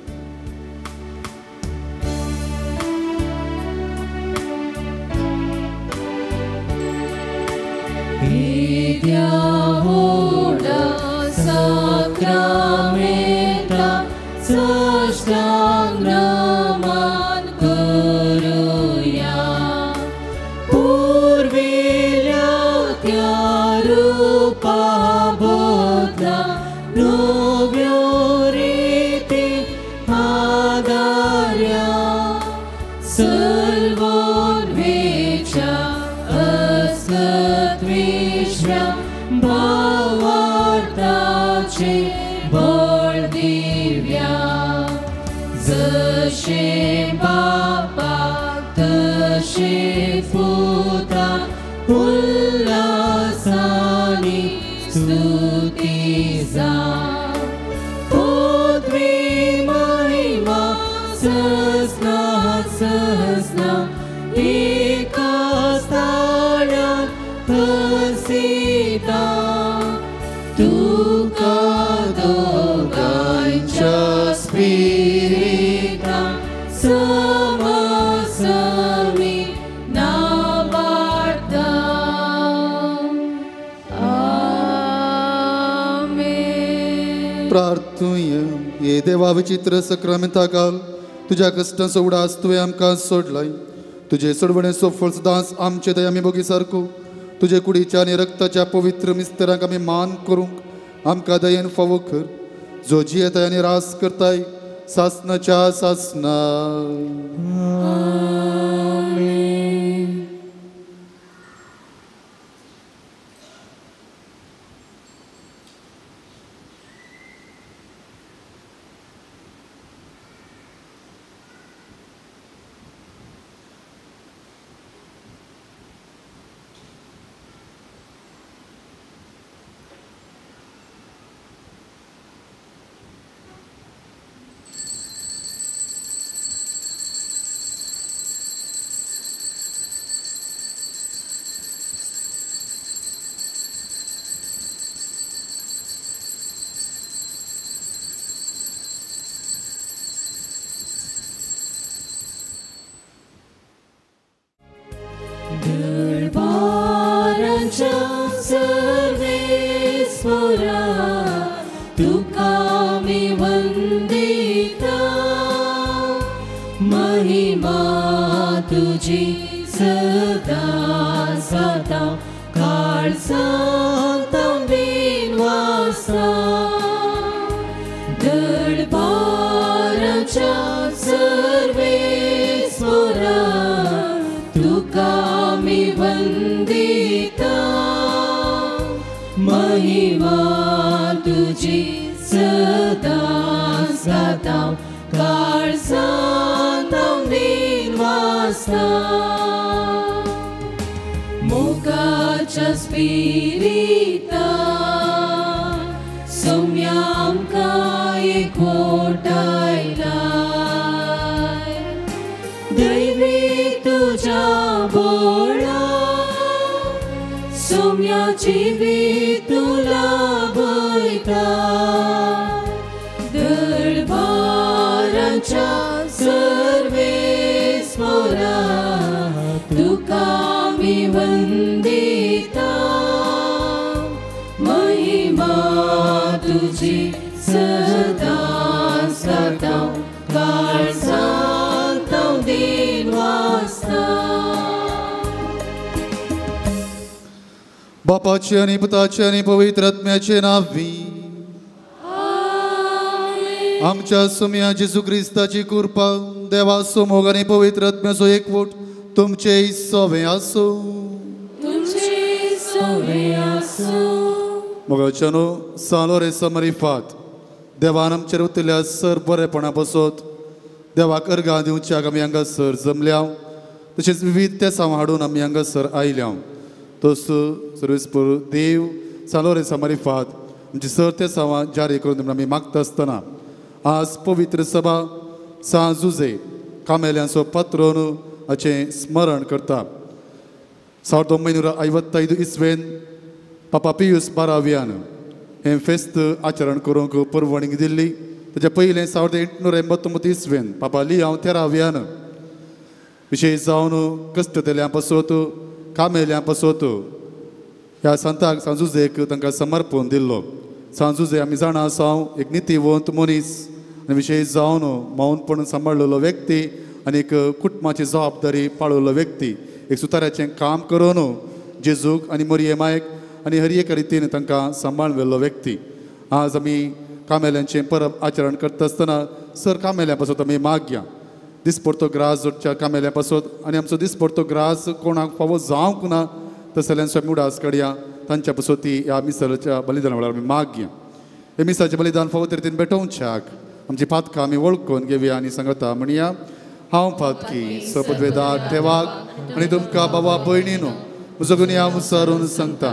S1: येद्या व्हडा सक्रामेंता साष्टांग नमन करुया पुर्विल्ल्या त्या रुपा बदला नव्यो रिती आदार्या सर्वोन्वेच्या अस्कत्विश्व्या भावार्थाचे बळ दिव्या जशें बापाक तशें पुता उल्हासानी स्तुती जा पदवी महिमा ससना ससना एका स्थानार हसिता तुका दोगांच्या स्पिरिता समसमी नावार्ता. आमेन.
S2: प्रार्थुया. हे देवा विचित्र सक्रामेंता घाल तुज्या कश्टांचो उडास तुवें आमकां सोडलाय. तुजे सोडवणेचो फळ सदांच आमचे दया आमी भोगी सारको. तुजे कुडीच्या आनी रक्ताच्या पवित्र मिस्तरांक आमी मान करूंक आमकां दयेन फावो कर, जो जियेताय आनी रास करताय सासनाच्या सासना. बापाचे आनी पुताचे आनी पवित्र आत्म्याचे नांवी आमच्या सुम्या जेजू क्रिस्ताची कृपा, देवाचो मोग आनी पवित्र आत्म्याचो एकवट तुमचे सवे आसूं. मोगाच्यानो सालो रे समरिफात देवान आमचेर उतरल्या सर बरेपणा बसत देवाक अर्गां दिवच्याक आमी हांगासर जमल्या, तशेंच विविध तेसांव हाडून आमी हांगासर आयल्या. तसो सर्वेस्पर देव सालो रे समारिफात आमची सर तेसांवां जारी करून आमी मागता आसतना आज पवित्र सभा सांत जुजे कामेल्यांचो पात्रोन हाचें स्मरण करता. 1955 इस्वेन पापा पियूस बाराव्यान हें फेस्त आचरण करूंक परवणी दिल्ली. ताच्या पयलें 1889 इस्वेन पापा लियांव तेराव्यान विशेश जावन कश्टतेल्यां पासत कामेल्यां पासत ह्या संताक सांजुजेक तांकां समर्पण दिल्लो. सांजुजे आमी जाणा आसा एक नितीवंत मनीस आनी विशेश जावन मौनपण सांबाळलेलो व्यक्ती आनी एक कुटुंबाची जबाबदारी पाळिल्लो व्यक्ती. एक सुताराचें काम करून जेजूक आनी मरिये मायक आनी हर एका रितीन तांकां सांबाळून व्हेल्लो व्यक्ती. आज आमी कामेल्यांचें परब आचरण करता आसतना सर कामेल्यां पासत आमी मागया दिसपडतो ग्रास जोडच्या कामेल्यां पासत आनी आमचो दिसपडतो ग्रास कोणाक फावो जावंक ना तसल्यांचो आमी उडास काडया. तांच्या पासत ती ह्या मिसाच्या बलिदाना वेळार आमी मागया. हे मिसाचें बलिदान फावो ते रितीन भेटोवच्याक आमची पातकां आमी वळखून घेवया आनी सांगता म्हणया, हांव पातकी सपदवेदार ठेवाक आनी तुमकां बाबा भयणीनो म्हजो गुन्यांव विचारून सांगता,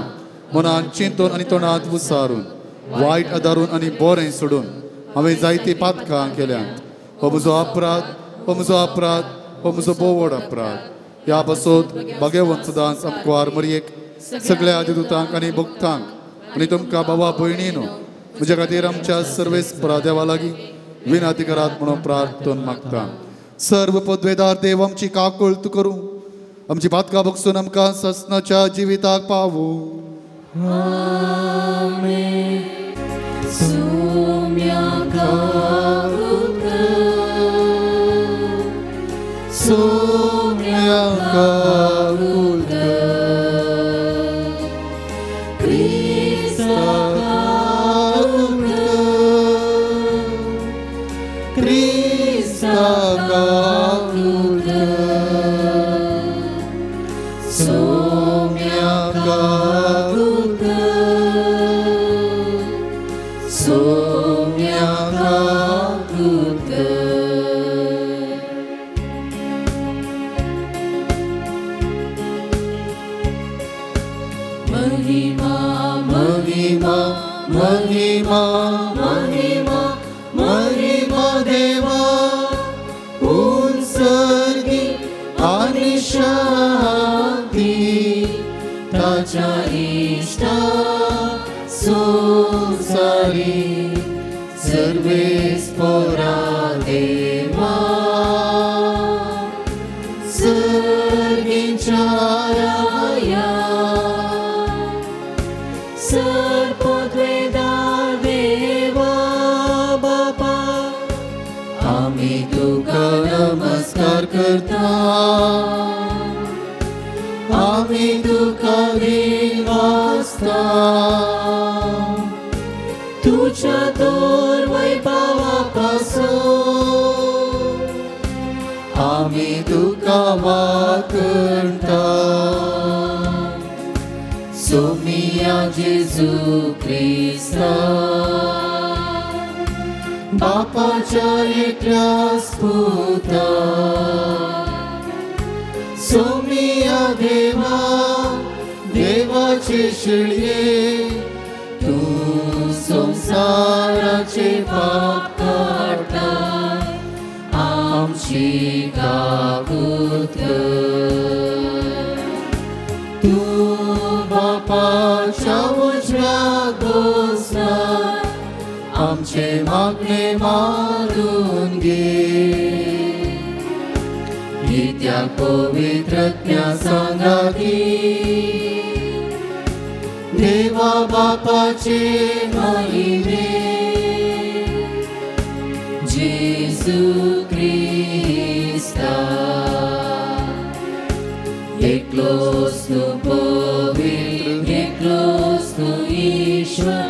S2: मनान चिंतून आनी तोंडांत विचारून वायट आदारून आनी बरें सोडून हांवें जायतीं पातकां केल्यांत. हो म्हजो अपराध, हो म्हजो अपराध, हो म्हजो बोवड अपराध. ह्या पासत भाग्यवंत सदांच आमकां मरयेक सगळ्या देवदूतांक आनी भक्तांक आनी तुमकां बाबा भयणीनो म्हज्या खातीर आमच्या सर्वेस्परा देवा लागीं विनंती करात म्हणून प्रार्थना मागता. सर्व पदवेदार देव आमची काकूळत करूं, आमची पातकां बगसून आमकां ससनाच्या जिविताक पावूं.
S1: आमेन.
S2: काकूत कर, सोम्या काकूत कर, क्रिस्ता काकूत कर, क्रिस्ता काकूत कर, सोम्या काकूत कर, सोम्या काकूत कर। महिमा महिमा महिमा महिमा महिमा देवा उत्सर्गी आणि शांती ताच्या इष्टा संसारी सर्वेस पोरा देवा सर्गीच्या राया सर्पोद्वेदा देवा बापा आम्ही तुका नमस्कार करता, आम्ही तुका वाजता, तुझ्या तोर वैभवापासून आम्ही तुका वाकणता। सोमिया जेजू क्रिस्ता बापाच्या एकल्याच पुता, सोमिया देवा देवाचे शिळये तूं संवसाराचे पाप काडटा आमची काकूत कर, तूं बापाच्या उजव्या बसला आमचे मागणे मारून घे, इत्या पवित्रज्ञा सांगाती देवा बापाचे महिमे जेजू क्रिस्ता एकलोच तूं पवित्र, एकलोच तूं ईश्वर,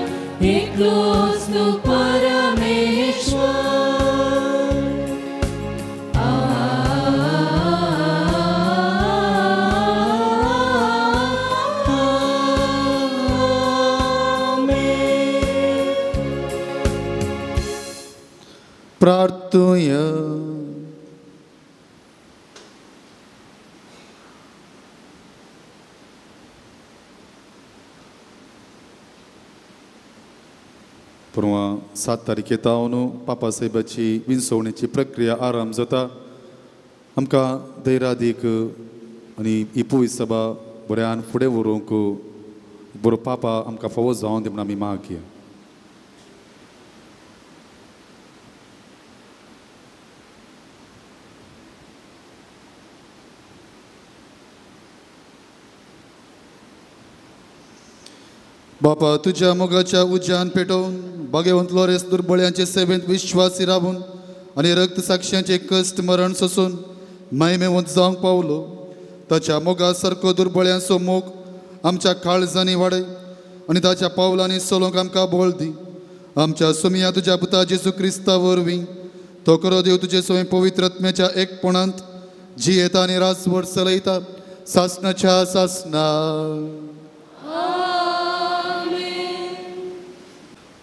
S2: एकलोच तूं परमेश्वर। प्रार्थुया। परवा 7 तारखे तावन पापा साहेबाची विंचवणेची प्रक्रिया आरंभ जाता। आमकां धैर्यादीक आनी ही पुवी सभा बऱ्यान फुडें व्हरूंक बरो पापा आमकां फावो जावन दी म्हूण आमी मागया। बापा तुझ्या मोगाच्या उज्यान पेटोवन बागेवंत लोरेस दुर्बळ्यांचे सेवेंत विश्वासी रावून आनी रक्त साक्षांचे कश्ट मरण सोसून महिमेवंत जावंक पावलो। ताच्या मोगा सारको दुर्बळ्यांचो मोग आमच्या काळजांनी वाडय आनी ताच्या पावलांनी चलोवंक आमकां बळ दी। आमच्या सोमिया तुज्या पुता जेजू क्रिस्ता वरवीं तो करो देव तुजे स्वयं पवित्र आत्म्याच्या एकपणांत जियेता आनी राजवट चलयता सासनाच्या सासना।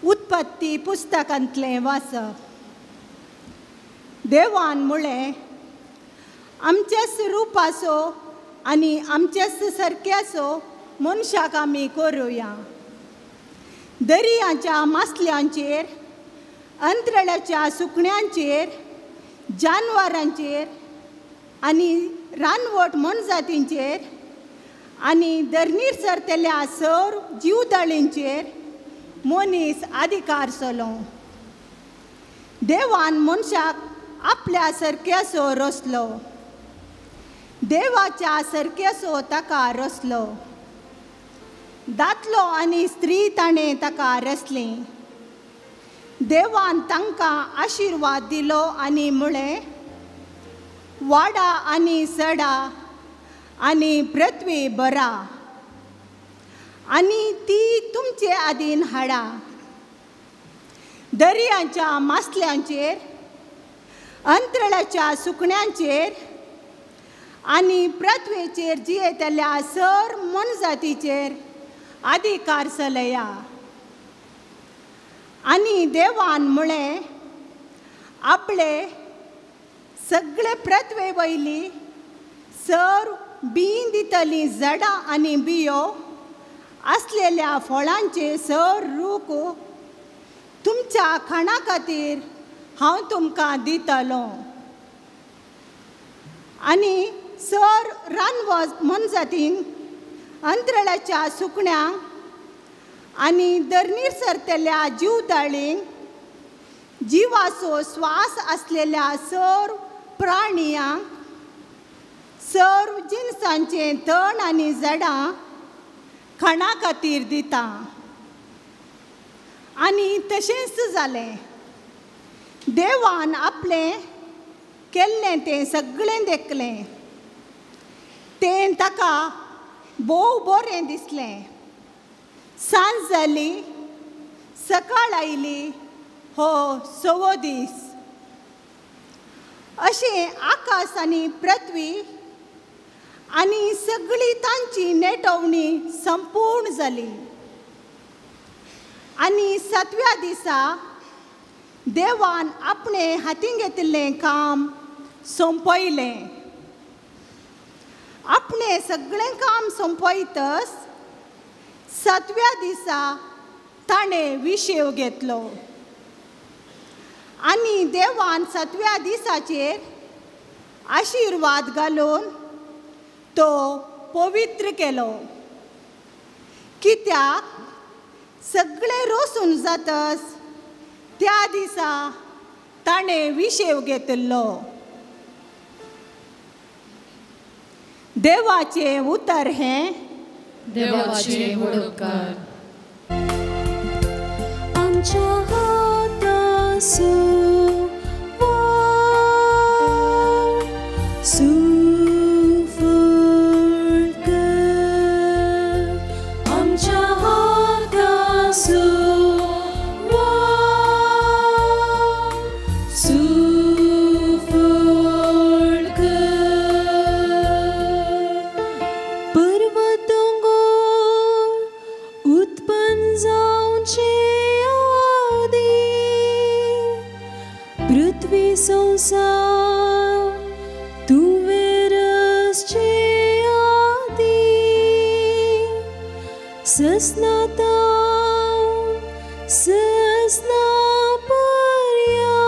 S3: उत्पत्ती पुस्तकांतलें वाचप। देवान म्हळें, आमच्याच रुपाचो आनी आमच्याच सारक्याचो मनशाक आमी करुया। दर्याच्या मासल्यांचेर, अंतराळाच्या सुकण्यांचेर, जानवरांचेर आनी रानवट मोनजातींचेर आनी धरणीर सरतल्या सर जिवदाळींचेर मनीस अधिकार चलो। देवान मनशाक आपल्या सारक्याचो रचलो, देवाच्या सारक्याचो ताका रचलो। दादलो आनी स्त्री ताणें ताका रचली। देवान तांकां आशिर्वाद दिलो आनी म्हळें, वाडा आनी सडा आनी पृथ्वी बरा आनी ती तुमचे आदीन हाडा. दर्यांच्या मासल्यांचेर, अंतराळाच्या सुकण्यांचेर आनी पृथ्वेचेर जियेतल्या सर मोनजातीचेर अधिकार चलया. आनी देवान म्हळें, आपले सगळे पृथ्वे वयली सर बीं दितलीं झाडां आनी बियो आसलेल्या फळांचे सर रूख तुमच्या खाणा खातीर हांव तुमकां दितलो. आनी सर रानवज मोनजातींक, अंतराळाच्या सुकण्यांक आनी दर्नीर सरतल्या जीवदाळींक जिवाचो स्वास आसलेल्या सर प्राणियांक, सर्व जिनसांचें तण आनी झाडां खाणा खातीर दिता. आनी तशेंच जालें. देवान आपलें केल्लें तें सगळें देखलें. तें ताका भोव बरें दिसलें. सांज जाली, सकाळ आयली, हो सवो दीस. अशें आकाश आनी पृथ्वी आनी सगळी तांची नेटवणी संपूर्ण जाली. आनी सातव्या दिसा देवान आपणे हातीं घेतिल्लें काम सोंपयलें. आपणें सगळें काम सोंपयतच सातव्या दिसा ताणें विशेव घेतलो. आनी देवान सातव्या दिसाचेर आशिर्वाद घालून तो पवित्र केलो. कित्याक सगळें रोसून जातच त्या दिसा ताणें विशेव घेतिल्लो. देवाचें उतर हें
S4: देवाचे उपकार.
S5: आमच्या हातासो सुफळ कर, आमच्या हातासो सुफळ कर. पर्वत दोंगर उत्पन्न जावचे आदी, पृथ्वी संवसार तुवें रचचे आदी, ससनातावन ससना पर्यांत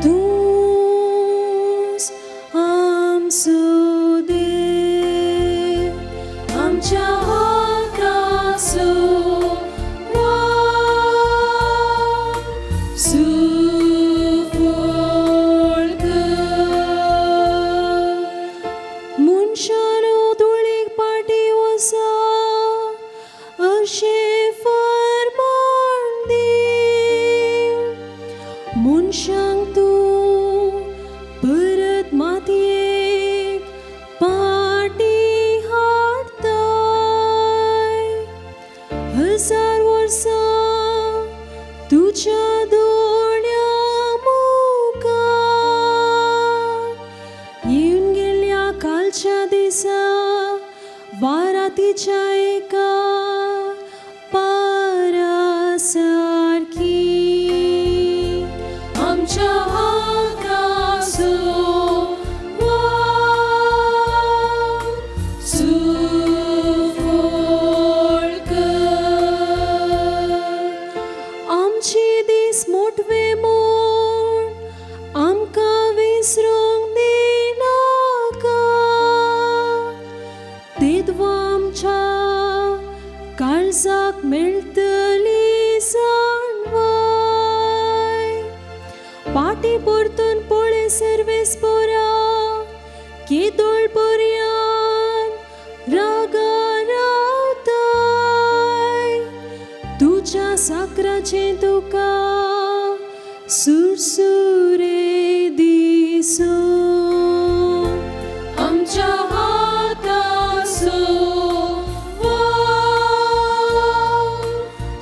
S5: तूंच आमचो देव. आमच्या हातासो सुफळ कर. मनशानो धुळीक पाटी वसा अशें फर्मान दी, मनशांक तूं परत मातयेक पाटी हाडताय. हजार वर्सां तुज्या दोळ्यां मुखार येवन गेल्या कालच्या दिसा वारातीच्या एका पारा सारकी. आमच्या हातासो सुफळ कर. आमचे दीस मोटवे म्हूण आमकां विसरूंक दिनाका, तेदवा आमच्या काळजाक मेळटली जाणवाय. पाटी परतून पळय सर्वेस पोरा केदोळ पर्यान रागा रावताय. तुज्या साकराच्या सुरसुरे दिसूं
S4: आमच्या हातासो वावर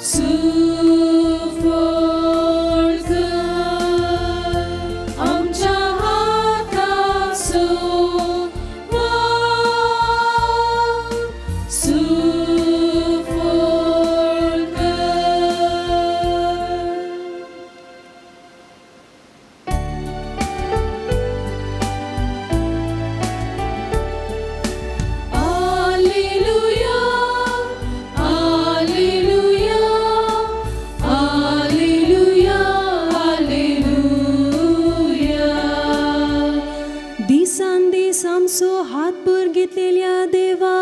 S4: सुफळ कर आमच्या हातासो वावर सुफळ कर. Alleluia, Alleluia, Alleluia, Alleluia.
S5: दिसान दीस आमचो हात पुरगितलेल्या देवा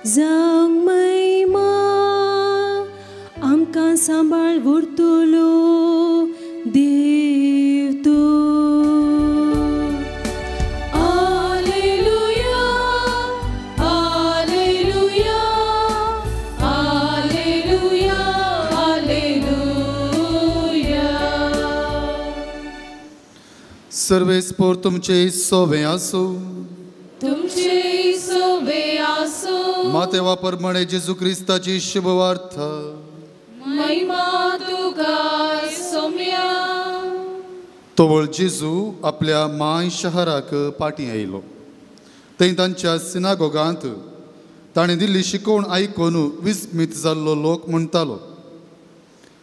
S5: जावंक महिमा आमकां सांबाळ उरतलो देव तूं.
S4: Alleluia, Alleluia, Alleluia, Alleluia.
S2: सर्वेस्पोर तुमचे सोवे आसूं.
S4: तुमचे सोवे आसो.
S2: मातेवा परमणे जेजू क्रिस्ताची शुभवार्ता.
S4: महिमा तुका सोम्या.
S2: तोवळ जेजू आपल्या माय शहराक पाटी आयलो. थंय तांच्या सिनागोगांत ताणें दिल्ली शिकवण आयकून विस्मीत जाल्लो लोक म्हणटालो,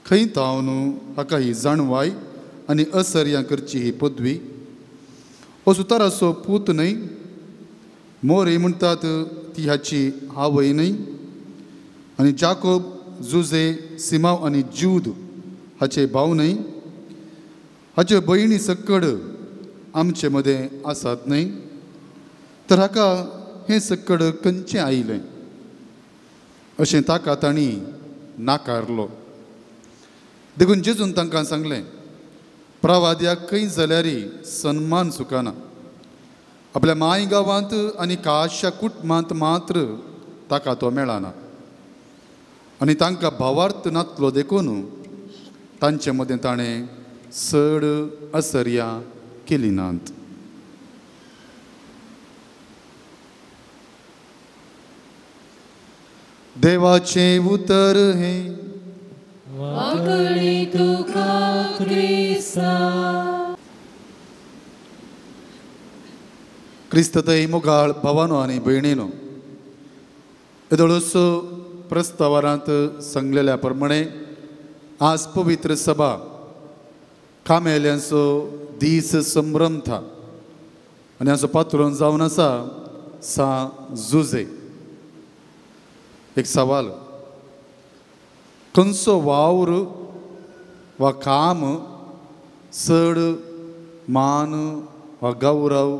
S2: खंय तावन हाका ही जाणवाय आनी असर्यां करची ही पदवी? हो सुताराचो पूत न्हय? मोरी म्हणटात ती हाची आवय न्हय? आनी जाकोब, जुजे, सिमाव आनी ज्यूद हाचे भाव न्हय? हाच्यो भयणी सक्कड आमचे मदें आसात न्हय? तर हाका हें सक्कड खंयचें आयलें? अशें ताका तांणी नाकारलो. देखून जेजून तांकां सांगलें, प्रवाद्याक खंय जाल्यार सन्मान चुकना. आपल्या माय गांवांत आनी काशा कुटुंबांत मात्र ताका तो मेळना. आनी तांकां भावार्थ नातलो देखून तांचे मदें ताणें चड असर्यां केली नात. देवाचें उतर हें.
S4: वाकडी तुका क्रिस्ता.
S2: क्रिस्ततय मोगाळ भावानो आनी भयणीनो, येदोळसो प्रस्तावारांत सांगलेल्या प्रमाणे आज पवित्र सभा कामेल्यांचो दीस संभ्रमता आनी हाचो पात्रोन जावन आसा सा जुजे. एक सवाल, खंयचो वावर वा काम चड मान वा गौरव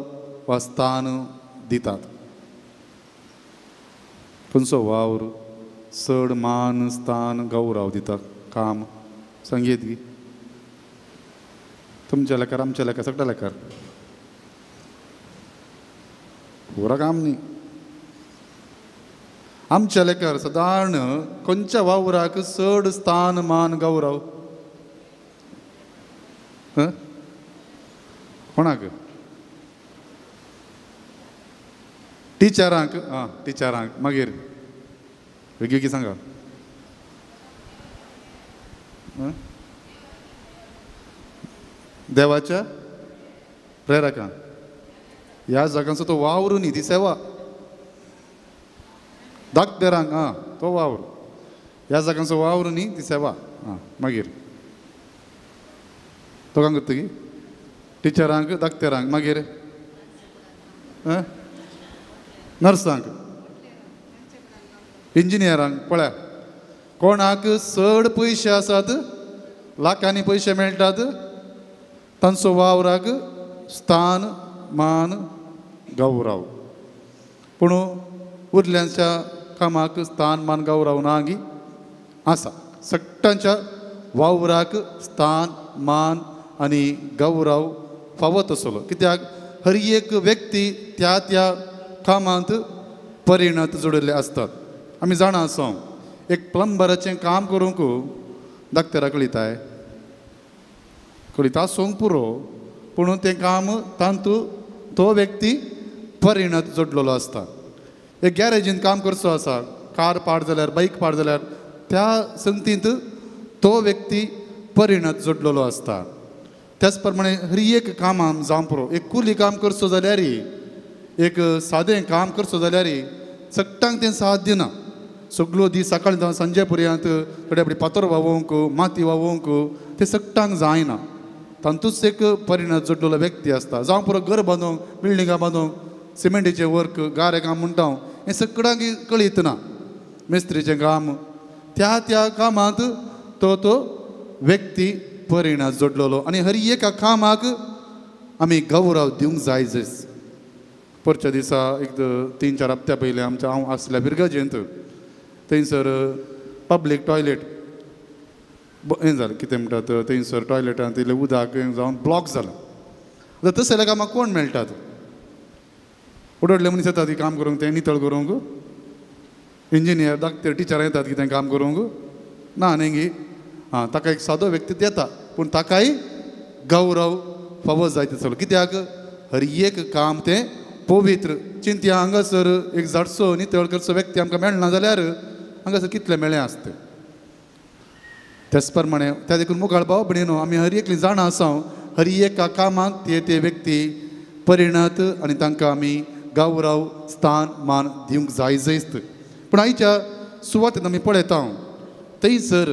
S2: वा स्थान दितात? खंयचो वावर चड मान स्थान गौरव दितात? काम सांगयेत गी तुमच्या लेखार, आमच्या लेखार, सगळ्या लेखार पुरा काम न्ही. आमच्या लेखार सदारण खंयच्या वावराक चड स्थान मान गौरव? कोणाक? टिचरांक. आं, टिचरांक. मागीर वेगळी वेगळी सांगा. देवाच्या प्रेरकांक. ह्या जागांचो तो वावर न्ही, ती सेवा. दाखतेरांक. आं, तो वावर. ह्या जागांचो वावर न्ही, ती सेवा. आं, मागीर दोगांक करता की टिचरांक, दाखतेरांक, मागीर नर्सांक, इंजिनियरांक. पळया कोणाक चड पयशे आसात, लाखांनी पयशे मेळटात, तांचो वावराक स्थान मान गौरव. पूण उरल्यांच्या कामाक स्थान मान गौरव ना गी आसा. सगळ्यांच्या वावराक स्थान मान आनी गौरव फावो तसलो. कित्याक हर एक व्यक्ती त्या त्या कामांत परिणत जोडिल्ले आसतात. आमी जाणा आसा एक प्लंबराचें काम करूंक दाक्तेराक कळिताय, कळीत आसूंक पुरो, पूण तें काम तांतू तो व्यक्ती परिणत जोडलेलो आसता. एक गॅरेजीन काम करचो आसा, कार पाड जाल्यार बायक पाड जाल्यार त्या संगतींत तो व्यक्ती परिणत जोडलेलो आसता. त्याच प्रमाणे हर एक कामां जावं पुरो, एक कुली काम करचो जाल्यार, एक सादें काम करचो जाल्यार सगटांक तें साथ दिना. सगळो दीस सकाळी जावं सांजे पर्यंत थोडे आपली फातर व्हांवोवंक माती व्हांवोवंक तें सगटांक जायना. तातूंच एक परिणत जोडलेलो व्यक्ती आसता. जावं पुरो घर बांदूंक, बिल्डिंगां बांदूंक, सिमेंटीचें वर्क, गारे काम म्हणटा हांव, हें सगळ्यांक कळीत ना. मिस्त्रीचें काम त्या त्या कामांत तो तो व्यक्ती परिणत जोडलेलो आनी हर एका कामाक आमी गौरव दिवंक जाय. परच्या दिसा एक 3-4 हप्त्या पयलीं आमच्या हांव आसल्या बिरगजेंत थंयसर पब्लीक टॉयलेट हें जालें, कितें म्हणटात, थंयसर टॉयलेटांत इल्लें उदक जावन ब्लॉक जालें. आतां तशें जाल्यार कामाक कोण मेळटात? उडडले मनीस येतात की काम करूंक, तें नितळ करूंक? इंजिनियर, डॉक्टर, टिचरां येतात कितें काम करूंक? ना न्ही गी. आं, ताका एक सादो व्यक्ती येता, पूण ताकाय गौरव फावो जाय तसलो. कित्याक हर एक काम तें पवित्र चिंतया. हांगासर एक झाडसो नितळ करचो व्यक्ती आमकां मेळना जाल्यार हांगासर कितलें मेळ्ळें आसतें. त्याच प्रमाणे त्या देखून मुखार भाव भयणीनो आमी हर एकली जाणां आसा, हर एका कामाक ते ते व्यक्ती परिणत आनी तांकां आमी गौरव स्थान मान दिवंक जाय जैस्त. पूण आयच्या सुवातेन आमी पळयता थंयसर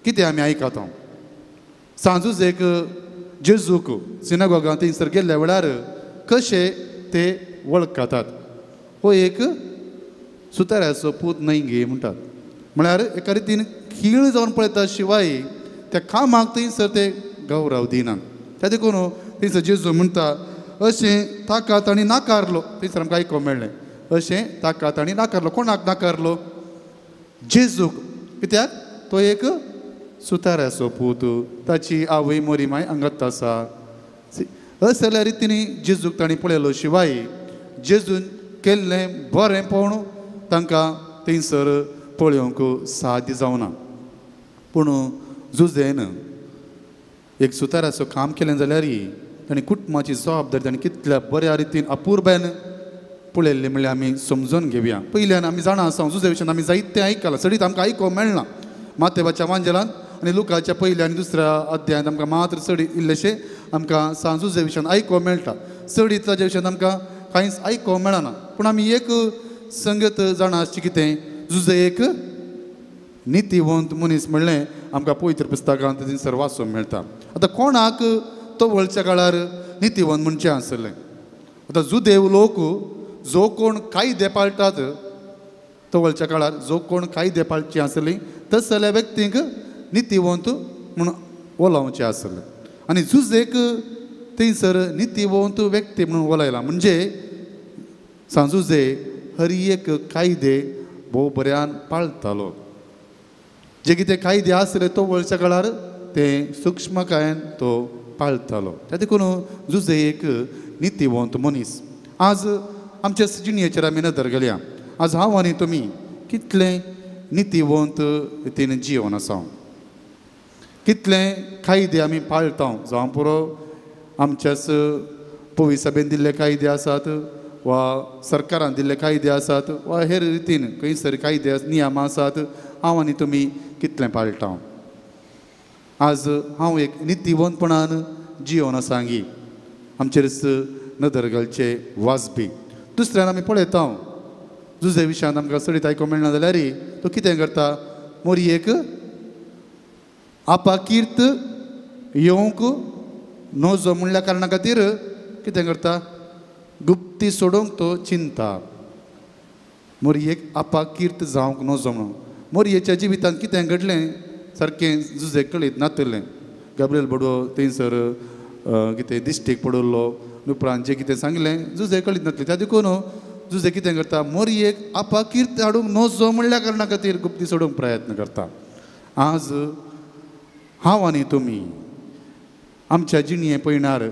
S2: कितें आमी आयकता, सांजूच एक जेजूक सिनागोगांत थंयसर गेल्ल्या वेळार कशे ते वळखतात. हो एक सुताऱ्याचो पूत न्हय गे म्हणटात, म्हळ्यार एका रितीन खीळ जावन पळयता शिवाय त्या कामाक थंयसर ते गौरव दिनात. त्या देखून थंयसर जेजू म्हणटा अशें ताका तांणी नाकारलो. थंयसर आमकां आयकूंक मेळ्ळें, अशें ताका तांणी नाकारलो. कोणाक नाकारलो? जेजूक. कित्याक? तो एक सुताऱ्याचो पूत, ताची आवय मोरी माय अंगत आसा. असल्या रितीन जेजूक तांणी पळयलो शिवाय जेजून केल्लें बरें पळोवन तांकां थंयसर पळोवंक साध्य जावना. पूण जुजेन एक सुताराचो काम केलें जाल्यार ताणें कुटुंबाची जबाबदारी ताणें कितल्या बऱ्या रितीन अपुरबायन पळयल्ली म्हणल्यार आमी समजून घेवया. पयल्यान आमी जाणा आसा जुजे विशयान आमी जायतें आयकलां, सडीत आमकां आयकूंक मेळना. मातेबाच्या वांजेलान आनी लुकाच्या पयल्या आनी दुसऱ्या अध्यायांत आमकां मात्र चड इल्लेशें आमकां सांजुजे विशयान आयकूंक मेळटा. चडीत ताच्या विशयान आमकां कांयच आयकूंक मेळना. पूण आमी एक संगत जाणा आसची कितें, जुजे एक नितीवंत मनीस म्हणलें आमकां पवित्र पुस्तकांत थंयसर वाचूंक मेळटा. आतां कोणाक तो वळच्या काळार नितीवंत म्हणचें आसलें? आतां जुदेव लोक जो कोण कायदे पाळटात, तो वळच्या काळार जो कोण कायदे पाळचे आसली तसल्या व्यक्तींक नितीवंत म्हूण वलोवचें आसलें. आनी जुजेक थंयसर नितीवंत व्यक्ती म्हणून वलयला. म्हणजे सांजुजे हर एक कायदे भोव बऱ्यान पाळटालो. जे कितें कायदे आसले तो वळच्या काळार ते सुक्ष्मकायेन तो पाळटालो. त्या देखून जुजे एक नितीवंत मनीस. आज आमच्या जिणेचेर आमी नदर घालया. आज हांव आनी तुमी कितलें नितीवंत रितीन जिवन आसा, कितले कायदे आमी पाळटा. जावं पुरो आमच्याच पवी सभेन दिल्ले कायदे आसात वा सरकारान दिल्ले कायदे आसात वा हेर रितीन खंयसर कायदे नियम आसात, हांव आनी तुमी कितलें पाळटा. आज हांव एक नितीवंतपणान जिवन आसा गी आमचेरच नदर घालचे वाजपी. दुसऱ्यान आमी पळयता जुजे विशयांत आमकां चडीत आयकूंक मेळना जाल्यार तो कितें करता, मोरयेक आपाकीर्त येवंक नजो म्हणल्या कारणा खातीर कितें करता, गुप्ती सोडोवंक तो चिंता. मोरयेक आपाकीर्त जावंक नजो म्हणून मोरयेच्या जिवितांत कितें घडलें सारकें जुजे कळीत नातलें. गाब्रियल बडवो थंयसर कितें दिश्टीक पडिल्लो, उपरांत जें कितें सांगलें जुजे कळीत नातलें. त्या देखून जुजे कितें करता, मोरयेक आपाकीर्त हाडूंक नजो म्हणल्या कारणा खातीर गुप्ती सोडोवंक प्रयत्न करता. आज हांव आनी तुमी आमच्या जिणये पयणार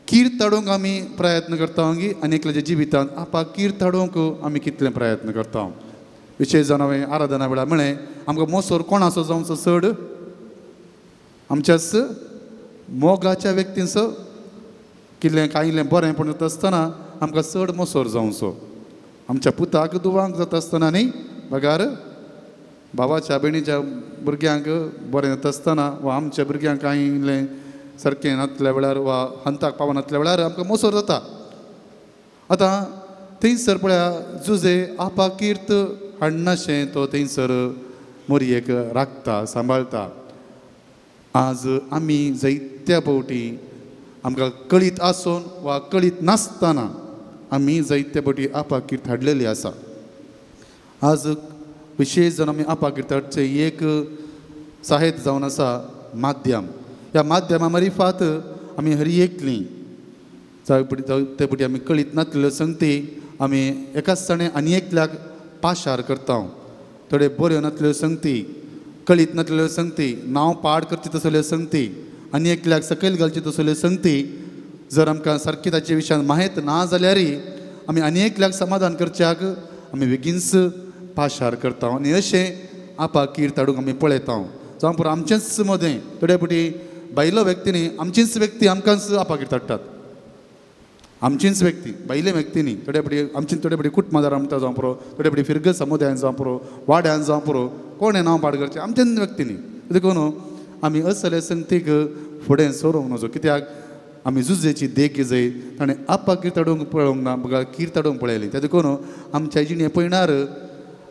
S2: कीर्त हाडूंक आमी प्रयत्न करता गी आनी एकल्याच्या जिवितांत आपाक कीर्त हाडूंक आमी कितलें प्रयत्न करता. विशेश जावन हांवें आराधना वेळार म्हळें आमकां मोसोर कोणाचो जावचो चड, आमच्याच मोगाच्या व्यक्तींचो कितलें कांय बरें पण जाता आसतना आमकां चड मोसोर जावचो आमच्या पुताक दुवांक जाता आसतना न्ही बगार भावाच्या भयणीच्या भुरग्यांक बरें जाता आसतना वा आमच्या भुरग्यांक कांय इल्लें सारकें नातल्या वेळार वा हंताक पावनातल्या वेळार आमकां मोसोर जाता. आतां थंयसर पळया जुजे आपाकीर्त हाडनाशें तो थंयसर मोरयेक राखता सांबाळता. आज आमी जायत्या फावटी आमकां कळीत आसून वा कळीत नासतना आमी जायत्या फावटी आपाकीर्त हाडलेली आसा. आज विशेश जावन आमी आपाकीर्त हाडचें एक साहित्य जावन आसा माध्यम. ह्या माध्यमा मारिफात आमी हर एकली ते फावटी आमी कळीत नासलेल्यो संगती आमी एकाच जाणें आनी एकल्याक पाशार करता. थोडे बऱ्यो नासल्यो संगती कळीत नासलेल्यो संगती नांव पाड करची तसल्यो संगती आनी एकल्याक सकयल घालची तसल्यो संगती जर आमकां सारकी ताचे विशयान म्हायत ना जाल्यार आमी आनी एकल्याक समाधान करच्याक आमी बेगीनच पाशार करता आनी अशें आपाकीर्त हाडूंक आमी पळयता. जावं पुरो आमचेंच मदें थोडे फावटी बायलो व्यक्तींनी आमचीच व्यक्ती आमकांच आपाकीर्त हाडटात. आमचीच व्यक्ती बायले व्यक्तींनी थोडे फावटी आमची थोडे फावटी कुटुंबादारां म्हणटा जावं पुरो थोडे फावटी फिरगज समुदायान जावं पुरो वाड्यान जावं पुरो कोणें नांव पाड करचें आमच्याच व्यक्तींनी. देखून आमी असले संगतीक फुडें सरूंक नजो कित्याक आमी जुजेची देख जाय ताणें आपाकीर्त हाडूंक पळोवंक ना बगर कीर्त हाडूंक पळयली. ते देखून आमच्या जिणे पळयणार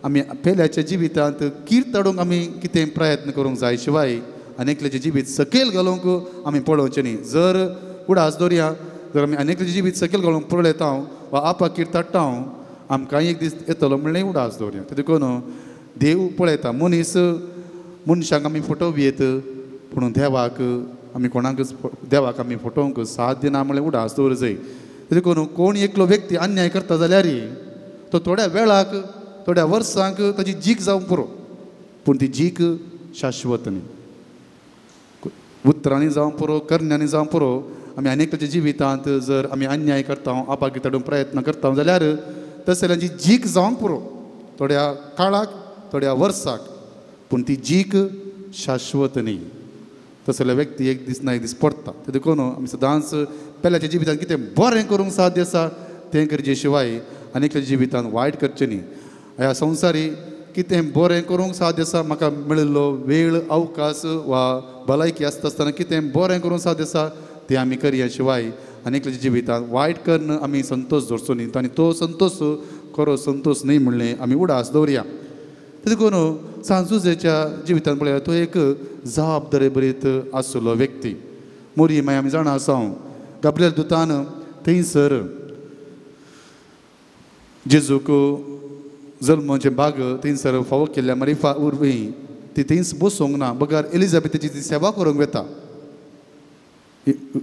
S2: आमी पेल्याच्या जिवितांत कीर्त हाडूंक आमी कितें प्रयत्न करूंक जाय शिवाय आनी एकल्याचें जिवीत सकयल घालूंक आमी पळोवचें न्ही. जर उडास दवरया जर आमी आनी जिवीत सकयल घालूंक पळयता वा आपाकीर्त हाडटा आमकां एक दीस येतलो म्हणलें उडास दवरया. ते देखून देव पळयता मनीस मनशांक आमी फटोवयेत पूण देवाक आमी कोणाकच देवाक आमी फटोवंक साध्य ना म्हणलें उडास दवर जाय. देखून कोण एकलो व्यक्ती अन्याय करता जाल्यार तो थोड्या वेळाक थोड्या वर्सांक ताची जीक जावंक पुरो पूण ती जीक शाश्वत न्ही. उतरांनी जावं पुरो करण्यांनी जावं पुरो आमी अनेकच्या जिवितांत जर आमी अन्याय करता आपाकीर्त हाडूंक प्रयत्न करता जाल्यार तसल्यांची जीक जावंक पुरो थोड्या काळाक थोड्या वर्साक पूण ती जीक शाश्वत न्ही. तसले व्यक्ती एक दीस ना एक दीस पडटा. ते देखून आमी सदांच पेल्याच्या जिवितांत कितें बरें करूंक साध्य आसा तें करचे शिवाय आनी जिवितांत वायट करचें न्ही. ह्या संवसारी कितें बरें करूंक साध्य आसा म्हाका मेळिल्लो वेळ अवकाश वा भलायकी आसता आसतना कितें बरें करूंक साध्य आसा तें आमी करया शिवाय आनी एकल्याच्या जिवितांत वायट करून आमी संतोश दवरचो न्ही आनी तो संतोश खरो संतोश न्ही म्हणलें आमी उडास दवरया. देखून सांजुजेच्या जिवितांत पळयात तो एक जबाबदारी बरीत आशिल्लो व्यक्ती. मोरी मागीर आमी जाणा आसा गाब्रियल दुतान थंयसर जेजूक जल्माचें बाग थंयसर फावो केल्ल्या मारिफा वरवीं ती थंयच बसूंक ना बगर एलिजाबेथाची ती सेवा करूंक वता.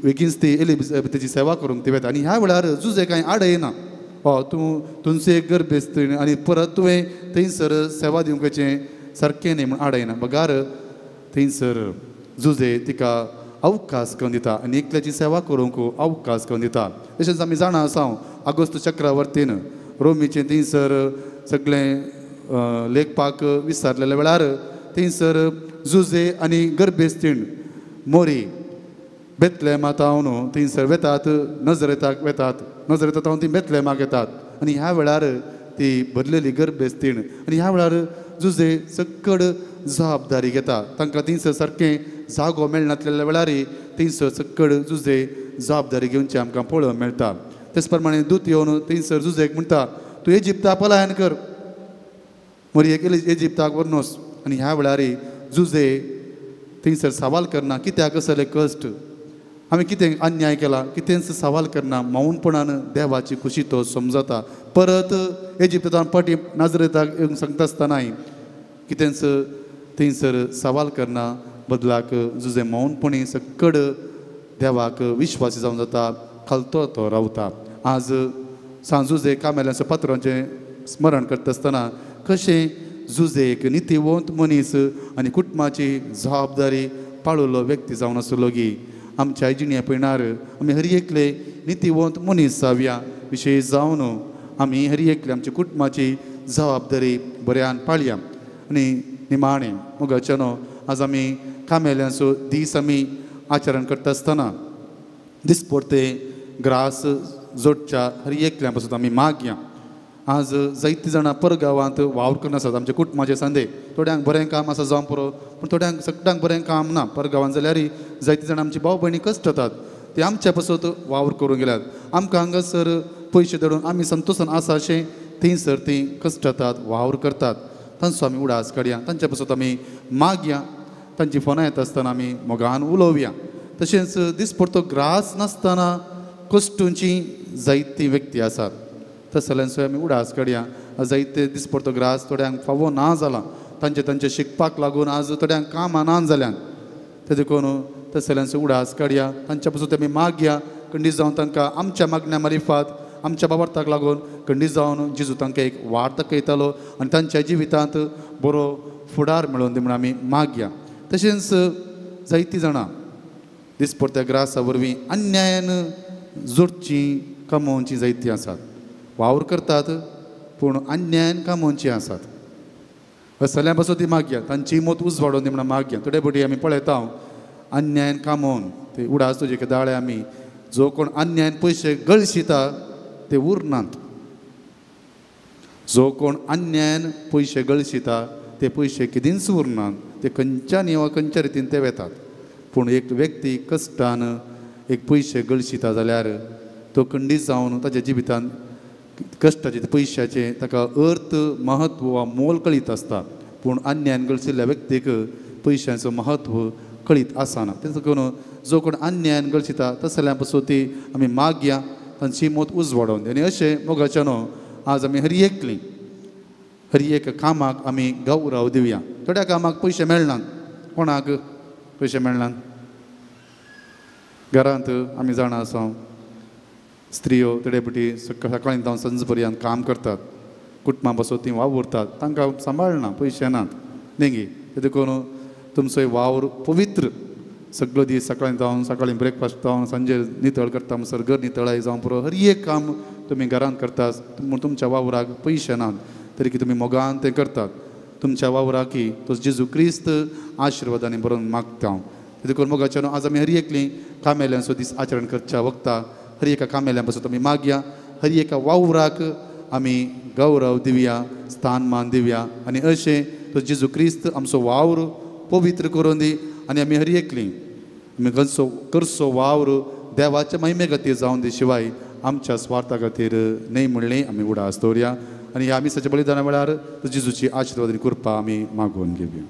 S2: बेगीनच ती एलिजाबेथाची सेवा करूंक ती वता आनी ह्या वेळार जुजे कांय आड येना हय तूं तुमचें एक गर्भेस्त आनी परत तुवें थंयसर सेवा दिवपाचें सारकें न्ही म्हूण आड येना बगार थंयसर जुजे तिका अवकाश करून दिता आनी एकल्याची सेवा करूंक अवकाश करून दिता. तशेंच आमी जाणा आसा आगोस्त चक्रवर्तीन रोमीचें थंयसर सगळें लेखपाक विसरलेल्या वेळार थंयसर जुजे आनी गर्भेस्तीण मोरी बेतलेमा तावन थंयसर वेतात नजरेताक वेतात नजरेता तावन ती बेतलेमाक येतात आनी ह्या वेळार ती भरलेली गर्भेस्तीण आनी ह्या वेळार जुजे सक्कड जबाबदारी घेता. तांकां थंयसर सारकें जागो मेळनासलेल्या वेळार थंयसर सक्कड जुजे जबाबदारी घेवची आमकां पळोवंक मेळटा. तेच प्रमाणे दूत येवन थंयसर जुजेक म्हणटा तूं इजिप्ता पलायन कर मोरयेक इजिप्ताक व्हरनोस आनी ह्या वेळार जुजे थंयसर सवाल करना कित्याक असले कश्ट आमी कितें अन्याय केला कितेंच सवाल करना मौनपणान देवाची खुशी तो समजता. परत इजिप्तान पाटी नाजरेताक येवंक सांगता आसतनाय कितेंच थंयसर सवाल करना बदलाक जुजे मौनपणी सक्कड देवाक विश्वासी जावन जाता खालतो तो रावता. आज सांजुजे कामेल्यांच्या पात्रांचें स्मरण करता आसतना कशें जुजे एक नितीवंत मनीस आनी कुटुंबाची जबाबदारी पाळिल्लो व्यक्ती जावन आसलो गी आमच्या जिणे पयणार आमी हर एकले नितीवंत मनीस जावया. विशेश जावन आमी हर एकले आमच्या कुटुंबाची जबाबदारी बऱ्यान पाळया. आनी निमाणें मोगाच्यानो आज आमी कामेल्यांचो दीस आमी आचरण करता आसतना दिसपडते ग्रास जोडच्या हर एकल्या पासून आमी मागया. आज जायतीं जाणां परगांवांत वावर करून आसात आमच्या कुटुंबाचे सांदे. थोड्यांक बरें काम आसा जावं पुरो, पूण थोड्यांक सगळ्यांक बरें काम ना. परगांवांत जाल्यार जायतीं जाणां आमची भाव भयणी कश्ट जातात, ते आमच्या पासत वावर करूंक गेल्यात. आमकां हांगासर पयशे धाडून आमी संतोशान आसा अशें थंयसर तीं कश्ट जातात, वावर करतात. तांचो आमी उडास काडया, तांच्या पासत आमी मागया, तांची फोनां येता आसतना आमी मोगान उलोवया. तशेंच दिसपडतो ग्रास नासतना कश्टूंची जायती व्यक्ती आसात, तसल्यांचो आमी उडास काडया. जायते दिसपडतो ग्रास थोड्यांक फावो ना जाला, तांचे तांचे शिकपाक लागून आज थोड्यांक कामां ना जाल्यान, ते देखून तसल्यांचो उडास काडया, तांच्या पासून आमी मागया. खंडीत जावन तांकां आमच्या मागण्या मारिफात आमच्या बाबार्थाक लागून खंडीत जावन जेजू तांकां एक वाट दाखयतालो आनी तांच्या जिवितांत बरो फुडार मेळोवन दी म्हूण आमी मागया. तशेंच जायतीं जाणां दिसपडत्या ग्रासा वरवीं अन्यायान जोडचीं कमोवचीं जायतीं आसात, वावर करतात पूण अन्यायान कमोवचीं आसात. असल्या पासून ती मागया, तांची मत उजवाडून दी म्हूण मागया. थोडे फावटी आमी पळयता अन्यायान कामोवन ते उडास तुजे दाळे आमी जो कोण अन्यायान पयशे गळशिता ते उरनात, जो कोण अन्यायान पयशे गळशिता ते पयशे कितेंच उरनात, ते खंयच्यानी वा खंयच्या रितीन ते वेतात. पूण एक व्यक्ती कश्टान एक पयशे गळशिता जाल्यार तो खंडीत जावन ताच्या जिवितान कश्टाचे पयशाचें ताका अर्थ महत्व वा मोल कळीत आसता. पूण अन्यायान गळशिल्ल्या व्यक्तीक पयशांचो महत्व कळीत आसना. तें करून जो कोण अन्यायान गळशिता तसल्या पासून ती आमी मागया, तांची मत उजवाडोवन. आनी अशें मोगाच्यानो आज आमी हर एकली हर एक कामाक आमी गौरव दिवया. थोड्या कामाक पयशे मेळनात, कोणाक पयशे मेळनात? घरांत आमी जाणां आसा स्त्रियो थोडे फावटी सकाळीं जावन सांज पर्यंत काम करतात, कुटुंबा पासून ती वावुरतात, तांकां सांबाळना, पयशे नात न्ही. ते देखून तुमचो वावर पवित्र सगळो दीस सकाळीं जावन सकाळीं ब्रेकफास्ट जावन सांजे नितळ करता म्हणसर घर नितळाय जावन पुरो हर एक काम तुमी घरांत करता म्हूण तुमच्या वावराक पयशे नात तरी की तुमी मोगान तें करतात. तुमच्या वावराकी तो जेजू क्रिस्त आशिर्वादांनी बरोवन मागता हांव. देखून मोगाच्यानो आज आमी हर एकलीं कामेल्यांचो दीस आचरण करच्या वखता हर एका कामेल्यां पासून आमी मागया, हर एका वावराक आमी गौरव दिवया, स्थान मान दिवया. आनी अशें तो जेजू क्रिस्त आमचो वावर पवित्र करून दी आनी आमी हर एकलीं आमी करचो करचो वावर देवाच्या महिमे खातीर जावन दी शिवाय आमच्या स्वार्था खातीर न्हय म्हणलें आमी उडास दवरया. आनी ह्या मिसाच्या बलिदाना वेळार जेजूची आशिर्वाद आनी कृपा आमी मागोवन घेवया.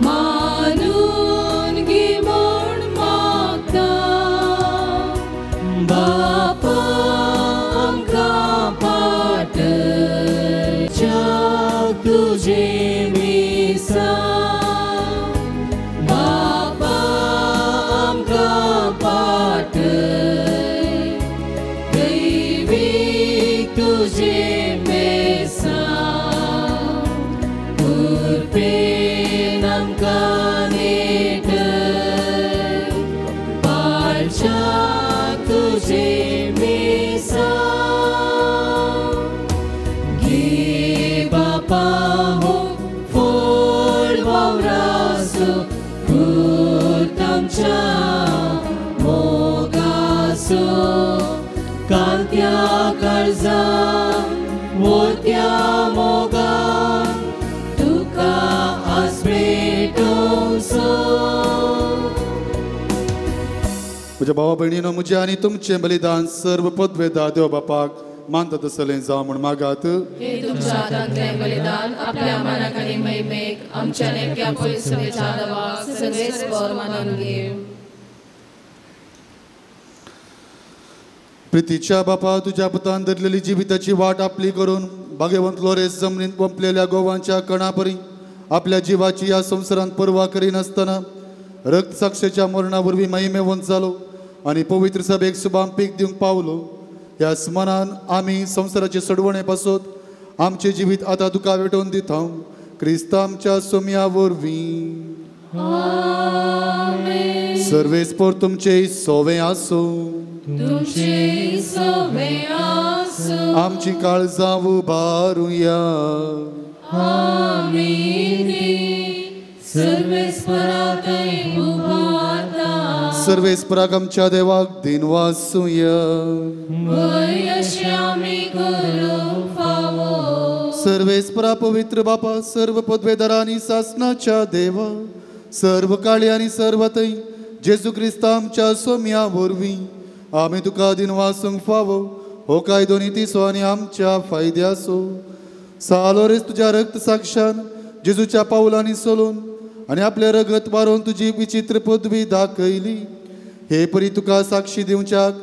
S4: मानून गिमो पूत आमच्या मोगासो कांत्या काळजान वोत्या मोगान तुका आस्पेटोसो.
S2: म्हज्या भावा भयणीनो, म्हजें आनी तुमचें बलिदान सर्व पदवेदा देव बापाक मानता तसलें जावं म्हूण मागात.
S4: हे तुमच्या हातांतलें बलिदान आपल्या मनाक आनी महिमेक आमच्या नेमक्या पयसुवेच्या देवाक सगळेच पर मानून घे.
S2: प्रितीच्या बापा, तुज्या पुतान धरलेली जिविताची वाट आपली करून भाग्यवंत लोरेस जमनीत पंपलेल्या गोवांच्या कणापरी आपल्या जिवाची ह्या संवसारांत पर्वा करिनासतना रक्त साक्षेच्या मरणा वरवीं महिमेवंत जालो आनी पवित्र सभेक सुबाम पीक दिवंक पावलो. ह्या स्मरणान आमी संवसाराचे सडवणे पासत आमचें जिवीत आतां तुका वेटोवन दिता, क्रिस्त आमच्या सोम्या वरवीं. सर्वेस्पर तुमचे सोवे आसूं.
S4: तुमचे सोवे आसूं.
S2: आमची काळजां उबारुया.
S4: आमी सर्वेस्परा थंय उबारता.
S2: सर्वेस्पराक आमच्या देवाक दिनवासुया.
S4: वय अशें आमी करूंक फावो.
S2: सर्वेस्परा पवित्र बापा, सर्व पदवेदारा आनी सासनाच्या देवा, सर्व काळी आनी सर्व थंय जेजू क्रिस्ता आमच्या सोम्या वरवीं आमी तुका दिनवासूंक फावो. हो कायदो नितीचो आनी आमच्या फायद्याचो. सालोरेस तुज्या रक्त साक्षान जेजूच्या पावलांनी सोलून आनी आपलें रगत वारोवन तुजी विचित्र पदवी दाखयली. हे परी तुका साक्षी दिवच्याक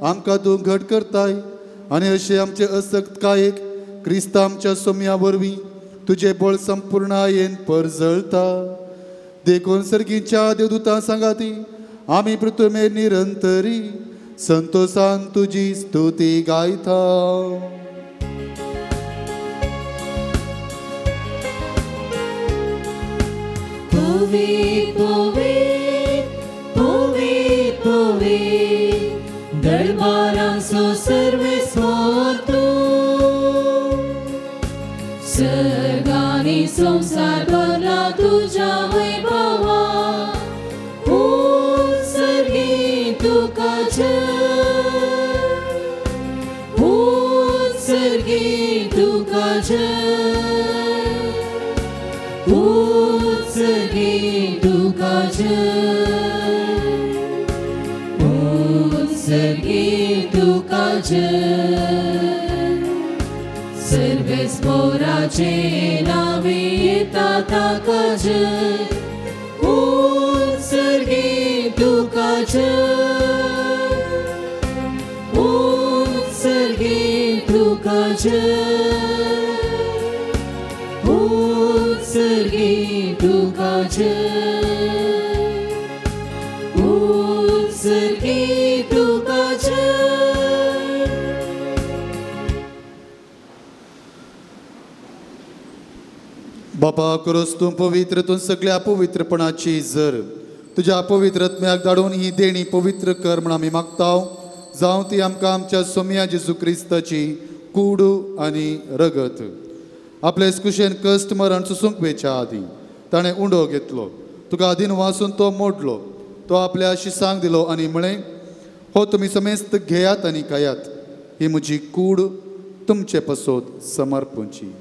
S2: आमकां तूं घट करताय आनी अशें आमचे असक्तकायेक क्रिस्ता आमच्या सोम्या वरवीं तुजें बळ संपूर्णायेन परजळता. देखून सर्गीच्या देवदूतां सांगाती आमी पृथ्वेर निरंतरी संतोषान तुजी स्तुती गायता.
S4: पवी पवी पवी पवी दरबारांचो सर्वेस्पर तूं, सर्गांनी संवसार भरला तुज्या वैभवा, उत्सर्गी तुका जय, उत्सर्गी तुका जय, उत्सर्गी तुका जय, उत्सर्गी तुका जय. सर्वेस्पराचे नांवी येता ताका जय, उत्सर्गी तुका जय, उत्सर्गी तुका जय, उत्सर्गी तुका जय, उत्सर्गी तुका जय.
S2: बापा, करोस तूं पवित्र, तूं सगळ्या पवित्रपणाची जर तुज्या पवित्र आत्म्याक धाडून ही देणी पवित्र कर म्हण आमी मागता. जावं ती आमकां आमच्या सोम्या जेजू क्रिस्ताची कूड आनी रगत. आपले कुशेन कश्ट मरण सोसूंक वेच्या आदीं ताणें उंडो घेतलो, तुका आदीन वासून तो मोडलो, तो आपल्या शिसांक दिलो आनी म्हळें, हो तुमी समेस्त घेयात आनी खायात, ही म्हजी कूड तुमचे पसोत समर्पूंची.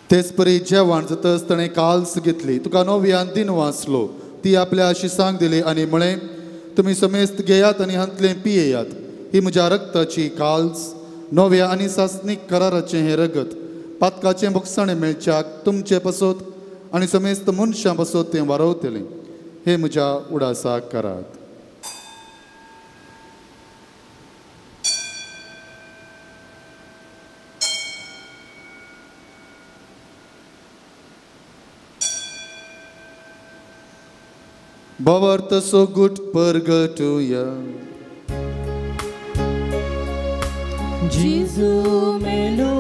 S2: तेच परी जेवण जातच ताणें काल्स घेतली, तुका नव्यान दिन वाचलो, ती आपल्या शिसांक दिली आनी म्हळें, तुमी समेस्त घेयात आनी हांतलें पियेयात, ही म्हज्या रक्ताची काल्स, नव्या आनी सासणीक कराराचें हें रगत, पातकाचें भोगसणें मेळच्याक तुमचे पसत आनी समेस्त मनशां पसत तें वारवतलें. हें म्हज्या उडासाक करात. भावार्थ सोगूट परगटुया.
S1: जेजू मेलो,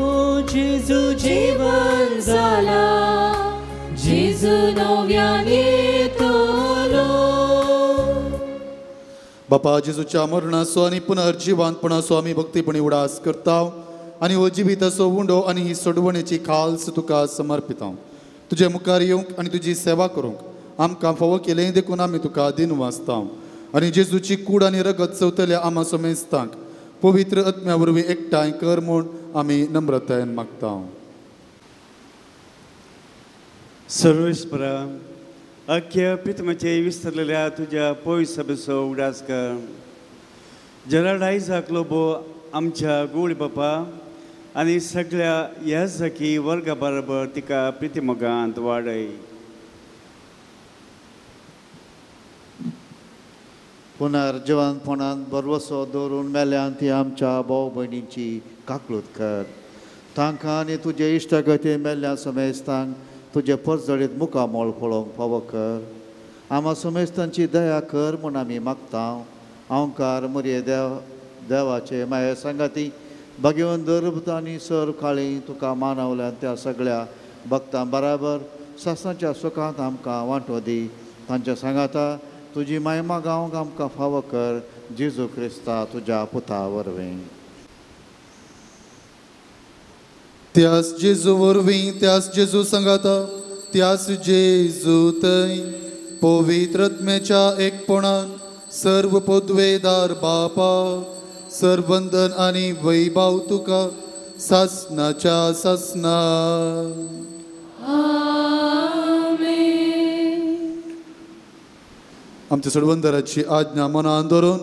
S1: जेजू जीवन जाला,
S4: जेजू नव्यान येतलो,
S2: बापा जेजूच्या मरणाचो आनी पुनर्जिवांतपणाचो आमी भक्तीपणी उडास करता आनी हो जिविताचो उंडो आनी ही सोडवणेची खाल्स तुका समर्पिता. तुजे मुखार येवंक आनी तुजी सेवा करूंक आमकां फावो केलें देखून आमी तुका दिन वाचता आनी जेजूची कूड आनी रगत चवतल्या आमा समेस्तांक पवित्र आत्म्या वरवीं एकठांय कर म्हूण आमी नम्रतायेन मागता.
S6: सर्वेस्परा अख्ख्या प्रितमाचे विस्तारलेल्या तुज्या पवित्र सभेचो उगडास कर. जेराल्ड आयझाक लोबो आमच्या गोळी बापा आनी सगळ्या ह्या सखी वर्गा बरोबर तिका प्रितिमोगांत वाडय.
S7: पुनर्जिवंतपणान भरवसो दवरून मेल्यान ती आमच्या भाव भयणींची काकळूत कर. तांकां आनी तुजे इश्टागती मेल्ल्या समेस्तांक तुजे परजळीत मुखामोळ पळोवंक फावो कर. आमा समेस्तांची दया कर म्हूण आमी मागता. ओंकार मुरये देव देवाचे माये सांगाती भाग्यवंत दर्भ आनी सर काळी तुका मानवल्यान त्या सगळ्या भक्तां बराबर सासणाच्या सुखांत आमकां वांटो दी. तांच्या सांगाता तुजी मायमा गावंक आमकां फावो कर. जेजू क्रिस्ता तुज्या पुता वरवीं.
S2: त्यास जेजू वरवीं, त्यास जेजू सांगाता, त्यास जेजू थंय पवित्र आत्म्याच्या एकपणान सर्व पदवेदार बापा सर्वंदन आनी वैभव तुका सासनाच्या सासना. आमच्या सोडवंदराची आज्ञा मनान धरून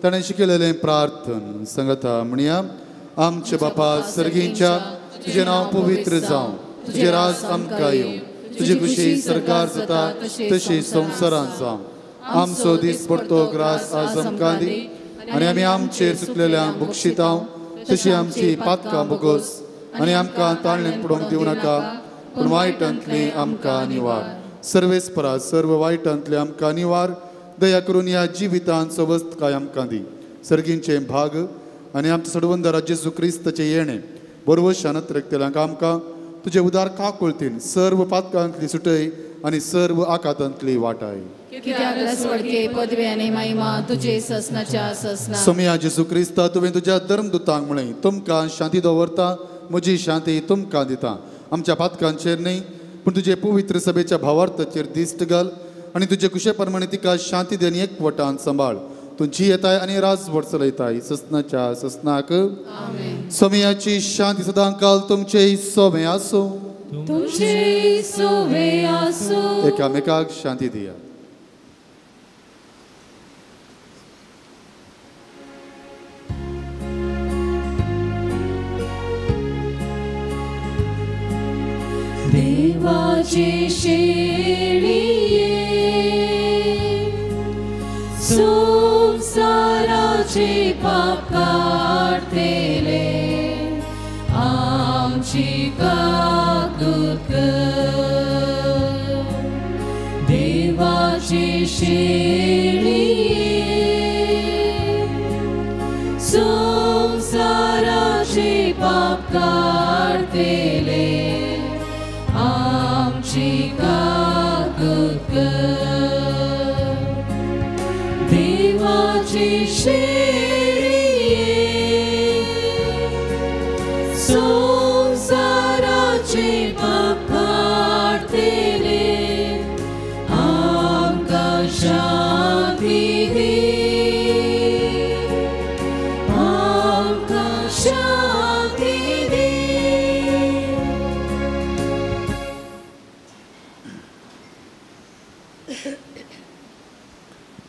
S2: ताणें शिकयलेलें प्रार्थन सांगता म्हणया. आमचे बापा सर्गींच्या, तुजें नांव पवित्र जावं, तुजें राज आमकां येवं, तुजी खुशी सरकार जाता तशी संवसारांत जावं. आमचो दीस पडतो ग्रास आज आमकां दी आनी आमी आमचेर चुकलेल्यांक बक्षितांव तशी आमची पातकां भोगोस आनी आमकां ताळणेंत पडोवंक दिवं नाका, पूण वायटांतली आमकां निवार. सर्वेस्परा सर्व वायटांतले आमकां निवार. दया करून ह्या जिवितांत सवस्तकाय आमकां दी. सर्गींचे भाग आनी आमच्या सडवंदरा जेजू क्रिस्ताचें येणें बरवशानत रखतल्यांक आमकां तुजे उदार काकुळतीन सर्व पातकांतली सुटय आनी सर्व आकातांतली वाटाय. सोमया जेजू क्रिस्ता, तुवें तुज्या धर्मदुतांक म्हळें, तुमकां शांती दवरता, म्हजी शांती तुमकां दिता. आमच्या पातकांचेर न्हय पूण तुजे पवित्र सभेच्या भावार्थाचेर दिश्ट घाल आनी तुजे कुशे प्रमाणे तिका शांती दी आनी एकवटान सांबाळ. तूं जियेताय आनी राजवट चलयताय ससनाच्या ससनाक. सोमयाची शांती सदां काल तुमचे सोमे आसूं. एकामेकाक शांती दिया.
S4: देवाचे शेळये संसाराचे पाप काडतले आमची काकूत कर. देवाचे शेळये संसाराचे पाप काडतले आमची काकूत कर. देवाची शेळये संसाराचे पाप काडतले आमकां शांती दी, आमकां शांती दी.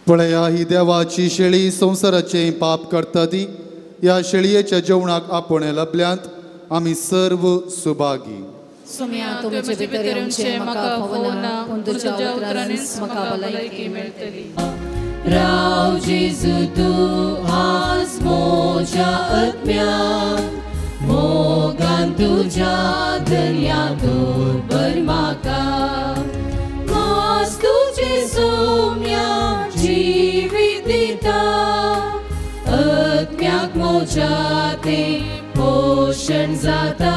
S2: पळया ही देवाची शेळी संवसाराचें पाप करता ती. ह्या शेळयेच्या जेवणाक आपोवणें लभल्यांत आमी सर्व सुभागी.
S4: सोम्या, तुमचे भितर येवचें म्हाका फावना, पूण तुज्या उतरांनीच म्हाका भलायकी मेळटली. राव जेजू तूं आज म्हज्या आत्म्यांत, मोगान तुज्या दर्यांतून भर म्हाका. मास तुजें सोम्या जिवीत दिता, आत्म्याक म्हज्या तें पोशण जाता.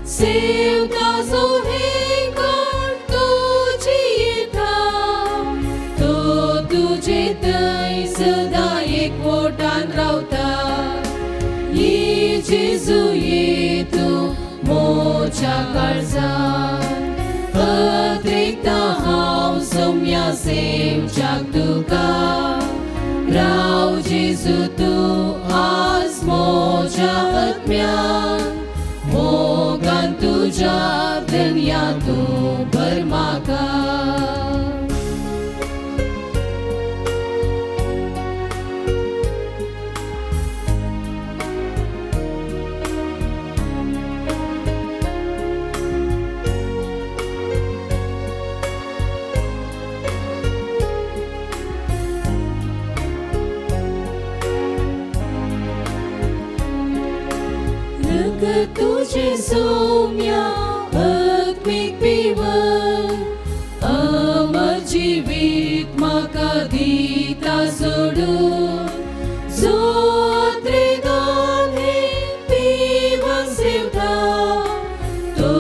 S4: सेवता जो हेंकार तुजी येता, तो तुजे थंय सदां एकवटान रावता. ये जेजू ये तूं म्हज्या काळजान अत्रेकता हांव सोम्या सेवच्याक तुका. राव जेजू तूं आज म्हज्या आत्म्यान मोगान तुज्या धन्या तूं भर म्हाका. तुझे सौम्या आत्मीक पिवन अमर जिवीत म्हाका दिता सोडून. जो त्रिगान हे पिवन सेवता तो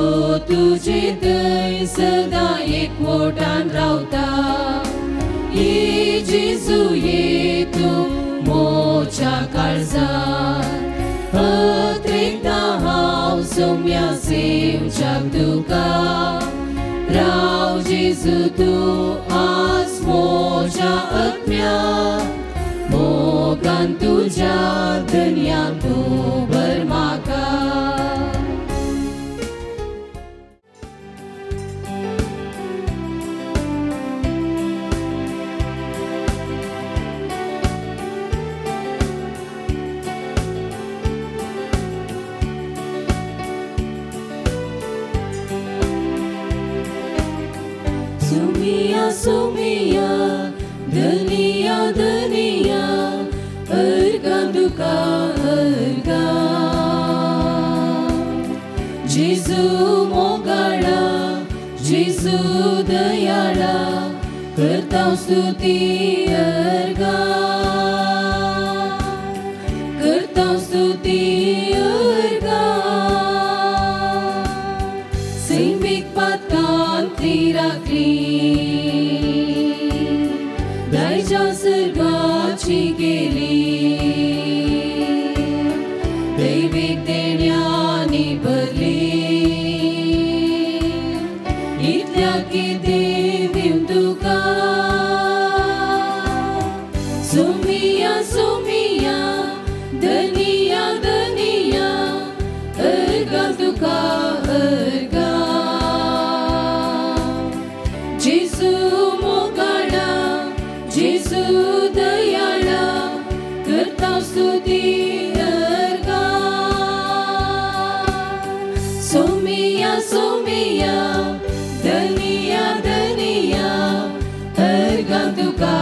S4: तुजे थंय सदां एकवटान रावता. ये जेजू ये तूं म्हज्या काळजान अत्रेकता हांव सोम्या सेवच्याक तुका. राव जेजू तूं आज म्हज्या आत्म्यान मोगान तुज्या धन्या तूं भर म्हाका. Sumia, dunia dunia, ergan duka ergan. Jesu mogala, Jesu dayala, करता स्तुति ergan, करता स्तुति ergan. सैमीक पातकांतली राखली दायजा सर्गाची गेली दैवीक देण्यांनी भरली इतल्या कितें दिवं तुका. सोमिया सोमिया धनिया धनिया अर्गां तुका अर्गां. जेजू मोगाळा जेजू दयाळा करता स्तुती अर्गां. सोमिया सोमिया धनिया धनिया अर्गां तुका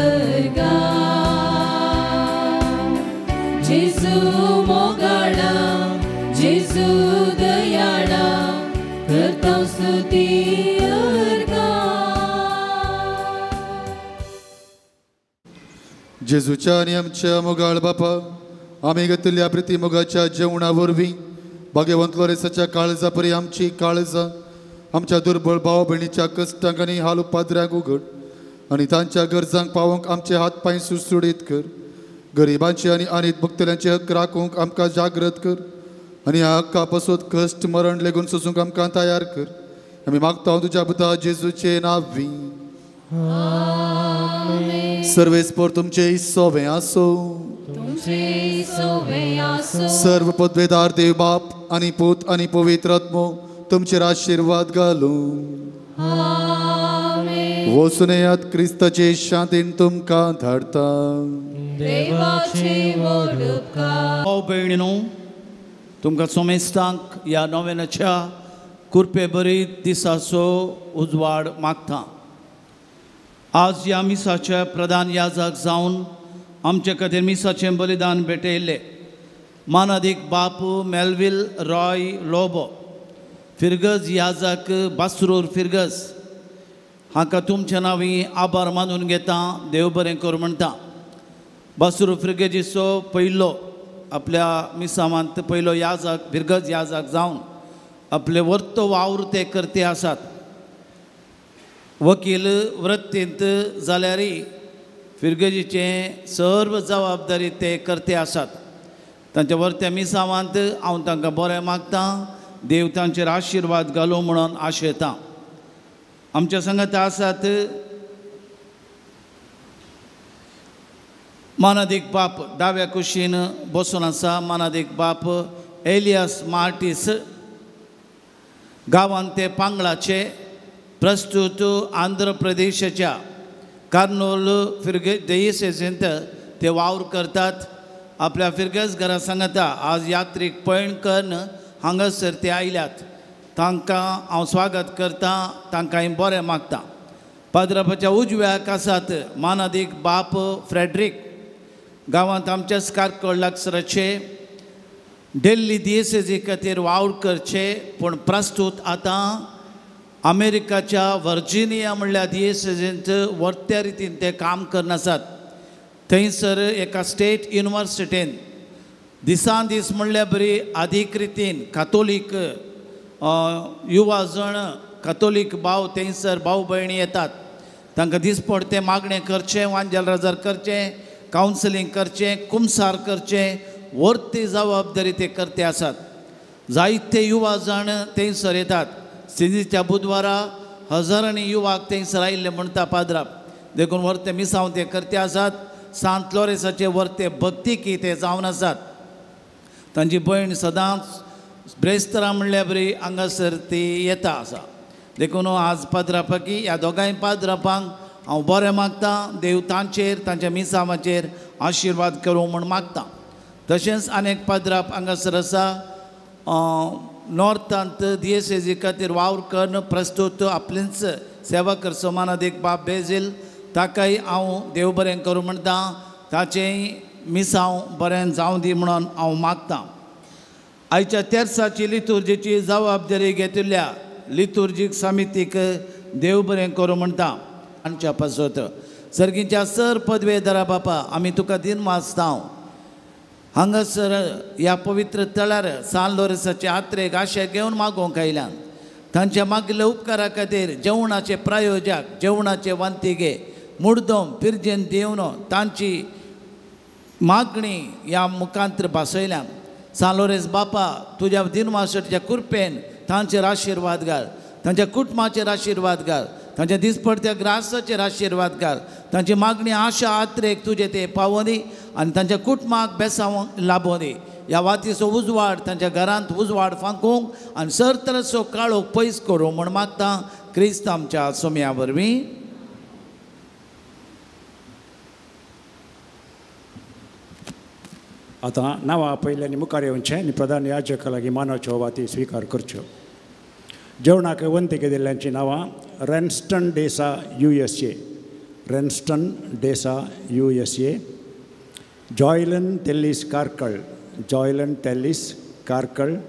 S4: अर्गां. जेजू मोगाळा जेजू दयाळा करता स्तुती अर्गां.
S2: जेजूच्या आनी आमच्या मोगाळ बापा, आमी घेतिल्ल्या प्रिती मोगाच्या जेवणा वरवीं भाग्यवंत लोरेसाच्या काळजा परी आमची काळजां आमच्या दुर्बळ भाव भयणीच्या कश्टांक आनी हाल उपाद्र्यांक उगड आनी तांच्या गरजांक पावोवंक आमचे हात पांय सुडसुडीत कर. गरिबांचे आनी अनीत भोगतल्यांचे हक्क राखूंक आमकां जागृत कर आनी ह्या हक्का पासत कश्ट मरण लेगून सोसूंक आमकां तयार कर. आमी मागता तुज्या पुता जेजूचे नांवी. सर्वेस्पर तुमचे सोवे आसो. सर्व पदवेदार देव बाप आनी पूत आनी पवित्र आत्मो तुमचेर आशिर्वाद घालूं. वचून येयात, क्रिस्ताचे शांतीन तुमकां धाडता.
S8: भाव भयणीनो, तुमकां सोमेस्तांक ह्या नोवेनाच्या कुरपे बरी दिसाचो उजवाड मागता. आज ह्या मिसाच्या प्रधान याजक जावन आमचे खातीर मिसाचें बलिदान भेटयल्लें मानादीक बापू मेलवील रॉय लोबो फिरगज याजक बासरूर फिरगज हांकां तुमच्या नांवी आभार मानून घेता, देव बरें कर म्हणटा. बासरूर फिरगजीचो पयलो आपल्या मिसामांत पयलो याजक फिरगज याजक जावन आपले वर्त वावर ते करते आसात. वकील वृत्तींत जाल्यारय फिरगजीचें सर्व जबाबदारी ते करते आसात. तांच्या वर्त्या मिसावांत हांव तांकां बरें मागतां, देव तांचेर आशिर्वाद घालूं म्हणून आशेतां. आमच्या संगत आसात मानादीक बाप दाव्या कुशीन बसून आसा मानादीक बाप एलियास मार्टीस, गांवांत ते पांगळाचे, प्रस्तुत आंध्र प्रदेशाच्या कार्नोल फिरगे देयसेंत ते वावर करतात. आपल्या फिरगज घरा सांगता आज यात्रीक पयण करून हांगासर ते आयल्यात, तांकां हांव स्वागत करतां, तांकां बरें मागता. पाद्रापाच्या उजव्याक आसात मानादीक बाप फ्रेडरीक, गांवांत आमच्याच कारकळ लागसराचे, दिल्ली दियेसेजी खातीर वावर करचे, पूण प्रस्तूत आतां अमेरिकाच्या वर्जिनिया म्हणल्यार दियेसेजींत वर्त्या रितीन ते काम करनासात. थंयसर एका स्टेट युनिवर्सिटीन दिसान दीस म्हणल्यार बरी आदीक रितीन कातोलीक युवा जण कातोलीक भाव थंयसर भाव भयणी येतात, तांकां दिसपडतें मागणें करचें, वांजेल रजार करचें, कावन्सिलींग करचें, कुमसार करचें, वर्ती जबाबदारी ते करते आसात. जायते युवा जाण थंयसर येतात. सिंजीच्या बुधवारा हजारांनी युवाक थंयसर आयिल्ले म्हणटा पाद्राप, देखून वर्ते मिसांव ते करते आसात. सांत लोरेसाचे वर्ते भक्तिकी ते जावन आसात. तांची भयण सदांच ब्रेस्तरां म्हणल्यार बरी हांगासर ती येता आसा. देखून आज पाद्रापाकी ह्या दोगांय पाद्रापांक हांव बरें मागतां, देव तांचेर तांच्या मिसांवाचेर आशिर्वाद करूं म्हूण मागतां. तशेंच आनेक पाद्राप हांगासर आसा नॉर्थांत दियेसेजी खातीर वावर करून प्रस्तूत आपलीच सेवा करचो मानादीक बाप बेजील, ताकाय हांव देव बरें करूं म्हणटा, ताचेंय मिसांव बरें जावं दी म्हणून हांव मागतां. आयच्या तेर्साची लितुर्जीची जबाबदारी घेतिल्ल्या लितुर्जीक समितीक देव बरें करूं म्हणटा. आमच्या पासत सर्गीच्या सर पदवेदारा बापा आमी तुका दिन वाचता. हांगासर ह्या पवित्र तळार सान लोरेसाचे आत्रेक आशा घेवन मागोवंक आयल्यान तांच्या मागिल्ल्या उपकारा खातीर जेवणाचे प्रायोजक जेवणाचे वांतिगे मुडदम पिरजेन दिवन तांची मागणी ह्या मुखांतर भासयल्यान. सान लोरेस बापा तुज्या दिनवासच्या कृपेन तांचेर आशिर्वाद घाल, तांच्या कुटुंबाचेर आशिर्वाद घाल, तांच्या दिसपडत्या ग्रासाचेर आशिर्वाद घाल, तांची मागणी आशा आत्रेक तुजे ते पावोनी आनी तांच्या कुटुंबाक बेसांव लाबोनी. ह्या वातीचो उजवाड तांच्या घरांत उजवाड फांकूंक आनी सरतरसो काळोख पयस करूं म्हूण मागता क्रिस्त आमच्या सोम्या वरवीं.
S9: आतां नांवां पयल्यानी मुखार येवचें आनी प्रधान याजका लागीं मानाच्यो वाती स्विकार करच्यो. जेवणाक वंतीक दिल्ल्यांचीं नांवां Renston D'Sa USA, Renston D'Sa USA, Joylan Tellis Karkala, Joylan Tellis Karkala,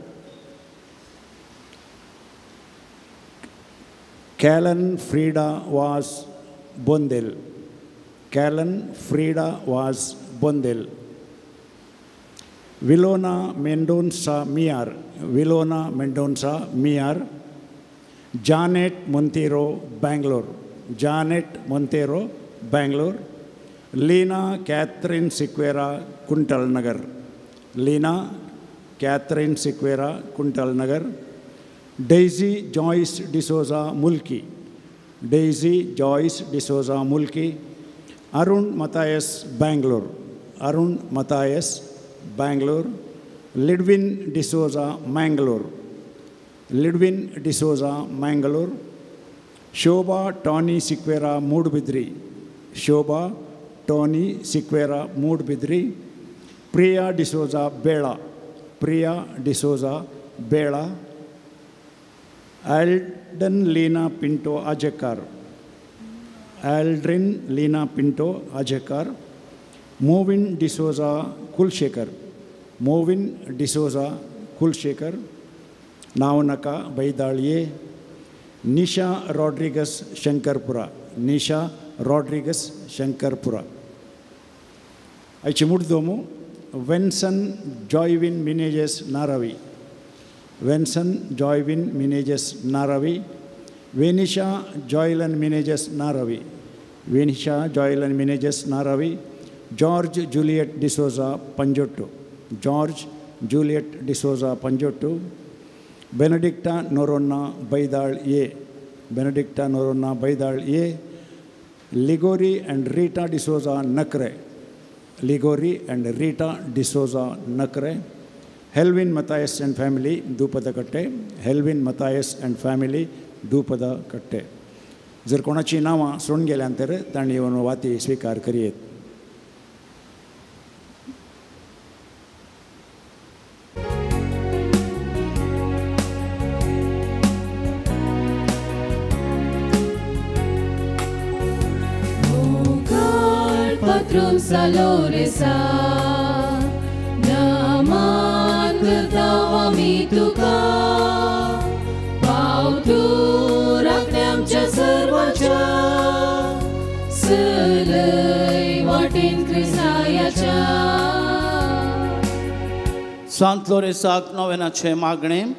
S9: Kellen Frida Vaz Bondel, Kellen Frida Vaz Bondel, Vilona Mendonca Miyar, Vilona Mendonca Miyar, Janet Monteiro Bangalore, Janet Monteiro Bangalore, Leena Catherine Sequeira Kuntal Nagar, Leena Catherine Sequeira Kuntal Nagar, Daisy Joyce D'Souza Mulki, Daisy Joyce D'Souza Mulki, Arun Matthias Bangalore, Arun Matthias Bangalore, Lidwin D'Souza Mangalore, Lidwin D'Souza Mangalore, Shobha Tony Sequeira Moodbidri, Shobha Tony Sequeira Moodbidri, Priya D'Souza Bela, Priya D'Souza Bela, Alden Leena Pinto Ajakar, Aldrin Leena Pinto Ajakar, Movin D'Souza Kulshekar, Movin D'Souza Kulshekar, Navanaka Baidaliye, Nisha Rodrigues Shankarpura, Nisha Rodrigues Shankarpura. Aichimurdomu, Venson Joywin Menezes Naravi, Venson Joywin Menezes Naravi, Venisha Joylan Menezes Naravi, Venisha Joel and Menezes Naravi, George Juliet D'Souza Panjottu, George Juliet D'Souza Panjottu, Benedicta Noronha Baidal A, Benedicta Noronha Baidal A, Ligori and Rita D'Souza Nakre, Ligori and Rita D'Souza Nakre, Helvin Matthias and family Dupadakatte, Helvin Matthias and family Dupadakatte. जर कोणाची नांवां सोडून गेल्यान तर तांणी येवन वाती स्विकार करयेत.
S4: Patron Saloresa, naman करता आमी तुका, पाव तूं राखणे आमच्या सर्वांच्या, सलय वाटेन क्रिस्तायाच्या.
S8: सांत लोरेसाक नोवेनाचें मागणें,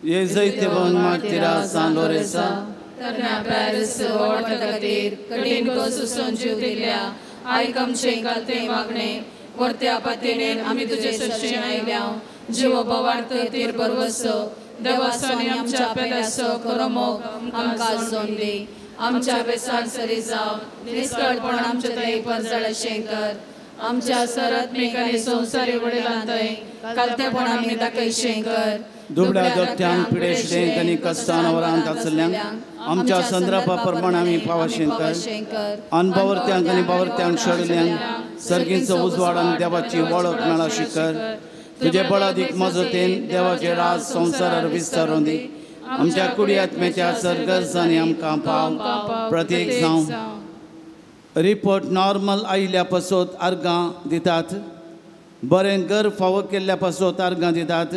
S8: ये जैतेवन मार्तिरा सांत लोरेसा,
S4: तरण्या पॅरिस वाडपा खातीर कठीण कसून जीव दिल्या, आयक आमचें कालतें मागणें, वर्त्या पातेणेन आमी तुजे सरशें आयल्या, जिवो बवार्थ तीर बरवसो, देवासानी आमच्या पेल्याचो खरो मोग आमकां सोन दी, आमच्या वेसान सरी जाव, निस्कळपण आमच्या थंय परजळशें कर, आमच्या सरात्मीक आनी संवसारी वडिलां थंय कालतेपण आमी दाखयशें कर,
S8: दुबळ्या दोट्यांक पिडेशें आनी कश्टान वरांत आसल्ल्यांक आमच्या संद्रपा प्रमाण आमी पावशें कर, अनबावर्त्यांक आनी बावर्त्यांक सोडल्यांक सर्गींचो उजवाड आनी देवाची वळख मेळाशी कर, तुजे बळादीक मजतीन देवाचे राज संवसारार विस्तारून दी, आमच्या कुडी आत्म्याच्या सरगर्जांनी आमकां पाव प्रतीक जावं. रिपोर्ट नॉर्मल आयिल्ल्या पासत अर्गां दितात, बरें घर फावो केल्ल्या पासत अर्गां दितात,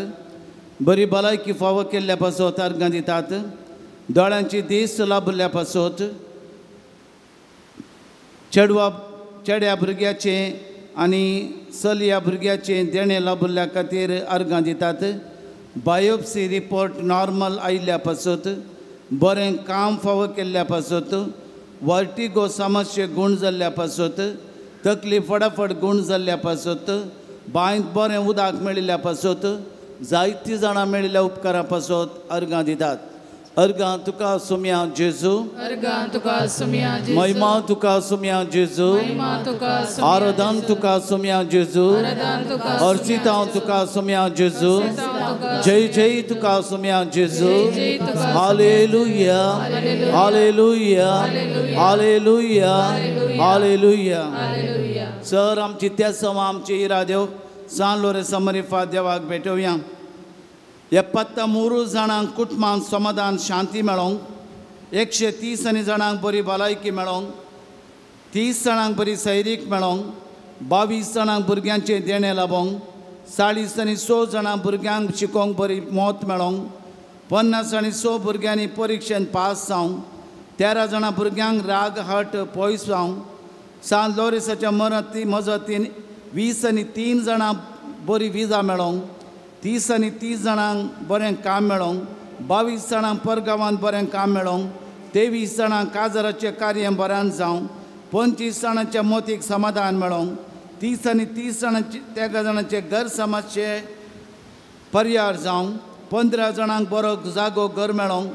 S8: बरी भलायकी फावो केल्ल्या पासत अर्गां दितात, दोळ्यांची दीस लाभिल्ल्या पासत, चेडवा चेड्या भुरग्याचें आनी चलया भुरग्याचें देणें लाभिल्ल्या खातीर अर्गां दितात, बायोप्सी रिपोर्ट नॉर्मल आयिल्ल्या पासत, बरें काम फावो केल्ल्या पासत, वर्टिगो समस्या गूण जाल्ल्या पासत, तकली फटाफट गूण जाल्ल्या पासत, बांयत बरें उदक मेळिल्ल्या पासत, जायतीं जाणां मेळिल्ल्या उपकारा पासत अर्गां दितात. अर्गां तुका सुम्या जेजू,
S4: अर्गां तुका सुम्या जेजू,
S8: महिमा तुका सुम्या जेजू,
S4: महिमा तुका सुम्या,
S8: आराधन तुका सुम्या जेजू, अर्चितां तुका सुम्या जेजू, जय जय तुका सुम्या जेजू. Hallelujah, hallelujah, hallelujah, hallelujah. Sir आमची तेसवां आमची इरादेव सान लोरेसा मरिफा देवाक भेटोवया. 73 जाणांक कुटुंबांत समाधान शांती मेळोंक, 130 आनी जाणांक बरी भलायकी मेळोंक, 30 जाणांक बरी सैरीक मेळोंक, 22 जाणांक भुरग्यांचें देणें लाबोंक, 40 आनी 6 जाणां भुरग्यांक शिकोवंक बरी मत मेळोंक, 50 आनी 6 भुरग्यांनी परिक्षेन पास जावंक, 13 जाणां भुरग्यांक राग हट पयस जावंक, सान लोरेसाच्या मजतीन 20 आनी 3 जाणां बरी विजा मेळोंक, 30 आनी 30 जाणांक बरें काम मेळोंक, 22 जाणांक परगांवांत बरें काम मेळोंक, 23 जाणांक काजाराचें कार्य बऱ्यान जावंक, 25 जाणांच्या मोतीक समाधान मेळोंक, 30 आनी 30 जाणांचे 13 जाणांचे घर समाजचे पर्यार जावंक, 15 जाणांक बरो जागो घर मेळोंक,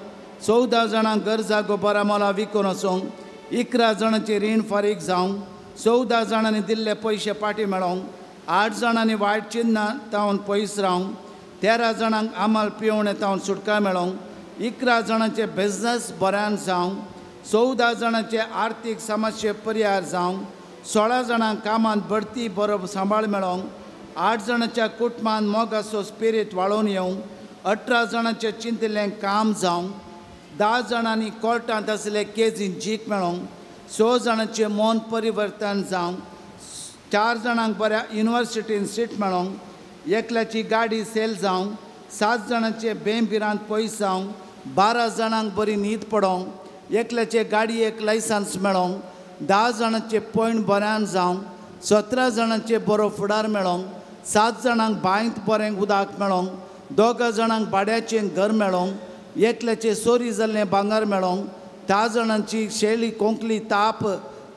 S8: 14 जाणांक घर जागो बरा मोला विकून वचोंक, 11 जाणांचें रीण फारीक जावंक, 14 जाणांनी दिल्ले पयशे फाटीं मेळोंक, 8 जाणांनी वायट चिन्नां तावन पयस रावंक, 13 जाणांक आमल पिवणे तावन सुटका मेळोंक, 11 जाणांचे बिजनस बऱ्यान जावंक, 14 जाणांचे आर्थीक समस्ये पर्यार जावंक, 16 जाणांक कामांत बढती बरो सांबाळ मेळोंक, 8 जाणांच्या कुटुंबांत मोगाचो स्पिरीट वाळोवन येवंक, 18 जाणांचें चिंतिल्लें काम जावंक, 10 जाणांनी कोर्टांत आशिल्ले केजीन जीक मेळोंक, 6 जाणांचें मन परिवर्तन जावंक, 4 जाणांक बऱ्या युनिवर्सिटीन सीट मेळोंक, एकल्याची गाडी सेल जावंक, 7 जाणांचे बेम भिरांत पयस जावंक, 12 जाणांक बरी न्हीद पडोंक, एकल्याचे गाडयेक लायसन्स मेळोंक, 10 जाणांचे पॉयंट बऱ्यान जावंक, 17 जाणांचे बरो फुडार मेळोंक, 7 जाणांक बांयत बरें उदक मेळोंक, 2 जाणांक भाड्याचें घर मेळोंक, एकल्याचे चोरी जाल्लें भांगर मेळोंक, 10 जाणांची शेळी कोंकली ताप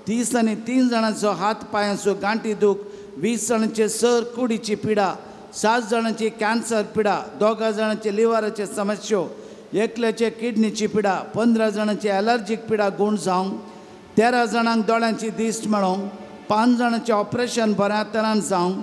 S8: 33 जाणांचो हात पांयांचो गांठी दूख, 20 जाणांचे सर कुडीची पिडा, 7 जाणांची कॅन्सर पिडा, 2 जाणांचे लिव्हराचे समस्यो, एकल्याचे किडनीची पिडा, 15 जाणांची ॲलर्जीक पिडा गूण जावंक, 13 जाणांक दोळ्यांची दिश्ट मेळोंक, 5 जाणांचें ऑपरेशन बऱ्या तरान जावंक,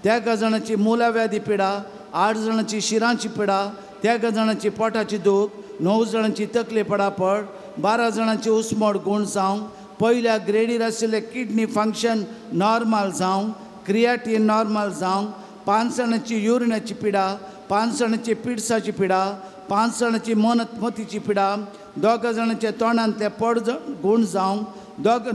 S8: 13 जाणांची मुलाव्याधी पिडा, 8 जाणांची शिरांची पिडा, 13 जाणांची पोटाची दूख, 9 जाणांची तकली पडापड, 12 जाणांची उस्मोड गूण जावंक, पयल्या ग्रेडीर आशिल्ले किडनी फंक्शन नॉर्मल जावंक, क्रियाटीन नॉर्मल जावंक, 5 जाणांची युरिनाची पिडा, 5 जाणांची पिडसाची पिडा, 5 जाणांची मोतीची पिडा, 2 जाणांच्या तोंडांतले पड गूण जावंक,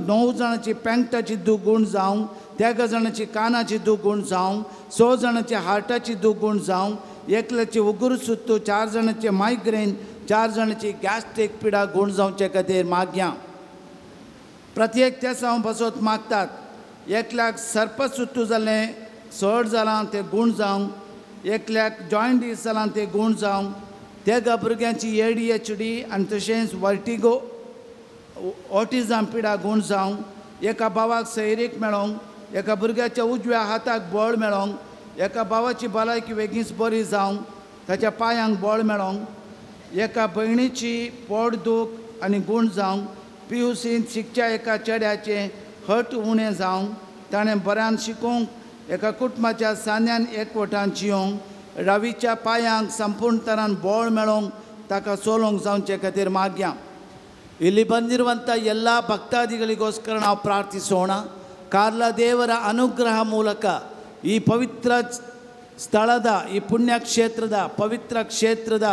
S8: 9 जाणांची पेंकटाची दूख गूण जावंक, 13 जाणांची कानाची दूख गूण जावंक, 6 जाणांची हार्टाची दूख गूण जावंक, एकल्याची उगुर सुत्तू, 4 जाणांचे मायग्रेन, 4 जाणांची गॅस्ट्रीक पिडा गूण जावचे खातीर मागया. प्रत्येक तेसांव बसत मागतात. एकल्याक सर्पसुत्तू जालें सड जालां तें गूण जावंक, एकल्याक जॉयंडीस जालां तें गूण जावंक, 13 भुरग्यांची ADHD आनी तशेंच वर्टिगो ऑटिझम पिडा गूण जावंक, एका भावाक सैरीक मेळोंक, एका भुरग्याच्या उजव्या हाताक बळ मेळोंक, एका भावाची भलायकी वेगींच बरी जावंक, ताच्या पांयांक बळ मेळोंक, एका भयणीची पोट दूख आनी गूण जावंक, PUCंत शिकच्या एका चेड्याचें हट उणें जावंक, ताणें बऱ्यान शिकोवंक, एका कुटुंबाच्या सान्यान एकवटान जियोंक, रावीच्या पांयांक संपूर्ण तरान बळ मेळोंक, ताका चलोवंक जावचे खातीर मागया. ಇಲ್ಲಿ ಬಂದಿರುವಂಥ ಎಲ್ಲ ಭಕ್ತಾದಿಗಳಿಗೋಸ್ಕರ ನಾವು ಪ್ರಾರ್ಥಿಸೋಣ. ಕಾರ್ಲ ದೇವರ ಅನುಗ್ರಹ ಮೂಲಕ ಈ ಪವಿತ್ರ ಸ್ಥಳದ, ಈ ಪುಣ್ಯಕ್ಷೇತ್ರದ, ಪವಿತ್ರ ಕ್ಷೇತ್ರದ